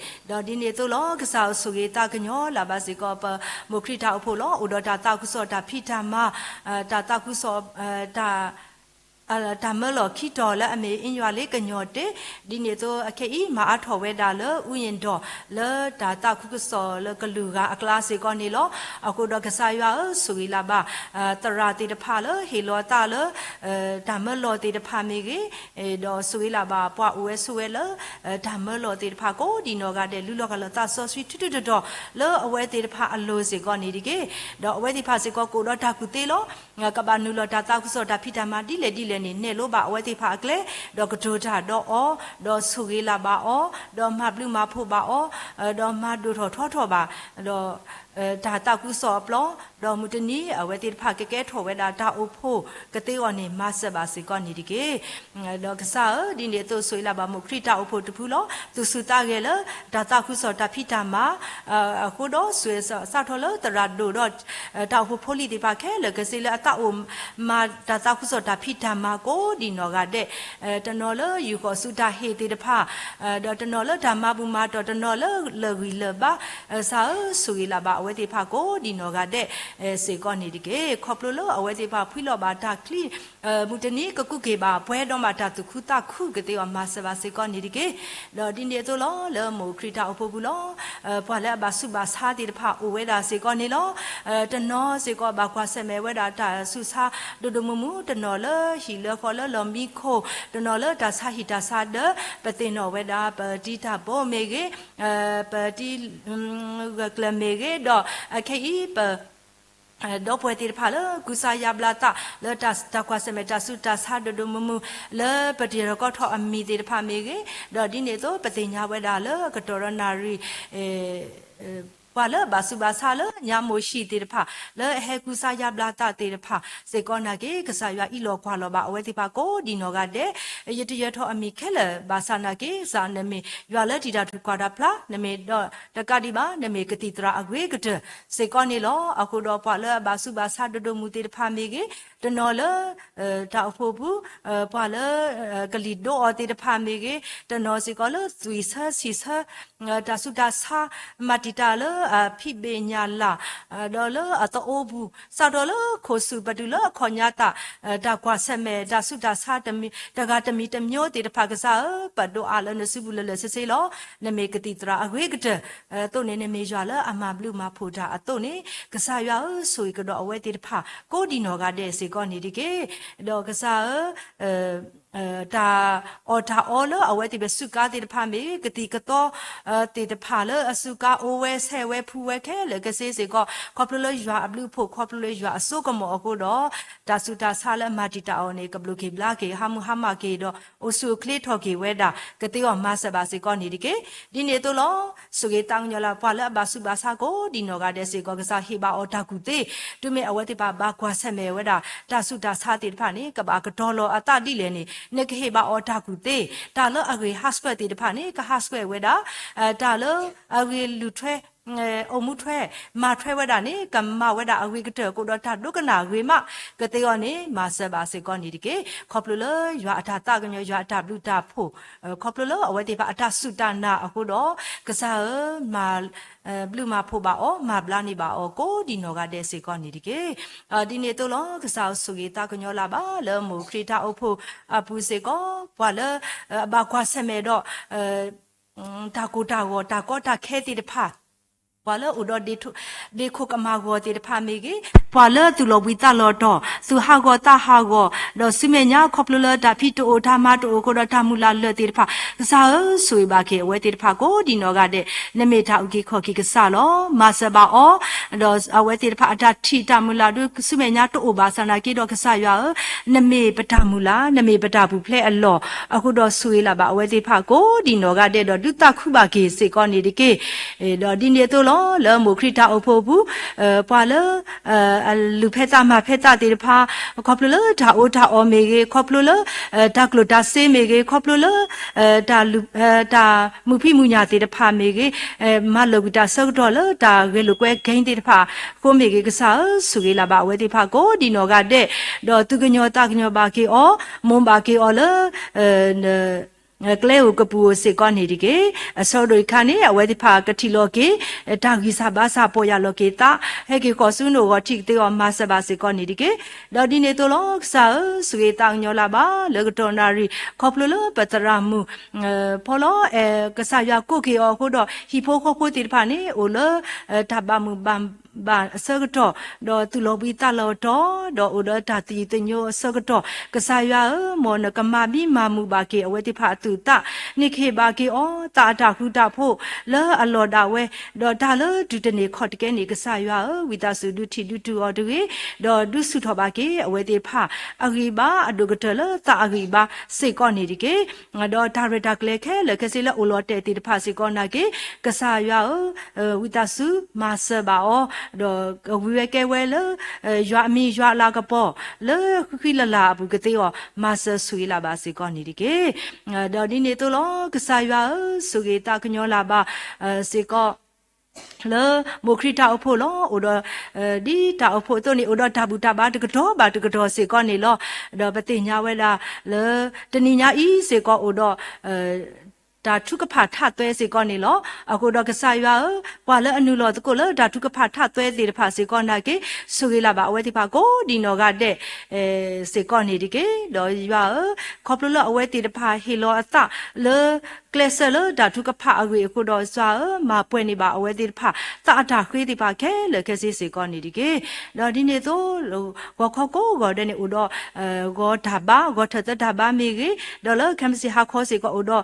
ဒီးဒ်န့ၣ်အသိးလီၤ. ကစၢ်ဧၢ, ဆိၣ်ဂ့ၤသးကညီၤလၢ်ဘၣ်စ့ၢ်ကီး ပမိၢ်ခရံာ်တၢ်အိၣ်ဖှိၣ်လီၤ. အိၣ်ဒီးတၢ်သးခုကစီၣ်တၢ်ဖံးတၢ်မၤ, တၢ်သးခုကစီၣ် တၢ် တၢ်မၢလီၢ်ခံတီၤလၢအမ့ၢ် အ့ယွၤလ့ကညီၤတ့ၢ်, ဒ်န့ၣ်အသိး အခဲအံၤ မၤအါထီၣ်ဝဲဒၣ်လၢ အူယ့ၣ်ဒီး လၢတၢ်သးခုကစီၣ်လၢကလုာ်ဂၤအကျါစ့ၢ်ကီးန့ၣ်လီၤ. အဃိဒီးကစၢ်ယွၤဧၢ, ဆိၣ်ဂ့ၤလၢ်ဘၣ် သရၣ်သ့ၣ်တဖၣ်လၢဟ့ၣ်လီၤသးလၢ တၢ်မၢလီၢ်သ့ၣ်တဖၣ်မ့ၢ်ဂ့ၤ, ဒီးဆိၣ်ဂ့ၤလၢ်ဘၣ်ပှၤအိၣ်ဝဲဆိးဝဲလၢ တၢ်မၢလီၢ်သ့ၣ်တဖၣ်ကိးဒံနီၢ်ဂၤဒဲး လုၢ်လီၤကလီၤသးစီဆှံထူထူတီၤတီၤ လၢအဝဲသ့ၣ်တဖၣ်အလိၤစ့ၢ်ကီးန့ၣ်တက့ၢ်. ဒီးအဝဲသ့ၣ်တဖၣ်စ့ၢ်ကီးကအိၣ်ဒီးတၢ်ကူၣ်သ့လီၤ. ကဘၣ်နုာ်လီၤတၢ်သးခုကစီၣ်တၢ်ဖံးတၢ်မၤဒ်လဲၣ်ဒ်လဲၣ်န့ၣ် နဲၣ်လိဘၣ်အဝဲသ့ၣ်တဖၣ်အကျဲ, ဒီးကတိၤတၢ်ဒီးအီၤ, ဒီးဆိၣ်ဂ့ၤလၢ်ဘၣ်အီၤ, ဒီးမၤဘျုးမၤဖှိၣ်ဘၣ်အီၤ, ဒီးမၤဒိၣ်ထီၣ်ထီထီၣ်ဘၣ်, ဒီး တၢ်သးခုကစီၣ်အပျီ, ဒီးမုၢ်တနံၤအဝဲသ့ၣ်တဖၣ်ကကဲထီၣ်ဝဲဒၣ်တၢ်အိၣ်ဖှိၣ်ကသ့အဂီၢ်န့ၣ် မၤစၢၤဘၣ်စ့ၢ်ကီးန့ၣ်တက့ၢ်. ဒီးကစၢ်ဧၢ, ဒ်န့ၣ်အသိးဆိၣ်ဂ့ၤလၢ်ဘၣ် မိၢ်ခရံာ်တၢ်အိၣ်ဖှိၣ်တဖုလီၤ. သူၣ်ဆူၣ်သးဂဲၤလၢ တၢ်သးခုကစီၣ်တၢ်ဖံးတၢ်မၤ အဃိဒီး ဆိၣ်ဂ့ၤစးထီၣ်လၢသရၣ်ဒိၣ်ဒီး တၢ်အိၣ်ဖှိၣ်ဖိလံၤသ့ၣ်တဖၣ်ခဲလၢာ် ကစ့လၢအသးအိၣ်မၤတၢ်သးခုကစီၣ်တၢ်ဖံးတၢ်မၤကိးဒံးနီၢ်ဂၤဒဲး, တနီၤလၢယူၢ်ဃီၤဆူတၢ်ဟ့ၣ်သ့ၣ်တဖၣ်, ဒီးတနီၤလၢတၢ်မၤဘူၣ်မၤတီၢ်, တနီၤလၢလၢာ်ဂံၢ်လၢာ်ဘါ, ကစၢ်ဧၢ, ဆိၣ်ဂ့ၤလၢ်ဘၣ်အဝဲသ့ၣ်တဖၣ်ကိးဒံးနီၢ်ဂၤဒဲးစ့ၢ်ကီးန့ၣ်တက့ၢ်. ခီဖျိလၢအဝဲသ့ၣ်တဖၣ်ဖှံလီၤဘၣ်တၢ်ချံ မုၢ်တနံၤကကူးက့ၤဘၣ် ပှဲၤဒီးမးတၢ်သူၣ်ခုသးခုကသ့အီၤ မၤစၢၤဘၣ်စ့ၢ်ကီးန့ၣ်တက့ၢ်. ဒီးဒ်န့ၣ်အသိးလီၤ, လၢမိၢ်ခရံာ်တၢ်အိၣ်ဖှိၣ်ပူၤလီၤ, ပှၤလၢအဘၣ်ဆူးဘၣ်ဆါသ့ၣ်တဖၣ်အိၣ်ဝဲဒၣ်စ့ၢ်ကီးန့ၣ်လီၤ. တနီၤစ့ၢ်ကီးဘၣ်ကွၢ်ဆၢၣ်မဲာ်ဝဲဒၣ်တၢ်ဆူးဆါ ဒိၣ်ဒိၣ်မုၢ်မုၢ်, တနီၤလၢဟံၣ်လၢဃီလၢလီၢ်မံခိၣ်, တနီၤလၢတၢ်ဆါဟံၣ်တၢ်ဆါဒၢး, ပသ့ၣ်နီၣ်ဝဲဒၣ် ပတံၤတၢ်ဘိမ့ၢ်ဂ့ၤ, ပတံၤ ဂၢၢ်ကျၢၤမ့ၢ်ဂ့ၤ, ဒီးအခဲအံၤပ ဒီပုၢ်ဝဲၢ်သ့ၣ်တဖၣ်လၢ ကူစါယါဘျါသး လၢတၢ်ကွၢ်ဆၢၣ်မဲာ်တၢ်ဆူးတၢ်ဆါဒိၣ်ဒိၣ်မုၢ်မုၢ် လၢပတံၤရၢၢ်ကီထီၣ်အမံၤသ့ၣ်တဖၣ်မ့ၢ်ဂ့ၤ, ဒီးဒ်န့ၣ်အသိး ပသ့ၣ်ညါဝဲဒၣ်လၢကတီၢ်ဒီးနၣ်ရံၣ် ပှၤလၢအဘၣ်ဆူးဘၣ်ဆါလၢညါမိၢ်ၡံၣ်သ့ၣ်တဖၣ် လၢအဟဲကူစါယါဘျါသးသ့ၣ်တဖၣ်စ့ၢ်ကီးနာ်က့ ကစၢ်ယွၤအံးလီၤကွၢ်လီၤဘၣ်အဝဲသ့ၣ်တဖၣ်ကိးဒံးနီၢ်ဂၤဒဲး, ယတယၢၤထီၣ်အမံၤခဲလၢာ်ဘၣ်ဆၣ်နာ်က့ ကစၢ်နမ့ၢ်ယွၤလၢတံာ်တာ်ထူၣ်ကွၢ်တၢ်ဖျါ, နမ့ၢ်ဒီးတကးဒံးဘၣ် နမ့ၢ်ကသံၣ်သရၣ်အဂ့ၤကတၢၢ်စ့ၢ်ကီးန့ၣ်လီၤ. အဃိဒီးပှၤလၢအဘၣ်ဆူးဘၣ်ဆါဒိၣ်ဒိၣ်မုၢ်သ့ၣ်တဖၣ်မ့ၢ်ဂ့ၤ, တနီၤလၢ တၢ်အိၣ်ဖှိၣ်ပူၤ ပှၤလၢ ကလံၤဒိအီၤသ့ၣ်တဖၣ်မ့ၢ်ဂ့ၤ, တနီၤစ့ၢ်ကီးလၢသွံၣ်ဆၢဆံၣ်ဆၢ တၢ်ဆူးတၢ်ဆါ မၤတံာ်တာ်လၢအဖံးဘ့ၣ်ညၣ်လၢ် ဒီးလၢအသအိပူၤ စးထီၣ်လၢခိၣ်ဆူၣ်ပတုၤလၢအခီၣ်ညါသး တၢ်ကွၢ်ဆၢၣ်မဲာ်တၢ်ဆူးတၢ်ဆါ တဂၤတမံၤတမျိုးသ့ၣ်တဖၣ် ကစၢ်ဧၢ, ပဒိးအးလၢနစုပူၤလၢာ်လၢာ်ဆ့ဆ့လီၤ. နမ့ၢ်ကသံၣ်သရၣ်အဂ့ၤကတၢၢ်အသိးန့ၣ် နမ့ၢ်ယွၤလၢအမၤဘျုးမၤဖှိၣ်တၢ်အသိးန့ၣ် ကစၢ်ယွၤဧၢ, ဆိၣ်ဂ့ၤကဒီးအဝဲသ့ၣ်တဖၣ် ကိးဒံးနီၢ်ဂၤဒဲးစ့ၢ်ကီးန့ၣ်တက့ၢ်. ဒီးကစၢ်ဧၢ တၢ်အီၣ်တၢ်အီလၢအဝဲသ့ၣ်တဖၣ်စူးကါသ့ၣ်တဖၣ်မ့ၢ်ဂ့ၤ, ကသံၣ်ကသီသ့ၣ်တဖၣ်လၢအစူးကါအိၣ်ဝဲဆဲးဝဲဖှူဝဲခဲလၢာ်ကစ့စ့ၢ်ကီး ခီဖျိလၢယွၤအဘျုးအဖှိၣ် ခီဖျိလၢယွၤအစိကမီၤအဃိဒီး တၢ်ဆူးတၢ်ဆါလၢအမၤတံာ်တာ်အီၤန့ၣ် ကဘျုးက့ၤဘျါက့ၤ ဟးမုၢ်ဟါမၢ်က့ၤဒီး အိၣ်ဆူၣ်အိၣ်ချ့ထီၣ်က့ၤဝဲဒၣ် ကသ့အီၤမၤစၢၤဘၣ်စ့ၢ်ကီးန့ၣ်တက့ၢ်. ဒ်န့ၣ်အသိးလီၤ. ဆိၣ်ဂ့ၤသးကညီၤလၢ် ပှၤလၢအဘၣ်ဆူးဘၣ်ဆါကိးဒံးနီၢ်ဂၤဒဲးစ့ၢ်ကီး ကစၢ်ဟ့ၣ်ဘၣ်အီၤတၢ်ကူၣ်သ့, တုၤမ့ၢ်အဝဲသ့ၣ်တဖၣ်ဘၣ်ကွၢ်ဆၢၣ်မဲာ်ဝဲဒၣ် တၢ်ဆူးတၢ်ဆါသ့ၣ်တဖၣ်န့ၣ် ကဘၣ်ကတီၤလီၤအသးဒ်လဲၣ်န့ၣ် နကဟ့ၣ်ဘၣ်အီၤတၢ်ကူၣ်သ့, တၢ်လၢအဂ့ၤဟးဆှဲးသ့ၣ်တဖၣ်န့ၣ် ကဟးဆှဲးဝဲဒၣ်, တၢ်လၢအဂ့ၤလုၢ်ထွဲ အိၣ်မူထွဲ မၤထွဲဝဲဒၣ်န့ၣ် ကမၤဝဲဒၣ်အဂ့ၤကတၢၢ်အဃိဒီး တၢ်ဒိကနၣ်ဂ့ၤမး ကသ့အီၤန့ၣ် မၤစၢၤဘၣ်စ့ၢ်ကီးန့ၣ်တက့ၢ်. ခီဖျိလၢယွၤအတၢ်သးကညီၤ ယွၤအတၢ်ဘျုးတၢ်ဖှိၣ် ခီဖျိလၢအဝဲသ့ၣ်တဖၣ်အတၢ်စူၢ်တၢ်နာ်အဃိဒီး ကစၢ်ဧၢ, မၤဘျုးမၤဖှိၣ်ဘၣ်အီၤ မၤဘျါန့ၢ်ဘၣ်အီၤ ကိးဒံးနီၢ်ဂၤဒဲးစ့ၢ်ကီးန့ၣ်တက့ၢ်. ဒ်န့ၣ်အသိးလီၤ. ကစၢ်ဧၢ, ဆိၣ်ဂ့ၤသးကညီၤလၢ်ဘၣ် လၢမိၢ်ခရံာ်တၢ်အိၣ်ဖှိၣ်အပူၤစ့ၢ်ကီး ပှၤလၢအဘၣ်ကွၢ်ဆၢၣ်မဲာ်ဒီး တၢ်ကိၢ်တၢ်ဂီၤ တၢ်ကီတၢ်ခဲသ့ၣ်တဖၣ်, ပှၤလၢအိၣ်ဒီး ဒ့ခိၣ်ကမၤဂီၤသ့ၣ်တဖၣ်မ့ၢ်ဂ့ၤ, ပှၤလၢသူၣ်လီၤဘှံးသးလီၤတီၤ သူၣ်ဟးဂီၤသးဟးဂီၤ ဒီးဆူမဲာ်ညါခီဖျိလၢတၢ်ဖံးတအိၣ် တၢ်မၤတအိၣ်အဃိဒီး တၢ်မုၢ်လၢ်လၢာ်သ့ၣ်တဖၣ် ကစၢ်ဧၢ, ဆိၣ်ဂ့ၤဘၣ်က့ၤအဝဲသ့ၣ်တဖၣ်ကိးဒံးနီၢ်ဂၤဒဲး, နမ့ၢ်တၢ်အုၣ်က့ၤခီၣ်က့ၤကစၢ်လီၤ. မၤစၢၤဘၣ်အီၤ ဒီးအဝဲသ့ၣ်တဖၣ်အတၢ်ထံၣ်တၢ်မုၢ်လၢ်ဒီး ဆူမဲာ်ညါတအိၣ်ဘၣ်ဆၣ်နာ်က့ဒီး ကစၢ်ယွၤဧၢ, နမ့ၢ်ပတၢ်မုၢ်လၢ် နမ့ၢ်ပတၢ်ပူၤဖျဲးအလီၢ်အဃိဒီး ဆိၣ်ဂ့ၤလၢ်ဘၣ်အဝဲသ့ၣ်တဖၣ်ကိးဒံးနီၢ်ဂၤဒဲးဒီး ဒုးသးခုဘၣ်က့ၤစ့ၢ်ကီးန့ၣ်တက့ၢ်. ဒီးဒ်န့ၣ်အသိးလီၤ. လၢမိၢ်ခရံာ်တၢ်အိၣ်ဖှိၣ်အပူၤ ပှၤလၢ အလုၢ်ဖဲသးမၤဖဲသးသ့ၣ်တဖၣ် ခီဖျိလၢတၢ်အီၣ်တၢ်အီမ့ၢ်ဂ့ၤ, ခီဖျိလၢ တၢ်ကျိၣ်တၢ်စ့မ့ၢ်ဂ့ၤ, ခီဖျိလၢ တၢ်မုာ်ဖံးမုာ်ညၣ်သ့ၣ်တဖၣ်မ့ၢ်ဂ့ၤ, မၤလၢာ်ကွံာ်တၢ်ဆၢကတီၢ်လၢတၢ်ဂဲၤလိာ်ကွဲကဲသ့ၣ်တဖၣ်အဃိမ့ၢ်ဂ့ၤ, ကစၢ်ဧၢ, ဆိၣ်ဂ့ၤလၢ်ဘၣ်အဝဲသ့ၣ်တဖၣ်ကိးဒံးနီၢ်ဂၤဒဲး, ဒီးသူၣ်ကညီၤသးကညီၤဘၣ်က့ၤအီၤ, မိၣ်ဘၣ်က့ၤအီၤလၢ ကျဲဧိၤကပူၤဧိၤစ့ၢ်ကီးန့ၣ်တက့ၢ်. အဆၢကတီၢ်အံၤအခါန့ၣ် အဝဲသ့ၣ်တဖၣ်ကထံၣ်လိာ်က့ၤ တၢ်ဂံၢ်စၢ်ဘါစၢ် ပီၢ်ယၢ်လီၤက့ၤသး ဟဲက့ၤဃီၤဆူနအိၣ်ဂီၤထံးကသ့အီၤ မၤစၢၤဘၣ်စ့ၢ်ကီးန့ၣ်တက့ၢ်. ဒီးဒ်န့ၣ်အသိးလီၤ. ကစၢ်ဧၢ, ဆိၣ်ဂ့ၤသးကညီၤလၢ်ဘၣ် လၢကတီၢ်နၣ်ရံၣ် ခီဖျိလၢပသရၣ်မုၣ် ဖီလီၤ, ကစၢ်ယွၤကိးက့ၤအီၤအဃိဒီး ဟံၣ်ဖိဃီဖိသ့ၣ်တဖၣ်န့ၣ် အိၣ်လၢ တၢ်ဘၣ်မုာ်ဘၣ် ဘၣ်အဆၢကတီၢ်, ဒီးသူၣ်လီၤဘှံးသးလီၤတီၤ, ဒီးအိၣ်ဒီးတၢ်သယုၢ်သညိအဆၢကတီၢ်, ကစၢ်ယွၤဧၢ, မ်နကမၤဘံၣ်မၤမုာ်ဘၣ်က့ၤအဝဲသ့ၣ်တဖၣ်အသူၣ်အသး, န့ၢ်ကဟ့ၣ်ဘၣ်က့ၤအီၤ သးအတၢ်ဃူတၢ်ဖိးလၢအလီၢ်ဒၣ်ဝဲ, ဒီးတၢ်လၢတုၤတန့ၢ်ခီၣ်တကဲန့ၣ် ကစၢ်ယွၤဧၢ, ဝံသးစူၤဒုးထံၣ်ဒုးတုၤအီၤတဂ့ၤ, ဒီးဒုးဆူၣ်ထီၣ်ဘၣ်က့ၤအဝဲသ့ၣ်တဖၣ်အဂံၢ်အဘါ အဒိၣ်ကတၢၢ်လၢသးအဂံၢ်အဘါစ့ၢ်ကီးန့ၣ်တက့ၢ်. ဒီးတၢ်ရဲၣ်တၢ်ကျဲၤခဲလၢာ်ခဲဆ့လၢအိၣ်လီၤတဲာ်သ့ၣ်တဖၣ်စ့ၢ်ကီးနာ်က့, ကစၢ်ယွၤဧၢ, ဝံသးစူၤမၤစၢၤဘၣ်အီၤ, ဒီးကဝံၤဝဲကဲဝဲလၢ ယွၤအမံၤယွၤအလၤကပီၤ လၢဃံလၤလၤအပူၤကသ့အီၤ မၤစၢၤဆိၣ်ဂ့ၤလၢ်ဘၣ်စ့ၢ်ကီးန့ၣ်တက့ၢ်. ဒီးဒ်န့ၣ်အသိးလီၤ, ကစၢ်ယွၤဧၢ, ဆိၣ်ဂ့ၤသးကညီၤလၢ်ဘၣ်စ့ၢ်ကီး လၢမိၢ်ခရံာ်တၢ်အိၣ်ဖှိၣ်လီၤ. အိၣ်ဒီး ဒ်တၢ်အိၣ်ဖှိၣ်အသိးန့ၣ် အိၣ်ဒီးတၢ်ဘူၣ်တၢ်ဘါတကတီၢ်ဘၣ်တကတီၢ်စ့ၢ်ကီးန့ၣ်လီၤ. ဒီးပသ့ၣ်ညါဝဲဒၣ်လၢ တနံၤညါအံၤစ့ၢ်ကီးအိၣ်ဒီး တၢ်ထုကဖၣ်ထးသွဲစ့ၢ်ကီးန့ၣ်လီၤ. အဃိဒီးကစၢ်ယွၤဧၢ, ပှၤလၢအနုာ်လီၤသကိးလၢတၢ်ထုကဖၣ်ထးသွဲသ့ၣ်တဖၣ်စ့ၢ်ကီးနာ်က့, ဆိၣ်ဂ့ၤလၢ်ဘၣ်အဝဲသ့ၣ်တဖၣ်ကိးဒံးနီၢ်ဂၤဒဲး စ့ၢ်ကီးန့ၣ်တက့ၢ်. ဒီးယွၤဧၢ, ခီဖျိလၢအဝဲသ့ၣ်တဖၣ်ဟ့ၣ်လီၤအသးလၢ ကျဲးစၢးလၢတၢ်ထုကဖၣ်အဂ့ၢ်အဃိဒီး ကစၢ်ဧၢ, မၤပှဲၤန့ၢ်ဘၣ်အဝဲသ့ၣ်တဖၣ် သးအတၢ်ဃ့သ့ၣ်တဖၣ်ခဲလၢာ်ခဲဆ့စ့ၢ်ကီးန့ၣ်တက့ၢ်. ဒီးဒ်န့ၣ်အသိး ဂီၤခီကိးဂီၤဒဲးန့ၣ် အိၣ်ဒီး ဂီၤတၢ်ဘါ ဂီၤထၢၣ်သၢတၢ်ဘါမ့ၢ်ဂ့ၤ, ဒီးလၢခဲမုၢ်ဆ့ၣ်ဟါခီစ့ၢ်ကီးအိၣ်ဒီး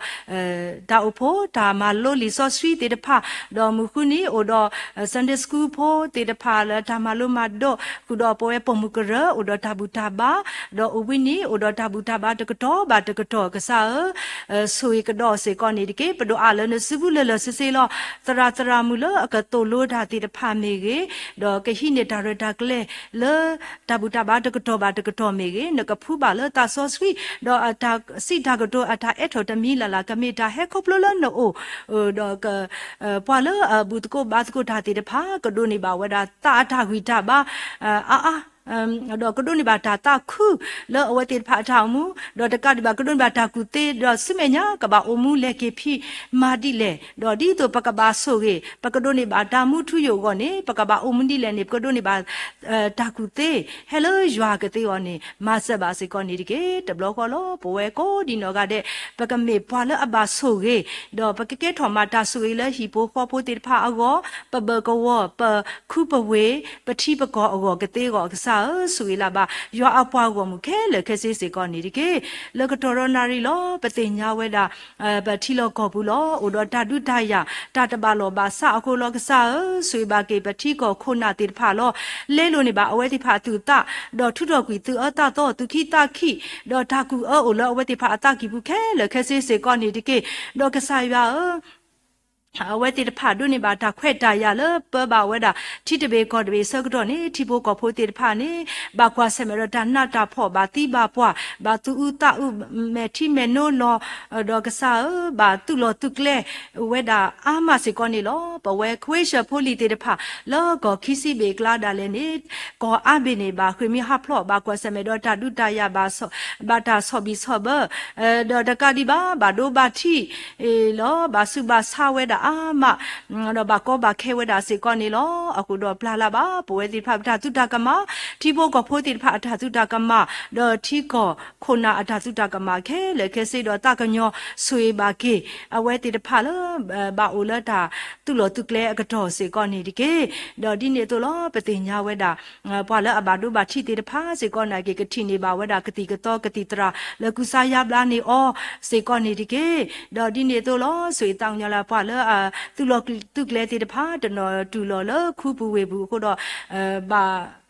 တၢ်အိၣ်ဖှိၣ် တၢ်မၤလိလံာ်စီဆှံသ့ၣ်တဖၣ်, ဒီးမုၢ်ဃုနံၤအိၣ်ဒီး Sunday School ဖိသ့ၣ်တဖၣ်လၢတၢ်မၤလိမၤဒိး ဃုာ်ဒီးပဝဲပိာ်မုၣ်ကရၢ အိၣ်ဒီးတၢ်ဘူၣ်တၢ်ဘါ, ဒီးအိၣ်ဝံၤနံၤ အိၣ်ဒီးတၢ်ဘူၣ်တၢ်ဘါတကတီၢ်ဘၣ်တကတီၢ် ကစၢ်ဧၢ, ဆိၣ်ဂ့ၤကဒီးစ့ၢ်ကီးန့ၣ်တက့ၢ်. ပဒိၣ်အၢၣ်လီၤနစုပူၤလၢာ်လၢာ်ဆ့ဆ့လီၤ. သရၣ်သရၣ်မုၣ်လၢအကသိၣ်လိတၢ်သ့ၣ်တဖၣ်မ့ၢ်ဂ့ၤ, ဒီးကဟံးန့ၢ်တၢ်ရဲၣ်တၢ်ကျဲၤလၢ တၢ်ဘူၣ်တၢ်ဘါတကတီၢ်ဘၣ်တကတီၢ်မ့ၢ်ဂ့ၤ, နကဖှူဘၣ်လၢသးစီဆှံ, ဒီးအတၢ်စံးတၢ်ကတိၤအတၢ်အဲၣ်ထီၣ်တမံၤလၢ်လၢ် ကမ့ၢ်တၢ်ဟဲခီဖျိလၢနအိၣ်, ဒီး ပှၤလၢအဘူၣ်သကိးဘါသကိးတၢ်သ့ၣ်တဖၣ် ကဒိးန့ၢ်ဘၣ်ဝဲဒၣ်သးအတၢ်ဂံၢ်တၢ်ဘါ အါအါ ဒီးကဒိးန့ၢ်ဘၣ်တၢ်သးခု လၢအဝဲသ့ၣ်တဖၣ်အတၢ်အိၣ်မူ, ဒီးတကးဒံးဘၣ် ကဒိးန့ၢ်ဘၣ်တၢ်ကူၣ်သ့, ဒီးဆူမဲာ်ညါကဘၣ်အိၣ်မူလဲၤက့ၤဖံးမၤဒ်လဲၣ်, ဒီးဒ်သိးပကဘၣ်ဆိၣ်ဂ့ၤ, ပကဒိးန့ၢ်ဘၣ်တၢ်မူထူယိာ်အဂီၢ်န့ၣ် ပကဘၣ်အိၣ်မူဒ်လဲၣ်န့ၣ် ပကဒိးန့ၢ်ဘၣ် တၢ်ကူၣ်သ့ ဟဲလၢယွၤကသ့အီၤန့ၣ် မၤစၢၤဘၣ်စ့ၢ်ကီးန့ၣ်တက့ၢ်. တဘျီဃီလီၤ ပဝဲကိးဒံးနီၢ်ဂၤဒဲး ပကမ့ၢ်ပှၤလၢအဘၣ်ဆိၣ်ဂ့ၤ, ဒီးပကကဲထီၣ်မၤတၢ်ဆိၣ်ဂ့ၤလၢဟံၣ်ဖိဃီဖိသ့ၣ်တဖၣ်အဂီၢ်, ပဘၢၣ်ကဝီၤ ပခူပဝ့ၢ် ပထံပကီၢ်အဂီၢ်ကသ့အဂီၢ် ကစၢ်ဧၢ, ဆိၣ်ဂ့ၤလၢ်ဘၣ် ယွၤအပှၤဂီၢ်မုၢ်ခဲလၢာ်ခဲဆ့စ့ၢ်ကီးန့ၣ်တက့ၢ်. လၢကတီၢ်ဒီးနၣ်ရံၣ်လီၤ ပသ့ၣ်ညါဝဲဒၣ် ပထံလီၢ်ကီၢ်ပူၤလီၤ အိၣ်ဒီးတၢ်ဒုးတၢ်ယၤ တၢ်တဘၣ်လီၢ်ဘၣ်စးအဃိလီၤ ကစၢ်ဧၢ, ဆိၣ်ဂ့ၤဘၣ်က့ၤပထံကီၢ်ခိၣ်နၢ်သ့ၣ်တဖၣ်လီၤ. လဲလိာ်န့ၢ်ဘၣ်အဝဲသ့ၣ်တဖၣ်အသူၣ်အသး, ဒီးထုးထီၣ်ကွံာ်သူၣ်အၢသးသီ သူၣ်ခံသးခံ, ဒီးတၢ်ကူၣ်အၢအိၣ်လၢအဝဲသ့ၣ်တဖၣ်အသးကံၢ်ပူၤခဲလၢာ်ခဲဆ့စ့ၢ်ကီးန့ၣ်တက့ၢ်. ဒီးကစၢ်ယွၤဧၢ အဝဲသ့ၣ်တဖၣ်ဒိးန့ၢ်ဘၣ်တၢ်ခွဲးတၢ်ယာ်လၢပၢဘၣ်ဝဲဒၣ် ထံတဘ့ၣ်ကီၢ်တဘ့ၣ်အဆၢကတီၢ်န့ၣ် ထံဖိကီၢ်ဖိသ့ၣ်တဖၣ်န့ၣ် ဘၣ်ကွၢ်ဆၢၣ်မဲာ်ဒီးတၢ်နးတၢ်ဖှီၣ် ဘၣ်သံဘၣ်ပှၢ် ဘၣ်သူၣ်အုးသးအုး မဲာ်ထံမဲာ်နိလီၤ, ဒီးကစၢ်ဧၢ ဘၣ်သူၣ်လီၤသူၣ်ကျဲဝဲဒၣ်အါမးစ့ၢ်ကီးန့ၣ်လီၤ. ပဝဲခွ့ၡၢၣ်ဖိလံၤသ့ၣ်တဖၣ် လၢကီၢ်ခံဆံဘ့ၣ်အကျါဒၣ်လဲာ်န့ၣ် ကီၢ်အါဘ့ၣ်န့ၣ် ဘၣ်ဃ့ၢ်မှံဟးဖျိး ဘၣ်ကွၢ်ဆၢၣ်မဲာ်ဒီးတၢ်ဒုးတၢ်ယၤ ဘၣ်တၢ်ဆီၣ်ဘံၣ်ဆီၣ်ဘၢ ဒီးတကးဒံးဘၣ် ဘၣ်ဒိဘၣ်ထံးလီၤ ဘၣ်ဆူးဘၣ်ဆါဝဲဒၣ်အါမး ဒီးဘၣ်ကီဘၣ်ခဲဝဲဒၣ်စ့ၢ်ကီးန့ၣ်လီၤ. အဃိဒီးပျၢ်လၢ်ဘၣ် ပဝဲသ့ၣ်တဖၣ်ပတၢ်သုတၢ်ကမၣ်, ထံဖိကီၢ်ဖိသ့ၣ်တဖၣ်အတၢ်သုတၢ်ကမၣ်, ဒီးထံကီၢ်ခိၣ်နၢ်အတၢ်သုတၢ်ကမၣ်ခဲလၢာ်ခဲဆ့ဒီးသးကညီၤဆိၣ်ဂ့ၤဘၣ်က့ၤ အဝဲသ့ၣ်တဖၣ်လၢ ဘၣ်အိၣ်လၢတၢ်သူၣ်လီၤသူၣ်ကျဲအကတီၢ်စ့ၢ်ကီးန့ၣ်တက့ၢ်. ဒီးဒ်န့ၣ်အသိးလီၤ ပသ့ၣ်ညါဝဲဒၣ် ပှၤလၢအဘၣ်ဒိဘၣ်ထံးသ့ၣ်တဖၣ်စ့ၢ်ကီးနာ်က့ ကထံၣ်န့ၢ်ဘၣ်ဝဲဒၣ်ကသံၣ်ကသီကသံၣ်သရၣ်လၢကူစါယါဘျါန့ၢ်အီၤစ့ၢ်ကီးန့ၣ်တက့ၢ်. ဒီးဒ်န့ၣ်အသိးလီၤ ဆိၣ်ဂ့ၤသးကညီၤလၢ် ပှၤလၢအသူၣ်လီၤသူၣ်ကျဲသ့ၣ်တဖၣ် တနီၤတူၢ်လိာ်လၢခူပူၤဝ့ၢ်ပူၤအဃိဒီး ဘၣ်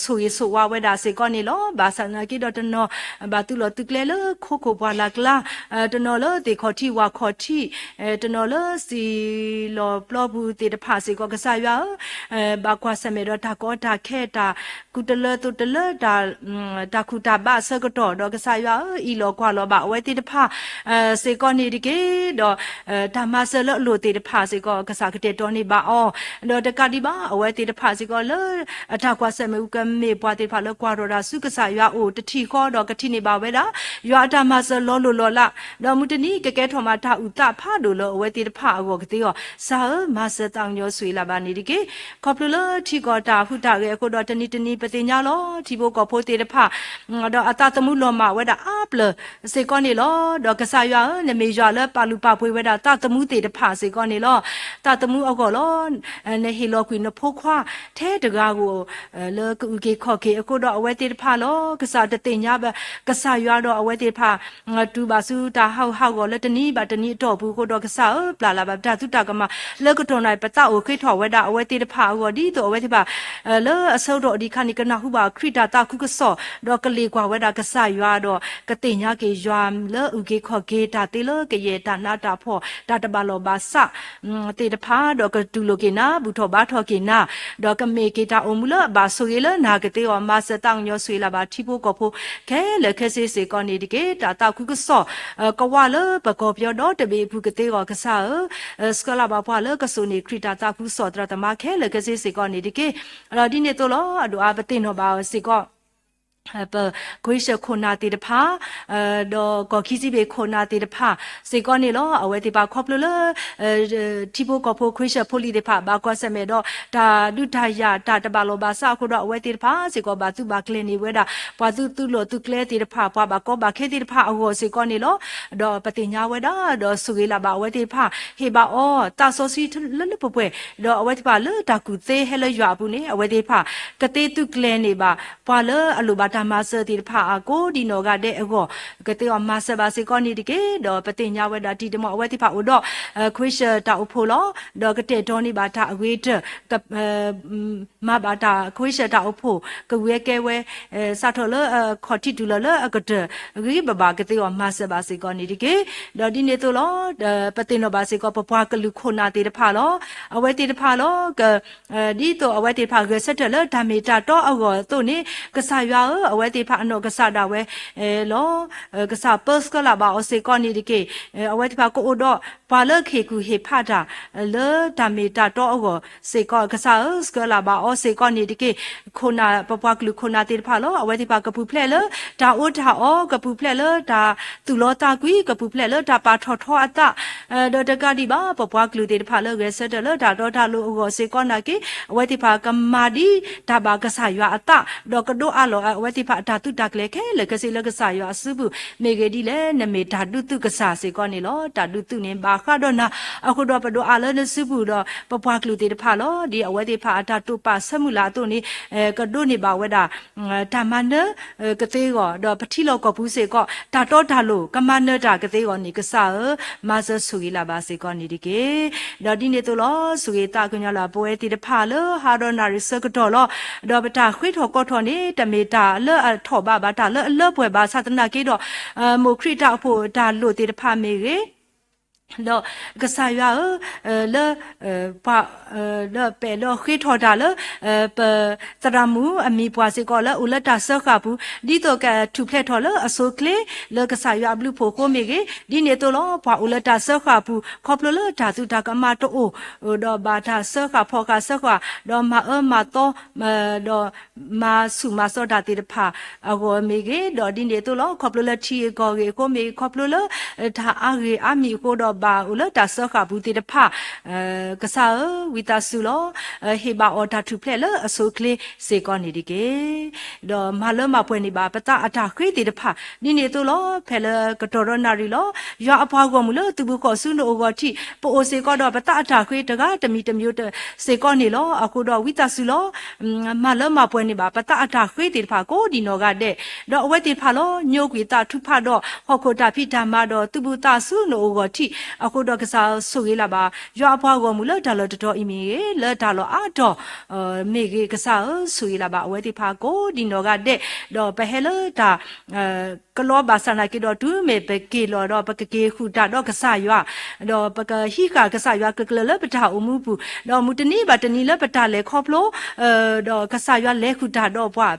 ဆိၣ်ဂ့ၤဆိၣ်ဝါဝဲဒၣ်စ့ၢ်ကီးန့ၣ်လီၤ. ဘၣ်ဆၣ်နာ်က့ဒီးတနီၤ ဘၣ်သူၣ်လီၤသူၣ်ကျဲလၢခိခိၣ်ပှၢ်လၢ်ကျါ, တနီၤလၢသ့ၣ်ခီၣ်ထံးဝၣ်ခီၣ်ထံး, တနီၤလၢစံၣ်လီၤပျီပူၤသ့ၣ်တဖၣ်စ့ၢ်ကီး ကစၢ်ယွၤဧၢ, ဘၣ်ကွၢ်ဆၢၣ်မဲာ်ဒီးတၢ်ကီတၢ်ခဲ တၢ်ကူၣ်တလၢသိးတလၢ တၢ်ခူၣ်တၢ်ဘါအဆၢကတီၢ်ဒီး ကစၢ်ယွၤဧၢ, အံးလီၤကွၢ်လီၤဘၣ်အဝဲသ့ၣ်တဖၣ် စ့ၢ်ကီးန့ၣ်တက့ၢ်. ဒီး တၢ်မၤစၢၤလၢအလိၣ်သ့ၣ်တဖၣ်စ့ၢ်ကီး ကစၢ်ကတဲာ်တီန့ၢ်ဘၣ်အီၤ, ဒီးတကးဒံးဘၣ် အဝဲသ့ၣ်တဖၣ်စ့ၢ်ကီးလၢ အတၢ်ကွၢ်ဆၢၣ်မဲာ် ကမ့ၢ်ပှၤသ့ၣ်တဖၣ်လၢကွၢ်ထီၣ်တၢ်ဆူကစၢ်ယွၤအအိၣ်တထံၣ်ဃီ ဒီးကထံၣ်န့ၢ်ဘၣ်ဝဲဒၣ် ယွၤအတၢ်မၤစၢၤလီၤလိၢ်လီၤလး, ဒီးမုၢ်တနံၤ ကကဲထီၣ်မးတၢ်အုၣ်သးဖးဒိၣ်လၢအဝဲသ့ၣ်တဖၣ်အဂီၢ်ကသ့အီၤ, ကစၢ်ဧၢ, မၤစၢၤသးကညီၤဆိၣ်ဂ့ၤလၢ်ဘၣ်န့ၣ်တက့ၢ်. ခီဖျိလၢထံကီၢ်တၢ်ဟူးတၢ်ဂဲၤအဃိဒီး တနံၤတနံၤပသ့ၣ်ညါလီၤ ထံဖိကီၢ်ဖိသ့ၣ်တဖၣ် ဒီးအသးသမူလီၤမၢ်ဝဲဒၣ်အါပျၢၤစ့ၢ်ကီးန့ၣ်လီၤ. ဒီးကစၢ်ယွၤဧၢ, နမ့ၢ်ယွၤလၢပာ်လုၢ်ပာ်ပှ့ၤဝဲဒၣ်သးသမူသ့ၣ်တဖၣ်စ့ၢ်ကီးန့ၣ်လီၤ. သးသမူအဂီၢ်လီၤ. နဟ့ၣ်လီၤကွံာ်နဖိခွါထဲတဂၤဧိၤ လၢကအုၣ်က့ၤခီၣ်က့ၤအဃိဒီး အဝဲသ့ၣ်တဖၣ်လီၤ. ကစၢ်တသ့ၣ်ညါဘၣ် ကစၢ်ယွၤဒီးအဝဲသ့ၣ်တဖၣ် တူၢ်ဘၣ်ဆူတၢ်ဟးဂူာ်ဟးဂီၤလၢတနံၤဘၣ်တနံၤအတီၢ်ပူၤအဃိဒီး ကစၢ်ဧၢ, ပျၢ်လၢ်ဘၣ်ပတၢ်သံတၢ်ကမၣ်လၢကတီၢ်နၣ်ရံၣ် ပသးအိၣ်ဃ့ထီၣ်ဝဲဒၣ်အဝဲသ့ၣ်တဖၣ်အဂီၢ် ဒ်သိးအဝဲသ့ၣ်တဖၣ် လၢအဆၢကတီၢ်အီၤဒံးအခါန့ၣ် ကနၢ်ဟူဘၣ်ခရံာ်တၢ်သးခုကစီၣ် ဒီးကလ့ၣ်ကွၢ်ဝဲဒၣ်ကစၢ်ယွၤဒီး ကသ့ၣ်ညါက့ၤယွၤလၢအုၣ်က့ၤခီၣ်က့ၤတၢ်သ့လၢကယဲၢ်တၢ်နးတၢ်ဖှီၣ် တၢ်တဘၣ်လီၢ်ဘၣ်စးသ့ၣ်တဖၣ် ဒီးကတူၢ်လိာ်က့ၤနၤ ဘူၣ်ထီၣ်ဘါထီၣ်က့ၤနၤ ဒီးကမ့ၢ်က့ၤတၢ်အိၣ်မူလၢအဘၣ်ဆိၣ်ဂ့ၤလၢနၤကသ့အီၤ, မၤစၢၤသးကညီၤဆိၣ်ဂ့ၤလၢ်ဘၣ်ထံဖိကီၢ်ဖိခဲလၢာ်ခဲဆ့စ့ၢ်ကီးန့ၣ်တက့ၢ်. တၢ်သးခုကစီၣ် ကဝးလၢပကီၢ်ပယီၤဒီတဘ့ၣ်အပူၤကသ့အီၤ ကစၢ်ဧၢ, ဆှၢလၢ်ဘၣ်ပှၤလၢကစိာ်န့ၢ်ခရံာ်တၢ်သးခုကစီၣ်သရၣ်သမါခဲလၢာ်ခဲဆ့စ့ၢ်ကီးန့ၣ်တက့ၢ်. ဒီးဒ်န့ၣ်အသိးလီၤ အဒိၣ်အါပသ့ၣ်နီၣ်ဘၣ်စ့ၢ်ကီး ပခွ့ၡၢၣ်ခိၣ်နၢ်သ့ၣ်တဖၣ် ဒီးကီၢ်ခံဆံဘ့ၣ်ခိၣ်နၢ်သ့ၣ်တဖၣ်စ့ၢ်ကီးန့ၣ်လီၤ. အဝဲသ့ၣ်တဖၣ်ခီဖျိလၢ ထံဖိကီၢ်ဖိခွ့ၡၢၣ်ဖိလံၤသ့ၣ်တဖၣ် ဘၣ်ကွၢ်ဆၢၣ်မဲာ်ဒီး တၢ်ဒုးတၢ်ယၤတၢ်တဘၣ်လီၢ်ဘၣ်စးအဃိဒီး အဝဲသ့ၣ်တဖၣ်စ့ၢ်ကီး ဘၣ်သုးဘၣ်ကျဲၤန့ၢ်ဝဲဒၣ် ပှၤသုးသုးလိာ်သုးကျဲသ့ၣ်တဖၣ် ပှၤဘၣ်ကီဘၣ်ခဲသ့ၣ်တဖၣ်အဂီၢ်စ့ၢ်ကီးန့ၣ်လီၤ. ဒီးပသ့ၣ်ညါဝဲဒၣ် ဒီးဆိၣ်ဂ့ၤလၢ်ဘၣ်အဝဲသ့ၣ်တဖၣ် ဟ့ၣ်ဘၣ်အီၤ သးစီဆှံလၢလၢပှဲၤပှဲၤ, ဒီးအဝဲသ့ၣ်တဖၣ်လၢတၢ်ကူၣ်သ့ဟဲလၢယွၤအပူၤန့ၣ် အဝဲသ့ၣ်တဖၣ် ကသ့သုးကျဲၤန့ၢ်ဘၣ် ပှၤလၢအလိၣ်ဘၣ်တၢ်မၤစၢၤသ့ၣ်တဖၣ်အကိးဒံးနီၢ်ဂၤဒဲးအဂီၢ် ကသ့အီၤမၤစၢၤဘၣ်စ့ၢ်ကီးန့ၣ်တက့ၢ်. ဒီးပသ့ၣ်ညါဝဲဒၣ်တံၤတမီၢ် အဝဲသ့ၣ်တဖၣ်အိၣ်ဒီး ခွ့ၡၢၣ်တၢ်အိၣ်ဖှိၣ်လီၤ. ဒီးကတဲာ်ကတီၤန့ၢ်ဘၣ်တၢ်အဂ့ၤတၢၢ် မၤဘၣ်တၢ်ခွ့ၡၢၣ်တၢ်အိၣ်ဖှိၣ် ကဝံၤကဲဝဲ စးထီၣ်လၢအခီၣ်ထံးတုၤလီၤလၢအကတၢၢ် ဂ့ၤဘၣ်ဘၣ်ကသ့အီၤမၤစၢၤဘၣ်စ့ၢ်ကီးန့ၣ်တက့ၢ်. ဒီးဒ်န့ၣ်အသိးလီၤ ပသ့ၣ်နီၣ်ဘၣ်စ့ၢ်ကီး ပပှၤကလုာ်ခိၣ်နၢ်သ့ၣ်တဖၣ်လီၤ. အဝဲသ့ၣ်တဖၣ်လီၤ ဒ်သိးအဝဲသ့ၣ်တဖၣ်ဂဲၤဆၢထၢၣ်လၢတၢ်မ့ၢ်တၢ်တီအဂီၢ်အသိးန့ၣ် ကစၢ်ယွၤဧၢ, အဝဲသ့ၣ်တဖၣ်အနီၢ်ကစၢ်ဒၣ်ဝဲလီၤ. ကစၢ်ပၢဆှၢလၢ်ဘၣ်အီၤစ့ၢ်ကီးန့ၣ်တက့ၢ်. အဝဲသ့ၣ်တဖၣ်ကအိၣ်ဒီးပှၤလၢကဟ့ၣ်ကူၣ်ဟ့ၣ်ဖးတၢ် လၢတၢ်မ့ၢ်တၢ်တီအဂီၢ်စ့ၢ်ကီး ကစၢ်ဧၢ, ဆှၢလၢ်ဘၣ်အီၤစ့ၢ်ကီးန့ၣ်တက့ၢ်. ခိၣ်နၢ် ပပှၤကလုာ်ခိၣ်နၢ်သ့ၣ်တဖၣ်လီၤ. အဝဲသ့ၣ်တဖၣ်ကပူၤဖျဲးလၢတၢ်အီၣ်တၢ်အီ, ကပူၤဖျဲးလၢတၢ်သူၣ်လီသးကွံ, ကပူၤဖျဲးလၢတၢ်ပာ်ထီၣ်ထီအသး ဒီးတကးဒံးဘၣ် ပပှၤကလုာ်သ့ၣ်တဖၣ်လၢဂဲၤဆၢထၢၣ်လၢတၢ်တီတၢ်လိၤအဂီၢ်စ့ၢ်ကီးနာ်က့ အဝဲသ့ၣ်တဖၣ်ကမၤဒ်တၢ်ဘၣ်ကစၢ်ယွၤအသး ဒီးကဒိးအးလီၤအဝဲသ့ၣ်တဖၣ်အတၢ်သုးတၢ်ကျဲၤခဲလၢာ်ခဲဆ့လၢကစၢ်ယွၤအစုပူၤ မ့ၢ်ဂ့ၤဒ်လဲၣ် နမ့ၢ်တၢ်ဒုးသုးကစၢ်စ့ၢ်ကီးန့ၣ်လီၤ. တၢ်ဒုးသုးန့ၣ်ဘၣ်ဃးဒီးနၤ အဃိဒီးပဒိးအးလၢနစုပူၤဒီး ပပှၤကလုာ်သ့ၣ်တဖၣ်လီၤ. ဒ်အဝဲသ့ၣ်တဖၣ်အတၢ်တိာ်ပာ်ဆၢမုၢ်လၢ်အသိးန့ၣ် ကဒိးန့ၢ်ဘၣ်ဝဲဒၣ် တၢ်မၤနၢၤကသ့အဂီၢ် ဒီးပထံလီၢ်ကီၢ်ပူၤစ့ၢ်ကီး တၢ်တီတၢ်လိၤ ကမၤနၢၤတၢ်ကသ့အဂီၢ်န့ၣ် ကစၢ်ဧၢ, မၤစၢၤဆိၣ်ဂ့ၤလၢ်ဘၣ်စ့ၢ်ကီးန့ၣ်တက့ၢ်. ဒီးဒ်န့ၣ်အသိးလီၤ ဆိၣ်ဂ့ၤသးကညီၤလၢ်ပဝဲသ့ၣ်တဖၣ်လၢဟါဒီးနၣ်ရံၣ်ဆၢကတီၢ်လီၤ. ဒီးပတၢ်ဃ့ထီၣ်ကီထီၣ်န့ၣ် တမ့ၢ်တၢ်လၢအထီၣ်ဘးဘၣ် တၢ်လၢအလၢပှဲၤဘၣ်ဆၣ်သနာ်က့ဒီး မိၢ်ခရံာ်တၢ်အိၣ်ဖှိၣ်တၢ်လိၣ်သ့ၣ်တဖၣ်မ့ၢ်ဂ့ၤ ဒီးကစၢ်ယွၤဧၢ, လၢ ပှၤ ဒီးပဲာ်ဒီးဃ့ထီၣ်တၢ်လၢ ပသရၣ်မုၣ်အမံၤပှၢ်စ့ၢ်ကီးလၢအိၣ်လၢတၢ်စၢဃာ်ပူၤ ဒ်သိးကထူၣ်ဖျဲးထီၣ်လၢအဆိအချ့ လၢကစၢ်ယွၤအဘျုးအဖှိၣ်အဃိမ့ၢ်ဂ့ၤ, ဒ်န့ၣ်အသိးလီၤ ပှၤအိၣ်လၢတၢ်စၢဃာ်ပူၤ ခီဖျိလၢတၢ်သူတၢ်ကမၣ်တအိၣ် ဒီးဘၣ်တၢ်စၢဃာ်ဖီၣ်ဃာ်စၢဃာ် ဒီးမၤအၢမၤသီ ဒီး မၤဆူၣ်မၤစီတၢ်သ့ၣ်တဖၣ်အဂီၢ်မ့ၢ်ဂ့ၤ, ဒီးဒ်န့ၣ်အသိးလီၤ ခီဖျိလၢထံဂ့ၢ်ကီၢ်ဂ့ၢ်အဃိမ့ၢ်ဂ့ၤ, ခီဖျိလၢ တၢ်အါဂ့ၢ်အါမံၤအဃိဒီးဘၣ်အိၣ်လၢတၢ်စၢဃာ်ပူၤသ့ၣ်တဖၣ်, ကစၢ်ဧၢ, ဝံသးစူၤလီၤ, ဟ့ၣ်ဘၣ်အီၤတၢ်ထူၣ်ဖျဲးလၢအဆိအချ့စ့ၢ်ကီးန့ၣ်တက့ၢ်. ဒီးမၤလၢမၤပှဲၤန့ၢ်ဘၣ်ပသးအတၢ်ဃ့သ့ၣ်တဖၣ်, ဒ်န့ၣ်အသိးလီၤ ဖဲလၢကတီၢ်ဒီးနၣ်ရံၣ်လီၤ, ယွၤအပှၤဂီၢ်မုၢ်လၢသုးဘူးဃီၣ်ဆူနအိၣ်ဂီၢ်ထံး ပအိၣ်စ့ၢ်ကီးဒီးပသးအတၢ်ဃ့တဂၤတမံၤတမံၤစ့ၢ်ကီးန့ၣ်လီၤ. အဃိဒီးဝံသးစူၤလီၤ မၤလၢမၤပှဲၤန့ၢ်ဘၣ်ပသးအတၢ်ဃ့သ့ၣ်တဖၣ်ကိးဒံးနီၢ်ဂၤဒဲး, ဒီးအဝဲသ့ၣ်တဖၣ်လီၤ ညိကွံာ်သးထုကဖၣ်ဒီး ဟီၣ်ခိၣ်တၢ်ဖံးတၢ်မၤဒီးသုးဘူးသးဆူနအိၣ်ဂီၢ်ထံး, အဃိဒီးကစၢ်ဧၢဆိၣ်ဂ့ၤလၢ်ဘၣ် ယွၤအပှၤဂီၢ်မုၢ်လၢတၢ်လီၢ်တတီၤအံၤမ့ၢ်ဂ့ၤ, လၢတၢ်လီၢ်အါတီၤ မ့ၢ်ဂ့ၤ, ကစၢ်ဧၢ, ဆိၣ်ဂ့ၤလၢ်ဘၣ်အဝဲသ့ၣ်တဖၣ်ကိးဒံးနီၢ်ဂၤဒဲး, ဒီးပဟဲလၢတၢ် ကလီဘၣ်ဆၣ်နာ်က့ဒီး တုၤမ့ၢ်ပက့ၤလီၤဒီး ပကက့ၤဃုာ်တၢ်ဒီးကစၢ်ယွၤ, ဒီးပကဟံးဃာ်ကစၢ်ယွၤကျၢၤကျၢၤလၢပတၢ်အိၣ်မူပူၤ, ဒီးမုၢ်တနံၤဘၣ်တနံၤလၢပတၢ်လဲၤခီဖျိ ဒီးကစၢ်ယွၤလဲၤဃုာ်တၢ်ဒီးပှၤ,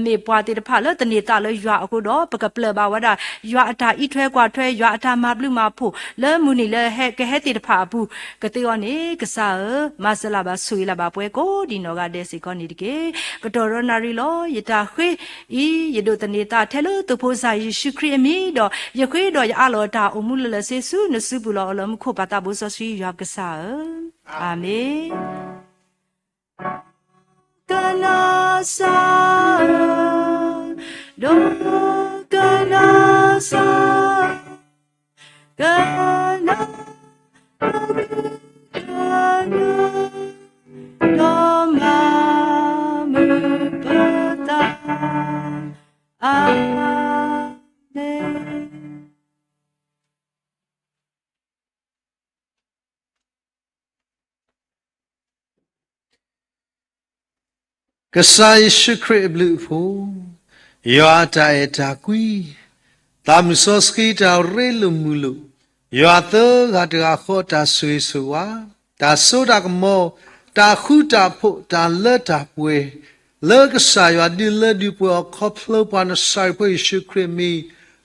မ့ၢ်ပှၤသ့ၣ်တဖၣ်လၢသန့ၤသးလၢယွၤအဃိဒီး ပကပျၢ်ဘၣ်ဝဲဒၣ် ယွၤအတၢ်အံးထွဲကွၢ်ထွဲ ယွၤအတၢ်မၤဘျုးမၤဖှိၣ် လၢမုၢ်နံၤလၢဟဲကဟဲသ့ၣ်တဖၣ်အပူၤ, ကသ့အီၤန့ၣ် ကစၢ်ဧၢ, မၤစၢၤလၢ်ဘၣ်ဆိၣ်ဂ့ၤလၢ်ဘၣ်ပှၤကိးဒံးနီၢ်ဂၤဒဲးစ့ၢ်ကီးန့ၣ်တက့ၢ်. ကတီၢ်ဒီးနၣ်ရံၣ်လီၤ. ယတၢ်ဃ့အံၤ ယဒိးသန့ၤသးထဲလၢသုးဖိစၢ်ယ့ၣ်ၡူးခရံာ်အမံၤဒီး ယဃ့ဒီးယအးလီၤတၢ်အိၣ်မူလၢလၢာ်ဆ့ဆူ နစုပူၤလီၤ. အိၣ်လၢမူခိၣ်ပၢ်သးဘိစီဆှံယွၤပကစၢ်ဧၢ, အၤမ့ၣ်. ကနၣ်စၢ်ဧၢ, ဒီးကနၣ်စၢ်, ကနၣ်ဒီးကနၣ်, ဒီးမၤမုာ်ပသး, အၤမ့ၣ်. ကစၢ်ယ့ၣ်ၡူးခရံာ်အဘျုးအဖှိၣ်, ယွၤအတၢ်အဲၣ်တၢ်ကွံ, သးမုၢ်စီဆှံတၢ်ရ့လိာ်မုာ်လိာ်, ယွၤသၢဂၤတဂၤဃီတၢ်ဆိၣ်ဂ့ၤဆိၣ်ဝါ, တၢ်စိတၢ်ကမီၤ, တၢ်ဃူတၢ်ဖိး, တၢ်လၢတၢ်ပှဲၤ, လၢကစၢ်ယွၤဒုးလၢဒုးပှဲၤအီၤခီဖျိပှၤနစၤရ့းဖိယ့ၣ်ၡူးခရံာ်အမံၤ,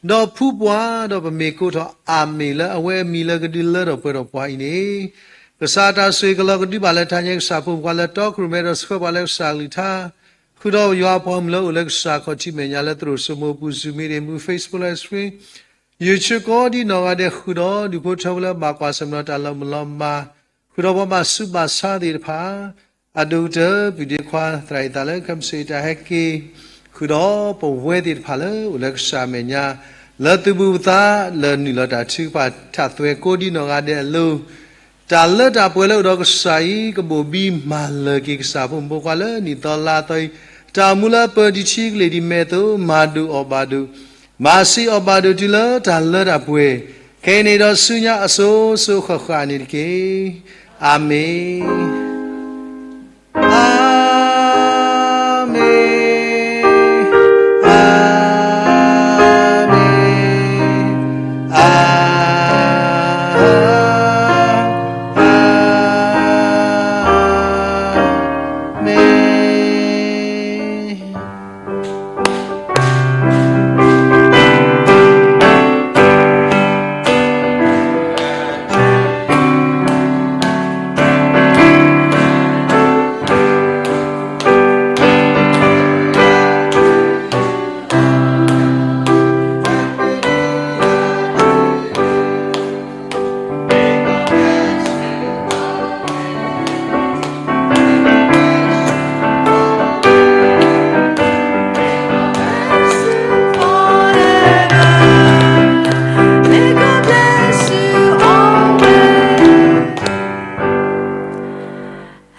ဒီးဖှူပှၤဒီးပမ့ၢ်ကိးထီၣ်အၤမ့ၣ်လၢအဝဲအမံၤလၢကဒုးလၢထီၣ်ပှဲၤထီၣ်ပှၤအံၤန့ၣ် ကစၢ်တၢ်ဆိၣ်ဂ့ၤကလီၤကဒုဘၣ်လၢထါညါကစၢ်ဖိမုၣ်ပှၤလၢတီခိၣ်ရိၣ်မဲ ဒီးဆှၢပှၤလၢကစၢ်ကလုၢ်ကထါ, ဃုာ်ဒီးယွၤအပှၤမုၣ်လၢအိၣ်လၢကစၢ်ခီၣ်ထံးမဲာ်ညါလၢသရိာ်စိမိပူၤ Zoom meeting မူ Facebook live stream, YouTube ကိးဒံးနီၢ်ဂၤဒဲး ဃုာ်ဒီးဒုးဖိထၢဝဲလၢဘၣ်ကွၢ်ဆၢၣ်မဲာ်ဒီးတၢ်လီၤမုၢ်လီၤမၢ်, ဃုာ်ဒီးပှၤဘၣ်ဆူးဘၣ်ဆါသ့ၣ်တဖၣ် အဒိၣ်ကတၢၢ် ပူၤဒ့ခွါ သရၣ်အံၤသးလၢ ခဲမုၢ်ဆ့ၣ်တၢ်ဟဲက့ၤ, ဃုာ်ဒီးပဝဲသ့ၣ်တဖၣ်လၢအိၣ်လၢကစၢ်မဲာ်ညါ, လၢသုးဘူးပသး လၢနုာ်လီၤတၢ်ထုကဖၣ်ထးသွဲကိးဒံးနီၢ်ဂၤဒဲးအလိၤ, တၢ်လၢတၢ်ပှဲၤလၢအိၣ်ဒီးကစၢ်အံၤ ကဘိၣ်ဘံမၤလၢာ်က့ၤကစၢ်ဖိမုၣ်ဖိခွါလၢနံၣ်သီလါသီအံၤ, တၢ်အိၣ်မူလၢအပၢၢ်ဒံးထံကလ့ၢ်ဒံးမဲာ်အသိး မၤဒိၣ်အီၣ်ဘၣ်ဒိၣ်, မၤဆံးအီၣ်ဘၣ်ဒိၣ်တုၤလၢတၢ်လၢတၢ်ပှဲၤ, ခဲအံၤန့ၣ်ဒီးဆူညါအစိၤစိၤဃၣ်ဃၣ်န့ၣ်တက့ၢ်. အၤမ့ၣ်, အၤမ့ၣ်, အၤမ့ၣ်, အၤမ့ၣ်.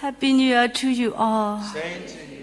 Happy New Year to you all. Same to you.